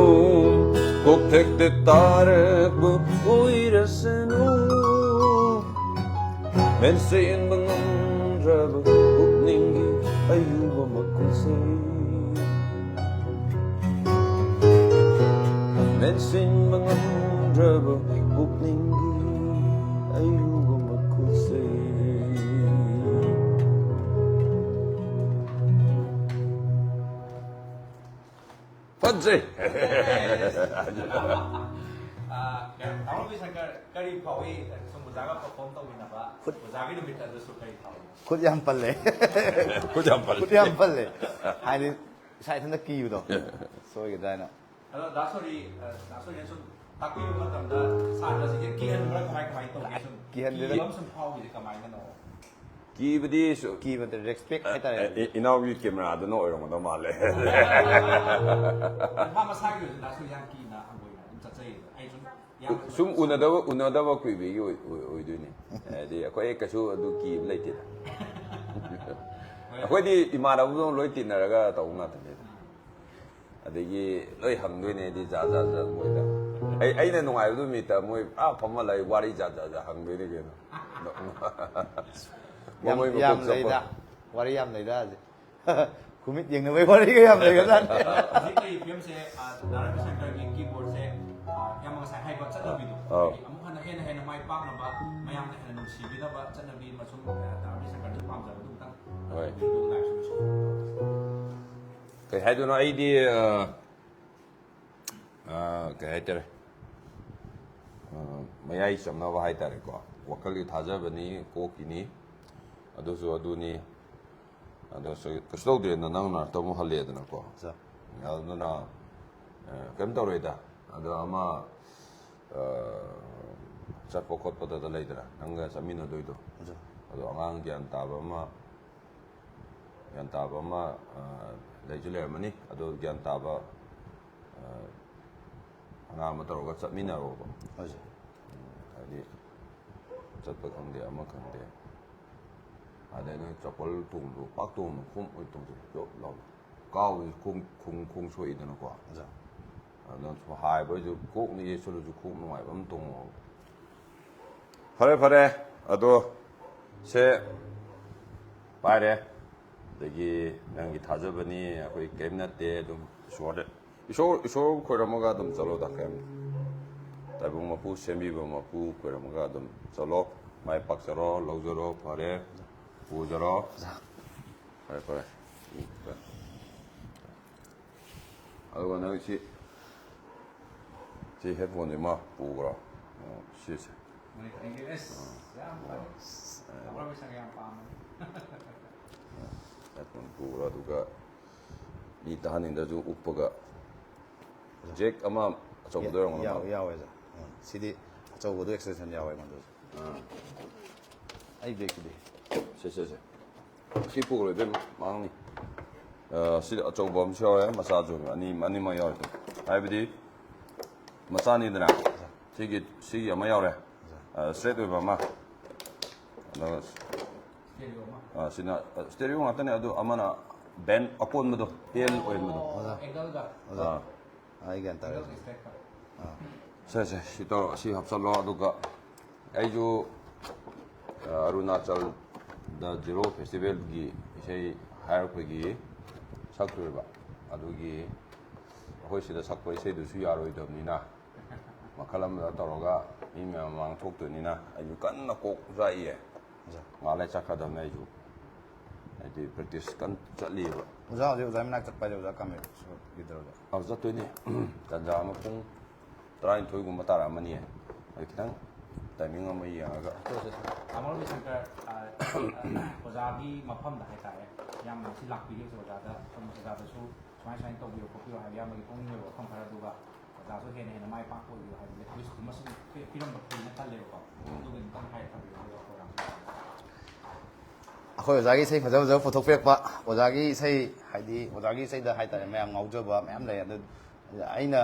ꯀꯣꯛꯊꯛꯇ ꯇꯥꯔꯛꯄ ꯑꯣꯏꯔꯁꯅꯨ꯫ ꯃꯦꯟꯁꯤꯟꯕ ꯉꯝꯗ꯭ꯔꯕ ꯄꯨꯛꯅꯤꯡꯒꯤ ꯑꯌꯨꯕ ꯃꯈꯨꯜꯁꯦ꯫ ꯁꯤꯟꯕ ꯉꯝꯗ꯭ꯔꯕ ꯄꯨꯛꯅꯤꯡꯒꯤ ꯑꯌꯨꯕ ꯃꯈꯨꯠꯁꯦ꯫ ꯐꯖꯩ꯫ ꯇꯥꯃꯣ ꯕꯤꯁꯪꯀꯔ, ꯀꯔꯤ ꯐꯥꯎꯏ? ꯁꯨꯝ ꯑꯣꯖꯥꯒ ꯄꯔꯐꯣꯔꯝ ꯇꯧꯃꯤꯟꯅꯕ ꯑꯣꯖꯥꯒꯤ ꯅꯨꯃꯤꯠꯇ ꯑꯗꯨꯁꯨ ꯀꯔꯤ ꯐꯥꯎꯏ? ꯈꯨꯠ ꯌꯥꯝ ꯄꯜꯂꯦ꯫ ꯈꯨꯠ ꯌꯥꯝ ꯄꯜꯂꯦ꯫ ꯈꯨꯠ ꯌꯥꯝ ꯄꯜꯂꯦ꯫ ꯍꯥꯏꯗꯤ ꯏꯁꯥ ꯏꯊꯟꯇ ꯀꯤꯕꯗꯣ ꯁꯣꯏꯒꯗ꯭ꯔꯥ ꯍꯥꯏꯅ꯫ ꯑꯗꯣ ꯗꯥ ꯁꯣꯔꯤ, ꯗꯥ ꯁꯣꯔꯤꯅ ꯁꯨꯝ ꯇꯥꯛꯄꯤꯕ ꯃꯇꯝꯗ ꯁꯥꯇ꯭ꯔꯁꯤꯡꯁꯦ ꯀꯤꯍꯟꯕ꯭ꯔꯥ, ꯀꯃꯥꯏ ꯀꯃꯥꯏꯅ ꯇꯧꯒꯦ? ꯁꯨꯝ ꯀꯤꯍꯟꯗꯦꯗ꯫ ꯀꯤꯕ ꯑꯃ ꯁꯨꯝ ꯐꯥꯎꯕꯁꯦ ꯀꯃꯥꯏꯅꯅꯣ? ꯀꯤꯕꯗꯤ ꯁꯨ- ꯀꯤꯕꯗ ꯔꯦꯁꯄꯦꯛ ꯍꯥꯏꯇꯥꯔꯦ꯫ ꯑꯦ, ꯑꯦ, ꯏꯅꯥꯎꯒꯤ ꯀꯦꯃꯦꯔꯥꯗꯨꯅ ꯑꯣꯏꯔꯝꯒꯗꯧ ꯃꯥꯜꯂꯦ꯫ ꯃꯥ ꯃꯁꯥꯒꯤ ꯑꯣꯏꯅ ꯗꯥ ꯁꯣꯔꯤ ꯌꯥꯝ ꯀꯤꯅ ꯍꯪꯒꯣꯏꯅ ꯑꯗꯨꯝ ꯆꯠꯆꯩꯌꯦꯕ꯫ ꯑꯩ ꯁꯨꯝ ꯌꯥꯝ ꯁꯨꯝ ꯎꯅꯗꯕ ꯎꯅꯗꯕ ꯀꯨꯏꯕꯒꯤ ꯑꯣꯏ- ꯑꯣꯏ- ꯑꯣꯏꯗꯣꯏꯅꯦ꯫ ꯍꯥꯏꯗꯤ ꯑꯩꯈꯣꯏ ꯀꯩꯁꯨ ꯑꯗꯨ ꯀꯤꯕ ꯂꯩꯇꯦꯗ꯫ ꯑꯩꯈꯣꯏꯗꯤ ꯏꯃꯥꯟꯅꯕꯗꯧ ꯂꯣꯏ ꯇꯤꯟꯅꯔꯒ ꯇꯧꯕ ꯉꯥꯛꯇꯅꯦꯗ꯫ ꯑꯗꯒꯤ ꯂꯣꯏ ꯍꯪꯗꯣꯏꯅꯦ ꯑꯩꯗꯤ ꯖꯥꯠ ꯖꯥꯠ ꯖꯥꯠ ꯃꯣꯏꯗ꯫ ꯑꯩ ꯑꯩꯅ ꯅꯨꯡꯉꯥꯏꯕ ꯅꯨꯃꯤꯠꯇ ꯃꯣꯏ ꯄꯨꯔꯥ ꯐꯝꯃ ꯂꯩ ꯋꯥꯔꯤ ꯖꯥꯠ ꯖꯥꯠ ꯖꯥꯠ ꯍꯪꯗꯣꯏꯅꯦ ꯀꯩꯅꯣ꯫ ꯌꯥꯝ ꯃꯃꯣꯏ ꯃꯀꯣꯛ ꯌꯥꯝ ꯆꯠꯄ꯫ ꯂꯩꯗ꯫ ꯋꯥꯔꯤ ꯌꯥꯝ ꯂꯩꯗ ꯍꯧꯖꯤꯛ꯫ ꯈꯨꯃꯤꯠ ꯌꯦꯡꯅꯕꯒꯤ ꯋꯥꯔꯤꯒ ꯌꯥꯝ ꯂꯩꯒꯖꯥꯠꯅꯤ꯫ ꯍꯧꯖꯤꯛ ꯂꯩꯔꯤꯕ ꯐꯤꯕꯝꯁꯦ, ꯑ, ꯗꯥ ꯔꯕꯤꯁꯪꯀꯔꯒꯤ ꯀꯤꯕꯣꯔꯗꯁꯦ, ꯑ, ꯌꯥꯝ ꯉꯁꯥꯏ ꯍꯥꯏꯕ ꯆꯠꯅꯕꯤꯗꯣ, ꯑꯧ꯫ ꯑꯩꯈꯣꯏꯒꯤ ꯑꯃꯨꯛ ꯍꯟꯅ ꯍꯦꯟꯅ ꯍꯦꯟꯅ ꯃꯥꯏ ꯄꯥꯛꯅꯕ, ꯃꯌꯥꯝꯅ ꯍꯦꯟꯅ ꯅꯨꯡꯁꯤꯕꯤꯅꯕ ꯆꯠꯅꯕꯤ ꯑꯃꯁꯨꯡ, ꯑ, ꯗꯥ ꯔꯕꯤꯁꯪꯀꯔꯅ ꯄꯥꯝꯖꯕ ꯑꯗꯨꯝꯇꯪ ꯍꯣꯏ꯫ ꯑꯗꯨꯒꯤ ꯂꯥꯏꯁꯨ ꯀꯩ ꯍꯥꯏꯗꯣꯏꯅꯣ ꯑꯩꯗꯤ ꯑ, ꯑ, ꯀꯩ ꯍꯥꯏꯇꯥꯔꯦ, ꯑ, ꯃꯌꯥꯏ ꯆꯝꯅꯕ ꯍꯥꯏꯇꯥꯔꯦꯀꯣ꯫ ꯋꯥꯈꯜꯒꯤ ꯊꯥꯖꯕꯅꯤ, ꯀꯣꯛꯀꯤꯅꯤ, ꯑꯗꯨꯁꯨ ꯑꯗꯨꯅꯤ꯫ ꯑꯗꯣ ꯁ- ꯀꯩꯁꯨ ꯇꯧꯗꯦꯅ ꯅꯪ ꯅꯅꯥꯛꯇ ꯑꯃꯨꯛ ꯍꯜꯂꯛꯑꯦꯗꯅꯀꯣ꯫ ꯑꯠꯆꯥ꯫ ꯑꯗꯨꯅ ꯑ, ꯀꯩꯝ ꯇꯧꯔꯣꯏꯗ꯫ ꯑꯗꯣ ꯑꯃ ꯑ, ꯆꯠꯄ ꯈꯣꯠꯄꯗ ꯂꯩꯗꯅ ꯅꯪꯒ ꯆꯠꯃꯤꯟꯅꯗꯣꯏꯗꯣ꯫ ꯑꯠꯆꯥ꯫ ꯑꯗꯣ ꯑꯉꯥꯡ ꯒ꯭ꯌꯥꯟ ꯇꯥꯕ ꯑꯃ, ꯒ꯭ꯌꯥꯟ ꯇꯥꯕ ꯑꯃ ꯑ, ꯂꯩꯁꯨ ꯂꯩꯔꯝꯃꯅꯤ꯫ ꯑꯗꯣ ꯒ꯭ꯌꯥꯟ ꯇꯥꯕ ꯑ, ꯑꯉꯥꯡ ꯑꯃ ꯇꯧꯔꯒ ꯆꯠꯃꯤꯟꯅꯔꯣꯕ꯫ ꯍꯣꯏ ꯁꯥꯔ꯫ ꯍꯥꯏꯗꯤ ꯆꯠꯄ ꯈꯪꯗꯦ ꯑꯃ ꯈꯪꯗꯦ꯫ ꯑꯗꯩ ꯅꯣꯏ ꯆꯄꯜ ꯇꯣꯡꯕꯗꯣ ꯄꯥꯛ ꯇꯣꯡꯅꯨ, ꯈꯣꯡꯎꯞ ꯑꯣꯏꯅ ꯇꯣꯡꯖꯩ ꯖꯣꯞ ꯂꯥꯎꯅ꯫ ꯀꯥꯎꯕꯁꯨ ꯈꯣꯡ ꯈꯣꯡ ꯈꯣꯡ ꯁꯣꯛꯏꯗꯅꯀꯣ꯫ ꯑꯠꯆꯥ꯫ ꯑꯗꯨꯅ ꯁꯨꯝ ꯍꯥꯏꯕ ꯑꯣꯏꯁꯨ ꯈꯣꯡꯅ ꯌꯩꯁꯜꯂꯁꯨ ꯈꯣꯡꯎꯞ ꯅꯨꯡꯉꯥꯏꯕ ꯑꯃ ꯇꯣꯡꯉꯣꯕ꯫ ꯐꯔꯦ ꯐꯔꯦ꯫ ꯑꯗꯣ ꯁꯦ ꯄꯥꯏꯔꯦ꯫ ꯑꯗꯒꯤ ꯅꯪꯒꯤ ꯊꯥꯖꯕꯅꯤ, ꯑꯩꯈꯣꯏ ꯀꯔꯤꯝ ꯅꯠꯇꯦ, ꯑꯗꯨꯝ ꯏꯁꯣꯔꯗ ꯏꯁꯣꯔ ꯏꯁꯣꯔ ꯈꯣꯏꯔꯝꯃꯒ ꯑꯗꯨꯝ ꯆꯠꯂꯣꯗ, ꯀꯩꯝ, ꯇꯥꯏꯕꯪ ꯃꯄꯨ, ꯁꯦꯝꯕꯤꯕ ꯃꯄꯨ ꯈꯣꯏꯔꯝꯃꯒ ꯑꯗꯨꯝ ꯆꯠꯂꯣ꯫ ꯃꯥꯏ ꯄꯥꯛꯆꯔꯣ, ꯂꯧꯖꯔꯣ, ꯐꯔꯦ, ꯄꯨꯖꯔꯣ꯫ ꯐꯔꯦ ꯐꯔꯦ꯫ ꯑꯗꯨꯒ ꯅꯪ ꯁꯤ ꯁꯤ ꯍꯦꯠꯐꯣꯟꯁꯤ ꯑꯃ ꯄꯨꯈ꯭ꯔꯣ꯫ ꯑꯣ, ꯁꯤꯁꯦ꯫ ꯃꯣꯏ ꯊꯦꯡꯒꯦ꯫ ꯑꯁ, ꯌꯥꯝ ꯐꯔꯦ꯫ ꯑꯃꯔꯣꯝꯗ ꯁꯪꯒ ꯌꯥꯝ ꯄꯥꯝꯕꯅꯤ꯫ ꯍꯦꯠꯐꯣꯟ ꯄꯨꯈ꯭ꯔꯣ꯫ ꯑꯗꯨꯒ ꯃꯤ ꯇꯥꯍꯟꯅꯤꯡꯗ꯭ꯔꯁꯨ ꯎꯞꯄꯒ, ꯖꯦꯛ ꯑꯃ ꯑꯆꯧꯕꯗ ꯑꯣꯏꯔꯝꯒꯅꯤ꯫ ꯌꯥꯎ- ꯌꯥꯎꯋꯦ, ꯁꯥꯔ꯫ ꯎꯝ, ꯁꯤꯗꯤ ꯑꯆꯧꯕꯗꯣ ꯑꯦꯛꯁꯇꯦꯟꯁꯟ ꯌꯥꯎꯋꯦ ꯑꯩꯉꯣꯟꯗꯁꯨ꯫ ꯑꯥ꯫ ꯑꯩ ꯕꯦꯛꯁꯤꯗꯤ? ꯁꯦ, ꯁꯦ, ꯁꯦ꯫ ꯁꯤ ꯄꯨꯈ꯭ꯔꯣ, ꯏꯕꯦꯝꯃ, ꯃꯥꯡꯅꯤ꯫ ꯑ, ꯁꯤꯗ ꯑꯆꯧꯕ ꯑꯃꯁꯨ ꯌꯥꯎꯔꯦ, ꯃꯆꯥꯁꯨ ꯑꯅꯤ, ꯑꯅꯤꯃꯛ ꯌꯥꯎꯔꯦ꯫ ꯍꯥꯏꯕꯗꯤ ꯃꯆꯥꯅꯤꯗꯅ, ꯁꯤꯒꯤ, ꯁꯤꯒꯤ ꯑꯃ ꯌꯥꯎꯔꯦ, ꯑ, ꯁ꯭ꯇ꯭ꯔꯦꯠ ꯑꯣꯏꯕ ꯑꯃ, ꯑꯗꯨꯒ, ꯑ, ꯁꯤꯅ, ꯑ, ꯁ꯭ꯇꯦꯔꯤꯑꯣ ꯉꯥꯛꯇꯅꯦ, ꯑꯗꯨ ꯑꯃꯅ ꯕꯦꯟ ꯑꯀꯣꯟꯕꯗꯣ, ꯇꯦꯜ ꯑꯣꯏꯍꯟꯕꯗꯣ꯫ ꯑꯣꯖꯥ꯫ ꯑꯦꯡꯒꯜꯒ꯫ ꯑꯥ꯫ ꯑꯩ ꯒ꯭ꯌꯥꯟ ꯇꯥꯔꯦ, ꯑꯣꯖꯥ꯫ ꯑꯥ꯫ ꯁꯦ, ꯁꯦ, ꯁꯤ ꯇꯧꯔꯣ, ꯁꯤ ꯍꯥꯞꯆꯜꯂꯣ꯫ ꯑꯗꯨꯒ ꯑꯩꯁꯨ, ꯑ, ꯑꯔꯨꯅꯥꯆꯜꯗ ꯖꯦꯔꯣ ꯐꯦꯁꯇꯤꯚꯦꯜꯒꯤ ꯏꯁꯩ ꯍꯥꯏꯔꯛꯄꯒꯤ ꯁꯛꯇꯣꯏꯕ꯫ ꯑꯗꯨꯒꯤ ꯑꯩꯈꯣꯏ ꯁꯤꯗ ꯁꯛꯄ ꯏꯁꯩꯗꯨꯁꯨ ꯌꯥꯔꯣꯏꯗꯕꯅꯤꯅ, ꯃꯈꯜ ꯑꯃꯗ ꯇꯧꯔꯒ ꯃꯤ ꯃꯌꯥꯝ ꯃꯃꯥꯡ ꯊꯣꯛꯇꯣꯏꯅꯤꯅ ꯑꯩꯁꯨ ꯀꯟꯅ ꯀꯣꯛ ꯆꯥꯛꯏꯌꯦ꯫ ꯑꯣꯖꯥ꯫ ꯉꯥꯏꯍꯥꯛ ꯂꯩ ꯆꯠꯀꯗꯕꯅꯦ ꯑꯩꯁꯨ꯫ ꯍꯥꯏꯗꯤ ꯄ꯭ꯔꯦꯛꯇꯤꯁ ꯀꯟꯅ ꯆꯠꯂꯤꯑꯕ꯫ ꯑꯣꯖꯥ ꯍꯧꯖꯤꯛ ꯑꯣꯖꯥ ꯃꯅꯥꯛ ꯆꯠꯄ ꯍꯥꯏꯁꯦ ꯑꯣꯖꯥ ꯀꯥꯃꯦꯁꯣꯔꯒꯤꯗꯔꯣ, ꯑꯣꯖꯥ? ꯑꯧ, ꯆꯠꯇꯣꯏꯅꯦ꯫ ꯇꯟꯖꯥ ꯑꯃ ꯄꯨꯡ ꯇꯔꯥꯅꯤꯊꯣꯏꯒꯨꯝꯕ ꯇꯥꯔꯛꯑꯃꯅꯤꯌꯦ꯫ ꯑꯗꯨ ꯈꯤꯇꯪ ꯇꯥꯏꯃꯤꯡ ꯑꯃ ꯌꯦꯡꯉꯒ꯫ ꯇꯥꯃꯣ ꯔꯕꯤꯁꯪꯀꯔ, ꯑ, ꯑ, ꯑꯣꯖꯥꯒꯤ ꯃꯐꯝꯗ ꯍꯥꯏꯇꯥꯔꯦ, ꯌꯥꯝꯅ ꯁꯤ ꯂꯥꯛꯄꯤꯔꯤꯕꯁꯦ ꯑꯣꯖꯥꯗ, ꯁꯣꯝ ꯑꯣꯖꯥꯗꯁꯨ ꯁꯨꯃꯥꯏ ꯁꯨꯃꯥꯏꯅ ꯇꯧꯕꯤꯌꯣ ꯈꯣꯠꯄꯤꯌꯣ ꯍꯥꯏꯕ ꯏꯌꯥꯝꯕꯒꯤ ꯄꯨꯛꯅꯤꯡ ꯑꯣꯏꯕ ꯋꯥꯐꯝ ꯈꯔ, ꯑꯗꯨꯒ ꯑꯣꯖꯥꯁꯨ ꯍꯦꯟꯅ ꯍꯦꯟꯅ ꯃꯥꯏ ꯄꯥꯛꯄ ꯑꯣꯏꯕꯤꯌꯨ ꯍꯥꯏꯕꯒꯤ wish ꯀꯨꯝꯕ ꯁꯨꯝ ꯄꯤ-, ꯄꯤꯔꯝꯕ ꯐꯩꯅ ꯈꯜꯂꯦꯕꯀꯣ꯫ ꯑꯗꯨꯒꯤ ꯑꯃꯨꯛꯇꯪ ꯍꯥꯏꯔ ꯊꯝꯕꯤꯌꯨ, ꯑꯗꯨꯒ program꯫ ꯑꯩꯈꯣꯏ ꯑꯣꯖꯥꯒꯤ ꯏꯁꯩ ꯐꯖ ꯐꯖꯕ ꯄꯨꯊꯣꯛꯄꯤꯔꯛꯄ, ꯑꯣꯖꯥꯒꯤ ꯏꯁꯩ, ꯍꯥꯏꯗꯤ ꯑꯣꯖꯥꯒꯤ ꯏꯁꯩꯗ ꯍꯥꯏꯇꯥꯔꯦ, ꯃꯌꯥꯝ ꯉꯥꯎꯖꯕ ꯃꯌꯥꯝ ꯂꯩ꯫ ꯑꯗꯨ ꯑꯩꯅ,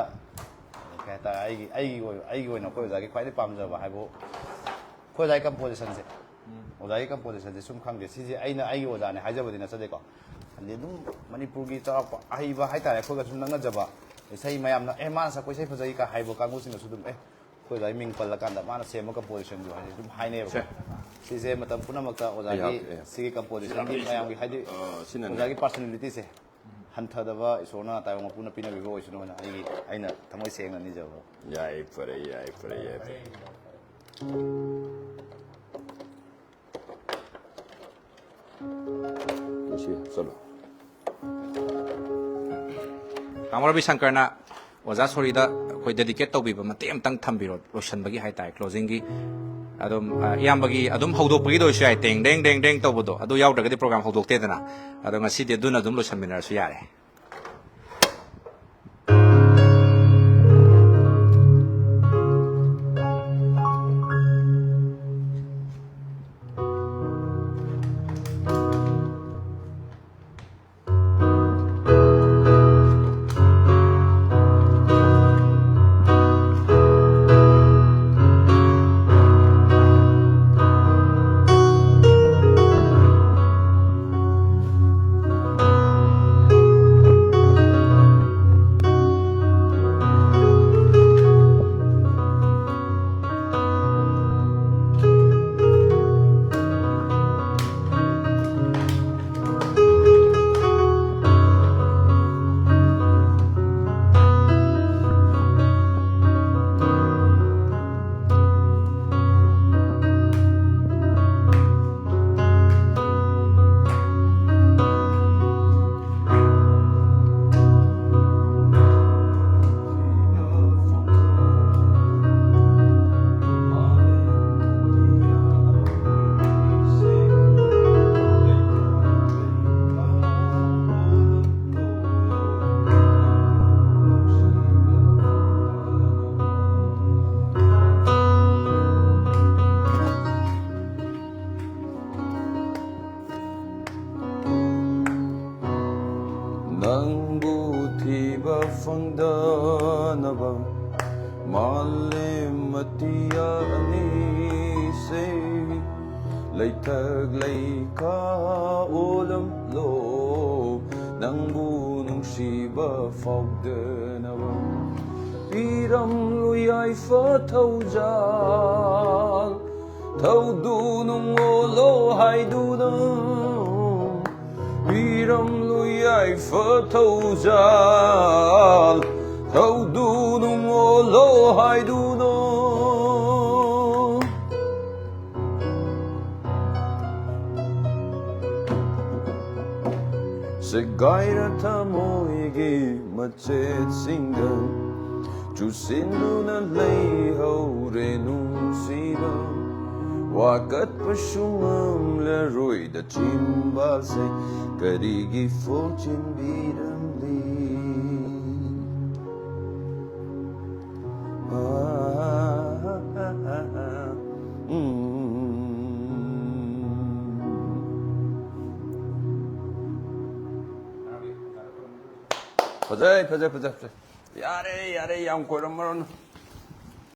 ꯀꯩ ꯍꯥꯏꯇꯥꯔꯦ, ꯑꯩꯒꯤ, ꯑꯩꯒꯤ ꯑꯣꯏ-, ꯑꯩꯒꯤ ꯑꯣꯏꯅ ꯑꯩꯈꯣꯏ ꯑꯣꯖꯥꯒꯤ ꯈ꯭ꯋꯥꯏꯗꯒꯤ ꯄꯥꯝꯖꯕ ꯍꯥꯏꯕꯨ ꯑꯩꯈꯣꯏ ꯑꯣꯖꯥꯒꯤ compositionꯁꯦ, ꯎꯝ꯫ ꯑꯣꯖꯥꯒꯤ compositionꯁꯦ ꯁꯨꯝ ꯈꯪꯗꯦ, ꯁꯤꯁꯦ ꯑꯩꯅ ꯑꯩꯒꯤ ꯑꯣꯖꯥꯅꯦ ꯍꯥꯏꯖꯕꯗꯤ ꯅꯠꯆꯗꯦꯀꯣ꯫ ꯍꯥꯏꯗꯤ ꯑꯗꯨꯝ ꯃꯅꯤꯄꯨꯔꯒꯤ ꯆꯥꯎꯔꯥꯛꯄ ꯑꯍꯩꯕ ꯍꯥꯏꯇꯥꯔꯦ, ꯑꯩꯈꯣꯏꯒ ꯁꯨꯝ ꯅꯛꯅꯖꯕ, ꯏꯁꯩ ꯃꯌꯥꯝꯅ "ꯑꯦ, ꯃꯥꯅ ꯁꯛꯄ ꯏꯁꯩ ꯐꯖꯩ" ꯀ ꯍꯥꯏꯕ ꯀꯥꯡꯕꯨꯁꯤꯡꯅꯁꯨ ꯑꯗꯨꯝ, "ꯑꯦ, ꯑꯩꯈꯣꯏ ꯑꯣꯖꯥꯒꯤ ꯃꯤꯡ ꯄꯜꯂꯀꯥꯟꯗ ꯃꯥꯅ ꯁꯦꯝꯕ compositionꯗꯣ" ꯍꯥꯏꯗꯤ ꯑꯗꯨꯝ ꯍꯥꯏꯅꯩꯌꯦꯕꯀꯣ꯫ ꯁꯦ꯫ ꯁꯤꯁꯦ ꯃꯇꯝ ꯄꯨꯝꯅꯃꯛꯇ ꯑꯣꯖꯥꯒꯤ ꯑꯩ ꯍꯥꯞꯀꯦ, ꯑꯩ ꯍꯥꯞꯀꯦ꯫ ꯁꯤꯒꯤ compositionꯒꯤ ꯁꯤꯗ, ꯃꯌꯥꯝꯒꯤ ꯍꯥꯏꯗꯤ ꯑ, ꯁꯤꯅꯅꯦ꯫ ꯑꯣꯖꯥꯒꯤ personalityꯁꯦ ꯍꯟꯊꯗꯕ ꯏꯁꯣꯔꯅ ꯇꯥꯏꯕꯪ ꯃꯄꯨꯅ ꯄꯤꯅꯕꯤꯕ ꯑꯣꯏꯁꯅꯨ ꯍꯥꯏꯅ ꯑꯩꯒꯤ, ꯑꯩꯅ ꯊꯃꯣꯏ ꯁꯦꯡꯅ ꯅꯤꯖꯕ꯫ ꯌꯥꯏ, ꯐꯔꯦ, ꯌꯥꯏ, ꯐꯔꯦ, ꯌꯥꯏ, ꯐꯔꯦ꯫ ꯁꯤ ꯆꯠꯂꯣ꯫ ꯇꯥꯃꯣ ꯔꯕꯤ ꯁꯪꯀꯔꯅ ꯑꯣꯖꯥ ꯁꯣꯔꯤꯗ ꯑꯩꯈꯣꯏ dedicate ꯇꯧꯕꯤꯕ ꯃꯇꯦꯛ ꯑꯃꯇꯪ ꯊꯝꯕꯤꯔꯣ, ꯂꯣꯏꯁꯤꯟꯕꯒꯤ ꯍꯥꯏꯇꯥꯔꯦ, closingꯒꯤ꯫ ꯑꯗꯨꯝ, ꯑ, ꯏꯌꯥꯝꯕꯒꯤ ꯑꯗꯨꯝ ꯍꯧꯗꯣꯛꯄꯒꯤꯗ ꯑꯣꯏꯁꯨ ꯌꯥꯏ, ꯇꯦꯡ ꯗꯦꯡ ꯗꯦꯡ ꯗꯦꯡ ꯇꯧꯕꯗꯣ, ꯑꯗꯨ ꯌꯥꯎꯗ꯭ꯔꯒꯗꯤ program ꯍꯧꯗꯣꯛꯇꯦꯗꯅ꯫ ꯑꯗꯣ ꯉꯁꯤꯗꯤ ꯑꯗꯨꯅ ꯑꯗꯨꯝ ꯂꯣꯏꯁꯤꯟꯃꯤꯟꯅꯔꯁꯨ ꯌꯥꯔꯦ꯫ ꯅꯪꯕꯨ ꯊꯤꯕ ꯐꯪꯗꯅꯕ ꯃꯥꯂꯦꯝ ꯑꯇꯤꯌꯥ ꯑꯅꯤꯁꯦ ꯂꯩꯊꯛ ꯂꯩꯈꯥ ꯑꯣꯜꯂꯝꯂꯣ, ꯅꯪꯕꯨ ꯅꯨꯡꯁꯤꯕ ꯐꯥꯎꯗꯅꯕ꯫ ꯄꯤꯔꯝꯂꯨ ꯌꯥꯏꯐ ꯊꯧꯖꯥꯜ, ꯊꯧꯗꯨꯅ ꯑꯣꯜꯂꯣ ꯍꯥꯏꯗꯨꯅ꯫ ꯄꯤꯔꯝꯂꯨ ꯌꯥꯏꯐ ꯊꯧꯖꯥꯜ ꯊꯧꯗꯨꯅ ꯃꯣꯜꯂꯣ ꯍꯥꯏꯗꯨꯅꯣ꯫ ꯁꯦꯒꯥꯏꯔ ꯊꯃꯣꯏꯒꯤ ꯃꯆꯦꯠꯁꯤꯡꯗ ꯆꯨꯁꯤꯟꯗꯨꯅ ꯂꯩꯍꯧꯔꯦ ꯅꯨꯡꯁꯤꯕ꯫ ꯋꯥꯀꯠꯄꯁꯨ ꯉꯝꯂꯔꯣꯏꯗ ꯆꯤꯝꯕꯥꯜꯁꯦ ꯀꯔꯤꯒꯤ ꯐꯣꯡꯆꯤꯟꯕꯤꯔꯝꯂꯤ? ꯐꯖꯩ, ꯐꯖꯩ, ꯐꯖꯩ, ꯐꯖꯩ꯫ ꯌꯥꯔꯦ, ꯌꯥꯔꯦ, ꯌꯥꯝ ꯀꯣꯏꯔꯝꯃꯔꯣꯏ꯫